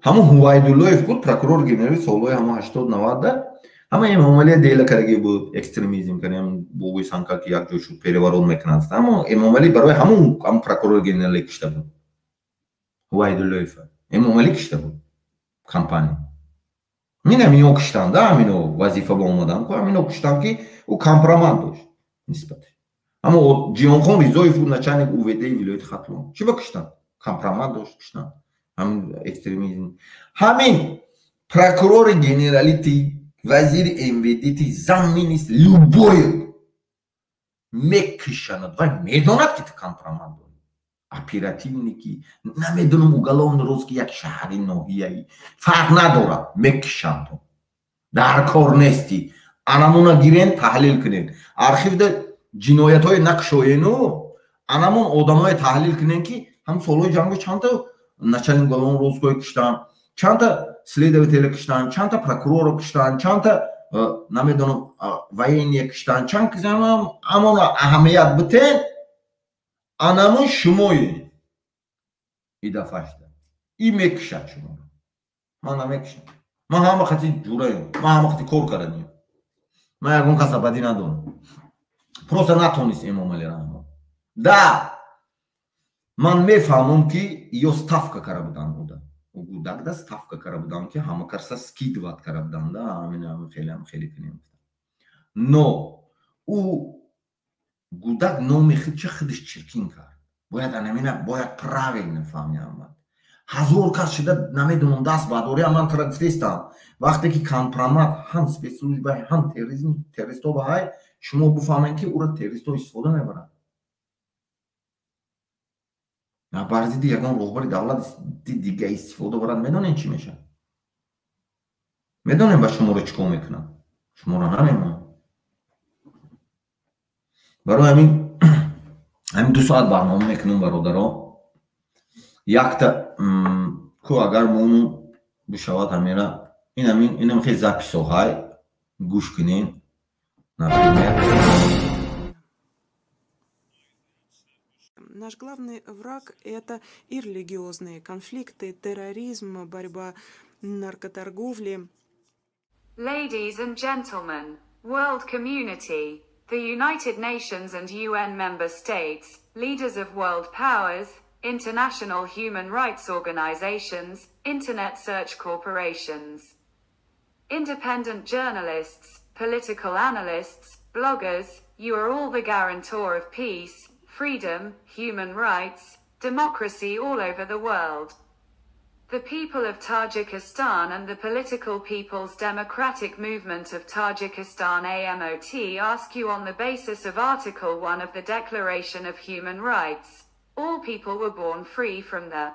ҳамун Ҳувайдуллоев буд, прокурор генерали солҳои ҳамун 80-90-да ҳама Эмомалия дела кардаги буд, экстремизм кардем, бобои санка ки як ҷой шуд переворот мекунад. Аммо Эмомалӣ барои ҳамун прокурор генерале кушта буд. Ҳувайдуллоев Эмомалӣ кушта буд компания. Мин ҳамино куштанд, ҳамино вазифа ба омадан ку ҳамино куштанд ки ӯ компромат дошт нисбаташ. Аммо Ҷиҳонхон Ризоев ӯ начальник УВД вилояти Хатлон. Чӣ ба куштанд? Компромат дошт, куштанд. Ҳамин экстремизм. Ҳамин прокурори генералити, вазири МВД-ти, замминист, любой мекушанад ва медонад ки ту компромат дорӣ. Оперативники, намедонам уголовный розыск як шаҳри ноҳияи фарқ надорад, мекушанд ту. Дар кор нестӣ. Анамуна гирен, таҳлил кунед. Архивда ҷиноятҳои накушоену анамун одамое таҳлил кунен ки ҳам солҳои ҷанго чандта начальник уголовный розыскҳое куштанд, чандта следователя куштанд, чандта прокурорро куштанд, чандта намедонам военные куштанд, чанд амона аҳамият битен, анамун шумои идафашда. И мекушад шуморо. Ман намекушам. Ман ҳама хати ҷураем, ман ҳама хати кор кардам. Ман ягон каса бадӣ надорам. Просто натонист Эмомалӣ Раҳмон. Да, Ман мефаҳмам, ки ё ставка кара буданд, уда гудакда ставка кара буданд, ки ҳама каса скидывать кара буданд, ҳамин хеле хеле кунем. Но ӯ гудак номи худча худаш чиркин кард. Бояд анамина бояд правильно фаҳми. Ҳамад ҳазор кас шуда, намедонам, даст бардория. Ман тара гуфтестам, вақте ки компромат ҳам спецслужба, ҳам терроризм, террористо ба ҳай, шумо бифаҳмед, ки ӯро террористо истифода мебаранд. Бар зидди ягон роҳбари давлати дига истифода барад, медонед, чӣ мешавад? Медонем, ба шуморо чӣ кор мекунад, шуморо намемонад. Барои ҳамин 2 соат барнома мекунем, бародаро. Якта ку агар мону бишавад, ҳамера инамин инам хел запись ҳай гӯш кунем, например. Наш главный враг – это и религиозные конфликты, терроризм, борьба наркоторговли. Ladies and gentlemen, world community, the United Nations and UN member states, leaders of world powers, international human rights organizations, internet search corporations, independent journalists, political analysts, bloggers, you are all the guarantor of peace, freedom, human rights, democracy all over the world. The people of Tajikistan and the Political People's Democratic Movement of Tajikistan AMOT ask you on the basis of Article 1 of the Declaration of Human Rights. All people were born free from the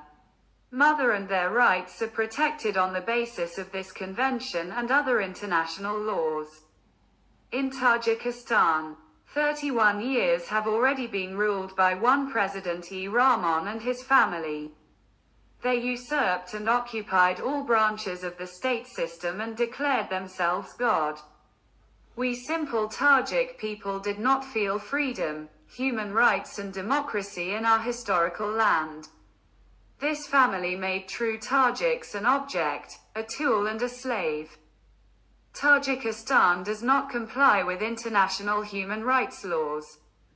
mother and their rights are protected on the basis of this convention and other international laws. In Tajikistan, 31 years have already been ruled by one President E. Rahmon and his family. They usurped and occupied all branches of the state system and declared themselves God. We simple Tajik people did not feel freedom, human rights and democracy in our historical land. This family made true Tajiks an object, a tool and a slave. Tajikistan does not comply with international human rights laws.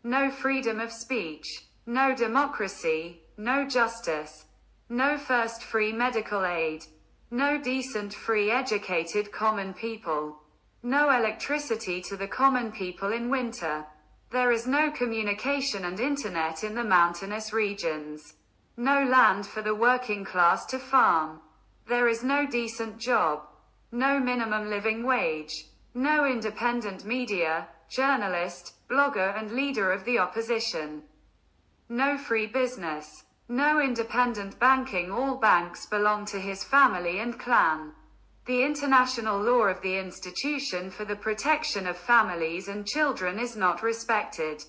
No freedom of speech, no democracy, no justice, no first free medical aid, no decent free educated common people, no electricity to the common people in winter. There is no communication and internet in the mountainous regions. No land for the working class to farm. There is no decent job. No minimum living wage. No independent media, journalist, blogger and leader of the opposition. No free business. No independent banking. All banks belong to his family and clan. The international law of the institution for the protection of families and children is not respected.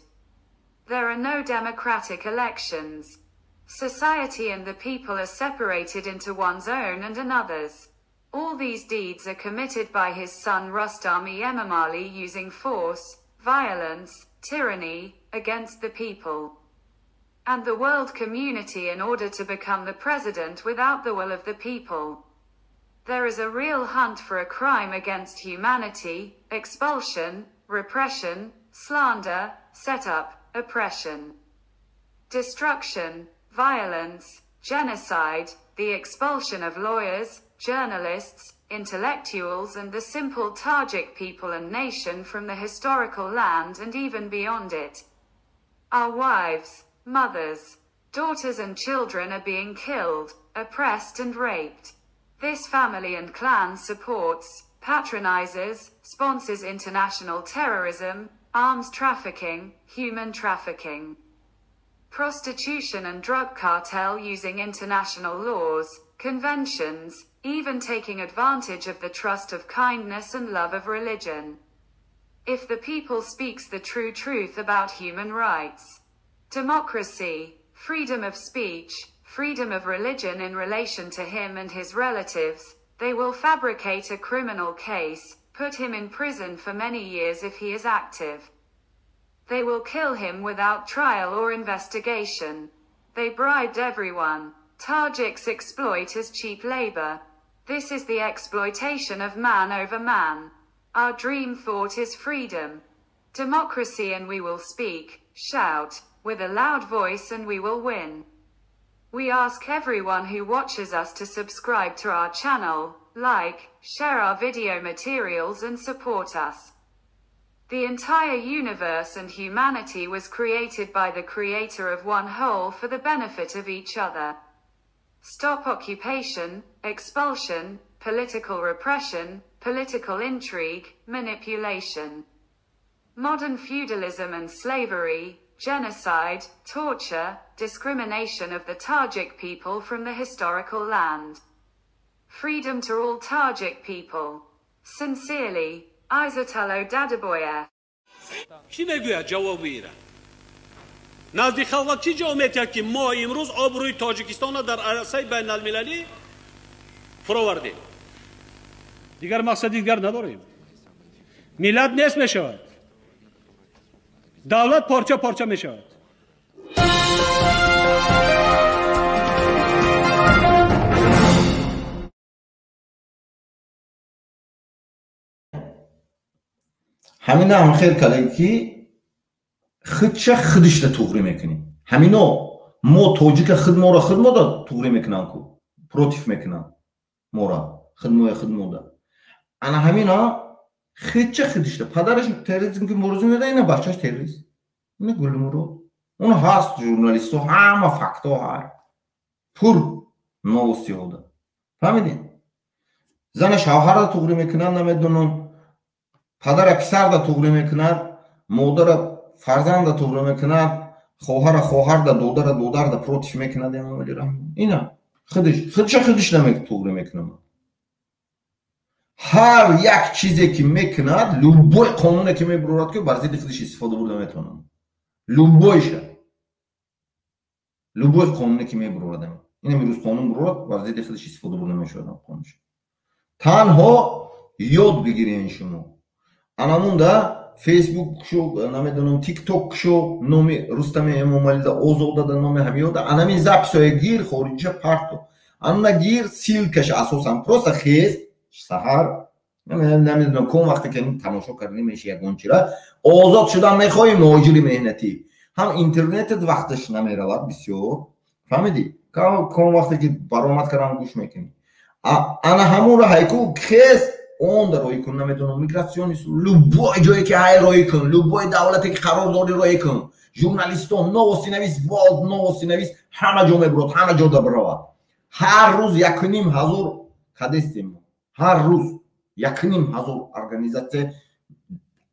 There are no democratic elections. Society and the people are separated into one's own and another's. All these deeds are committed by his son Rostami Emomali using force, violence, tyranny, against the people and the world community in order to become the president without the will of the people. There is a real hunt for a crime against humanity, expulsion, repression, slander, setup, oppression, destruction, violence, genocide, the expulsion of lawyers, journalists, intellectuals and the simple Tajik people and nation from the historical land and even beyond it. Our wives, mothers, daughters and children are being killed, oppressed and raped. This family and clan supports, patronizes, sponsors international terrorism, arms trafficking, human trafficking, prostitution and drug cartel using international laws, conventions, even taking advantage of the trust of kindness and love of religion. If the people speaks the true truth about human rights, democracy, freedom of speech, freedom of religion in relation to him and his relatives, they will fabricate a criminal case, put him in prison for many years if he is active. They will kill him without trial or investigation. They bribed everyone. Tajiks exploit as cheap labor. This is the exploitation of man over man. Our dream thought is freedom, democracy, and we will speak, shout, with a loud voice and we will win. We ask everyone who watches us to subscribe to our channel, like, share our video materials and support us. The entire universe and humanity was created by the creator of one whole for the benefit of each other. Stop occupation, expulsion, political repression, political intrigue, manipulation. Modern feudalism and slavery, genocide, torture, discrimination of the Tajik people from the historical land. Freedom to all Tajik people. Sincerely, Izatullo Dadaboyev. Чӣ мегӯяд ҷавоби ира? Назди халқ чӣ ҷавоб медиҳад, ки мо имрӯз обрӯи Тоҷикистонро дар арсаи байналмилалӣ фуровардем? Дигар мақсади дигар надорем. Миллат нест мешавад, давлат порча порча мешавад. Ҳамина ҳам хел кардем, ки худша худишда туғрӣ мекунем. Ҳамино мо тоҷика худ моро худ мода туғрӣ мекунанд ку, против мекунанд мора, худ моя худ мода. Ана ҳамина худша худишда падараш терроризм ки мубориза меда, ина бачаш террорист, ина Гулмурод. Он ҳаст журналистҳо, ҳама фактҳо ҳаст, пур новости ҳода. Фаҳмидед? Зана шавҳарда туғрӣ мекунанд, намедонам, падара писарда туғрӣ мекунад, модара фарзанда туғрӣ мекунад, хоҳара хоҳарда, додара додарда против мекунад. Эмомалӣ Раҳмон ина худиш худша худиш туғрӣ мекунад. Ҳар як чизе ки мекунад, любой қонуне ки мебурад, ки бар зидди худиш истифода бурда метавонад. Любойша, любой қонуне ки мебурад, ин имрӯз қонун бурад, бар зидди худиш истифода бурда мешавад қонунш. Танҳо ёд бигирен шумо. Анамунда Фейсбук кушо, намедонам, Тикток кушо, номи Рустами Эмомалида, Озодада, номи ҳамиёда, анамин записое гир, хориҷа парто. Анна гир, ссылкаш асосан просто хез, саҳар, намедонам, ком вақте ки тамошо кардем меши ягон чира, озод шудан мехоҳӣ, муҳоҷири меҳнатӣ. Ҳам интернетат вақташ намеравад бисёр. Фаҳмидӣ? Ком вақте ки баромад кардам гӯш мекунӣ. Ана ҳамонро ҳайку хез, он да рой кун, намедонам, миграциони, любой ҷое ки ҳай рой кун, любой давлате ки қарор дорӣ рой кун. Журналистон, новости навис, волд новости навис, ҳама ҷо мебурад, ҳама ҷо да биравад. Ҳар рӯз 1500 кадестем. Ҳар рӯз 1500 организатсия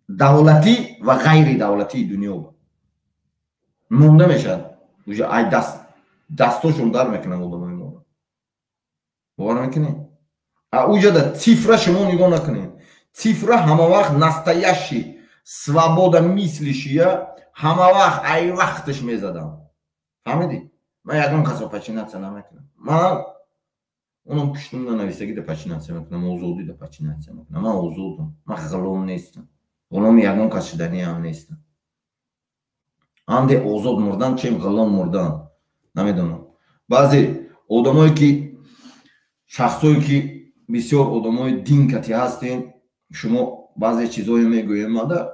давлатӣ ва ғайридавлатии дунё монда мешавад. Уже ай даст дастошон дар мекунанд одамои моро. Бовар мекунед? А уҷада цифра шумо нигоҳ накунед. Цифра ҳама вақт настоящий свобода мыслишия, ҳама вақт ай вақташ мезадам. Фаҳмидӣ? Ман ягон касро подчиняться намекунам. Ман онам пуштум нанависагида подчиняться мекунам, озодида подчиняться мекунам. Ман озодам, ман ғулом нестам. Ғуломи ягон кас шуданиам нестам. Анде озод мурдан, чем ғулом мурдан. Намедонам. Баъзе одамое ки шахсое ки бисёр одамои дин кати ҳастен, шумо баъзе чизое мегӯем мада,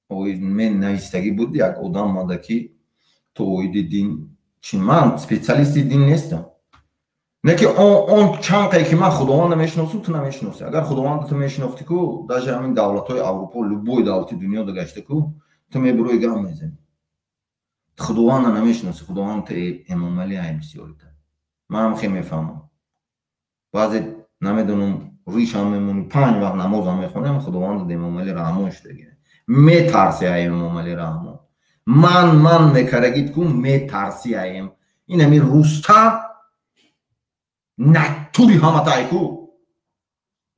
мен навистагӣ буд як одам мада ки то оиди дин чи, ман специалисти дин нестам. Не ки он чанқае ки ман Худованда мешиносам, ту намешиносӣ. Агар Худованда ту мешинохтӣ ку, даже ҳамин давлатҳои Аврупо, любой давлати дунё да гашта ку, ту мебурои гап мезанӣ. Ту Худованда намешиносӣ, Худованд ту Эмомалӣ ай бисёрита. Ман ҳам хеле мефаҳмам. Баъзе намедонам, ришам мемонӣ, 5 вақт намозам мехонем, Худованд Эмомалӣ Раҳмон шудагӣ. Метарси ай Эмомалӣ Раҳмон. Ман мекарагид ку, метарси аем. Ин ҳамин Рустам натури ҳамата ай ку.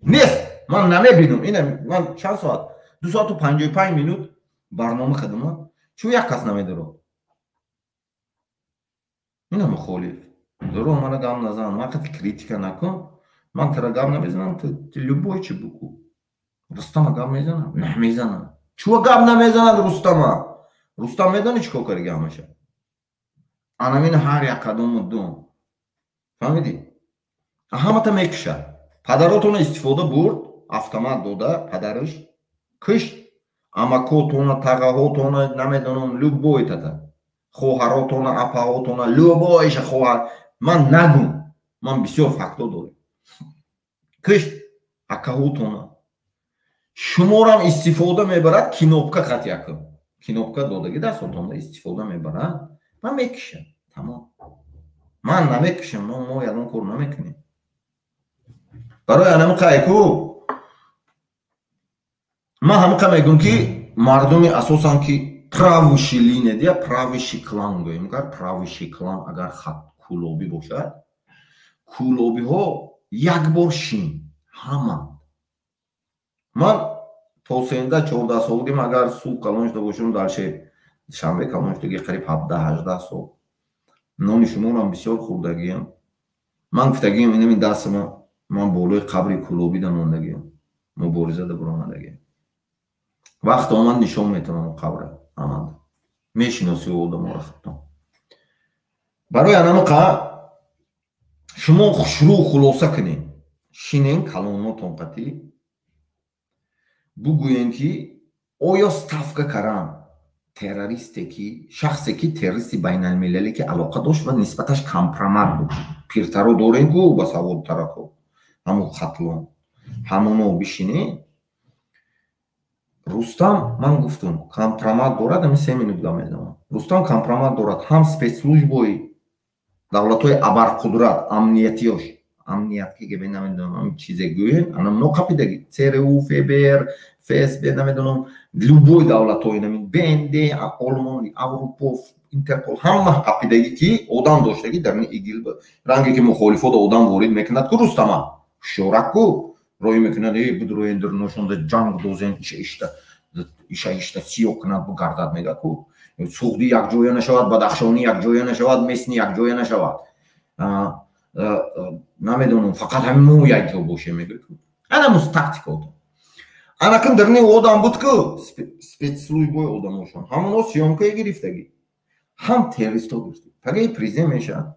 Нест, ман намебинам. Ин ман чанд соат? 2 соату 55 минут барнома кардам. Чун як кас намедорад. Ина мухолиф. Дуро мана гам назан, ман қати критика накун. Ман тара гап намезанам, ту любой чи буку. Рустама гап мезанам? Намезанам. Чуа гап намезанад Рустама? Рустам медони чӣ кор кардаги ҳамаша? Анамин ҳар як кадому дум. Фаҳмидӣ? Ҳамата мекушад. Падаротона истифода бурд, автомат дода, падараш кушт, амакотона, тағаҳотона, намедонам, любой тата. Хоҳаротона, апаҳотона, любойша хоҳар. Ман нагум, ман бисёр фактҳо дорем. Кишт акаҳотона, шуморам истифода мебарад, кнопка қат якум кнопка додаги дастотонда истифода мебарад ва мекишад. Тамом, ман намекишам, мо ягон кор намекунем. Барои анами қайку ман ҳамиқа мегӯм, ки мардуми асосан ки правящий линия дия, правящий клан гӯем, агар правящий клан, агар хат кулобӣ бошад, кулобиҳо як бор шин ҳама. Ман то 13-14 солагим, агар суг калон шуда бошам, дарше шанбе калон шудаги, қариб 17-18 сол нони шуморам бисёр хӯрдагиям. Ман гуфтагиам, инами дастама ман болои қабри кулобида мондагиам, муборизада буромадагиам. Вақт омад, нишон метавонам қабра, амад мешиноси одаморо хаттон. Барои анамақа шумо хушрӯ хулоса кунед, шинен калонотон қатӣ бугӯем, ки оё ставка карам террористе ки, шахсе ки террористи байналмилале ки алоқа дошт ва нисбаташ компромат буд, пиртаро дорем ку, ба саводтарако, ҳамун Хатлон, ҳамоно бишине. Рустам, ман гуфтум, компромат дорад. Ами 3 минут гап мезанам. Рустам компромат дорад, ҳам спецслужбои давлатҳои абарқудрат, амниятиёш, амният ки гебе, намедонам, чизе гӯем, анамно қапидаги ЦРУ, ФБР, ФСБ, намедонам, любой давлатҳои намин БНД, Олмон, Аврупо, Интерпол, ҳама қапидаги, ки одам доштаги дар ИГИЛ, ранге ки мухолифода одам ворид мекунад ку, Рустама ҳушёрак ку роӣ мекунад, э бидроен дурношонда ҷанг дозен, иша ишта иша ишта сиё кунад, бугардад, мега ку, суғдӣ якҷоя нашавад, бадахшонӣ якҷоя нашавад, местный якҷоя нашавад, намедонам, фақат ҳамин мо якҷо бошем, мега. Анамус тактика одам анакин дарни одам буд ку, спецслужбои одамошон ҳамоно съёмкае гирифтагӣ, ҳам террористҳо гирифтагӣ. Пагаи президент мешавад,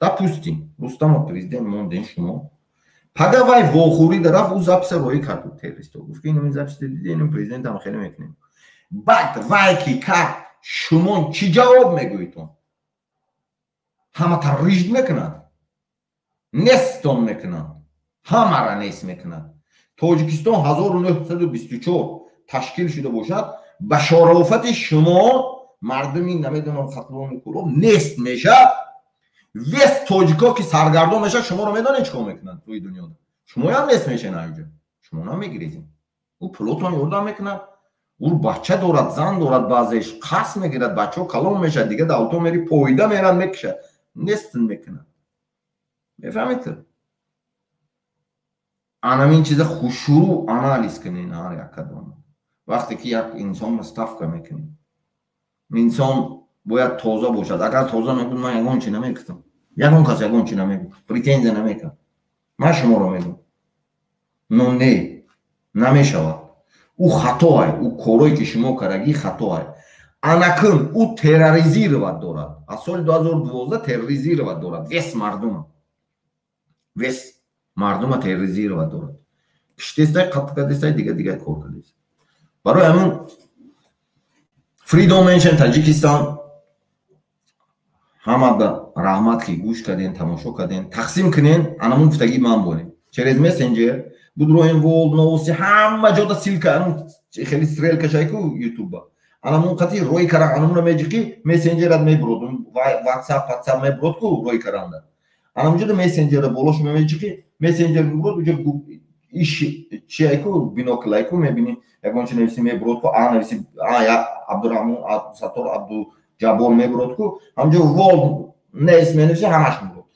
допустим, Рустамов президент монден, шумо пага вай вохӯрӣ дарафт, ӯ записа роӣ кард, террористҳо гуфт, ки инами записа диди, инам президентам хеле мекунем. Баъд вай ки кард, шумо чӣ ҷавоб мегӯитон? Ҳама таррижд мекунад, нестон мекунад, ҳамара нест мекунад. Тоҷикистон 1924 ташкил шуда бошад, ба шарофати шумо мардуми, намедонам, Хатлони, Кулоб нест мешавад. Весь тоҷико ки саргардон мешавад, шуморо медонед чӣ кор мекунанд рӯи дунёда? Шумоям нест мешен, аҷа шумо намегирезем. Ӯ пулотон ёрдам мекунад, ӯ бача дорад, зан дорад, баъзеш қасд мегирад, бачаҳо калон мешавад, дига давлато мери, поида мерад, мекушад, нестн мекунад. Мефаҳмед? Анамин чиза хушрӯ анализ кунед ҳар як кадом. Вақте ки як инсон ставка мекунед, инсон бояд тоза бошад. Агар тоза мебуд, ман ягон чи намегуфтам, ягон кас ягон чи намегуфт, претензия намекард. Ман шуморо мегӯм, но не намешавад. Ӯ хатоай, ӯ корое ки шумо кардагӣ хатоай. Анакун ӯ терроризировать дорад, аз соли 2012 терроризировать дорад весь мардума, весь мардума терроризировать дорад, киштестай, қатл кардестай, дига дига кор кардест. Барои ҳамин Freedom Nation Таҷикистон, ҳамада раҳмат, ки гӯш карден, тамошо карден. Тақсим кунен, анамун гуфтагӣ ман борем через мессенджер будроем, World Новости, ҳама ҷода ссылка, хеле стрелка шайку ютуба, анамун қати рӯи каран, анамуна меҷиқи, мессенджерат мебурод, ватсап, ватсап мебурод ку, рӯи каранда анамунҷода мессенджера болошо меҷиқи, мессенджер мебурод, уҷа иш чиайку, биноклайку, мебини, ягон чи нависи, мебурод ку, а нависи, а я Абдураҳмон, Абдусаттор, Абдуҷаббор мебурод ку, ҳамҷо World News менависи, ҳамаш мебурод,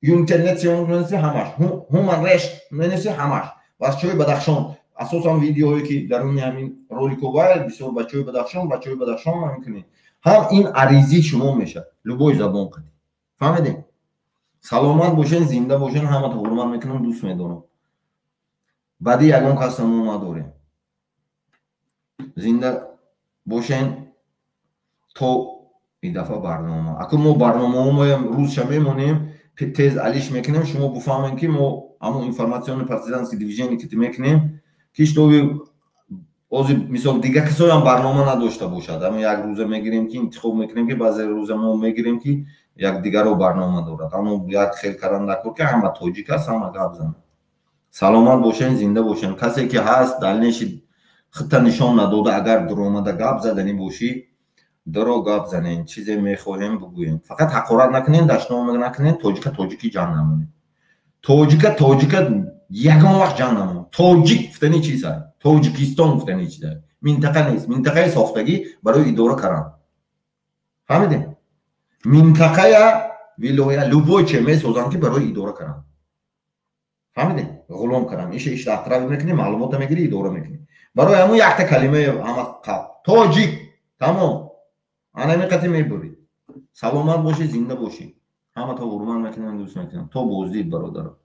интернет менависи, ҳамаш, Human Rights менависи, ҳамаш. Бачаҳои Бадахшон, асосан видеоҳое ки даруни ҳамин ролико вай бисёр бачаҳои Бадахшон, бачаҳои Бадахшон ҳамин кунед, ҳам ин аризӣ шумо мешавад, любой забон қадӣ. Фаҳмидем? Саломат бошен, зинда бошен. Ҳамата ҳурмат мекунам, дӯст медорам. Баъди ягон каса мо надорем. Зинда бошен то и дафъа барнома. Акун мо барномаҳомоям рӯзша мемонем, тез алиш мекунем, шумо буфаҳмем, ки мо ҳамон информационный партизанский движение ки мекунем, ки чтобы ҳозир мисол дига касоям барнома надошта бошад. Ҳамин як рӯза мегирем, ки интихоб мекунем, ки баъзе рӯза мо мегирем, ки Як дигаро барнома дорад, аммо як хел кардан дар кор, ки ҳама тоҷик аст, ҳама гап занад. Саломат бошен, зинда бошен. Касе ки ҳаст, дальнейший худта нишон надода, агар дуромада гап заданӣ бошӣ, дуро гап занен. Чизе мехоҳем, бугӯем, фақат ҳақорат накунем, дашном накунем. Тоҷика тоҷикӣ ҷанг намонем, тоҷика тоҷика ягон вақт ҷанг намонем. Тоҷик гуфтани чиз аст, Тоҷикистон гуфтани чиз аст, минтақа нест. Минтақаи сохтагӣ барои идора кардан, фаҳмидем? Минтақая, вилоя, любой че месозанд, ки барои идора кардан, фаҳмидем? Ғулом кардан, иша ишта атраф мекунӣ, маълумота мегирӣ, идора мекунӣ. Барои ҳамун якта калимаи ҳама тоҷик, тамом, анами қати мебурӣ. Саломат бошӣ, зинда бошӣ. Ҳамато ҳурмат мекунам, дӯст мекунам. То боздид, бародаро.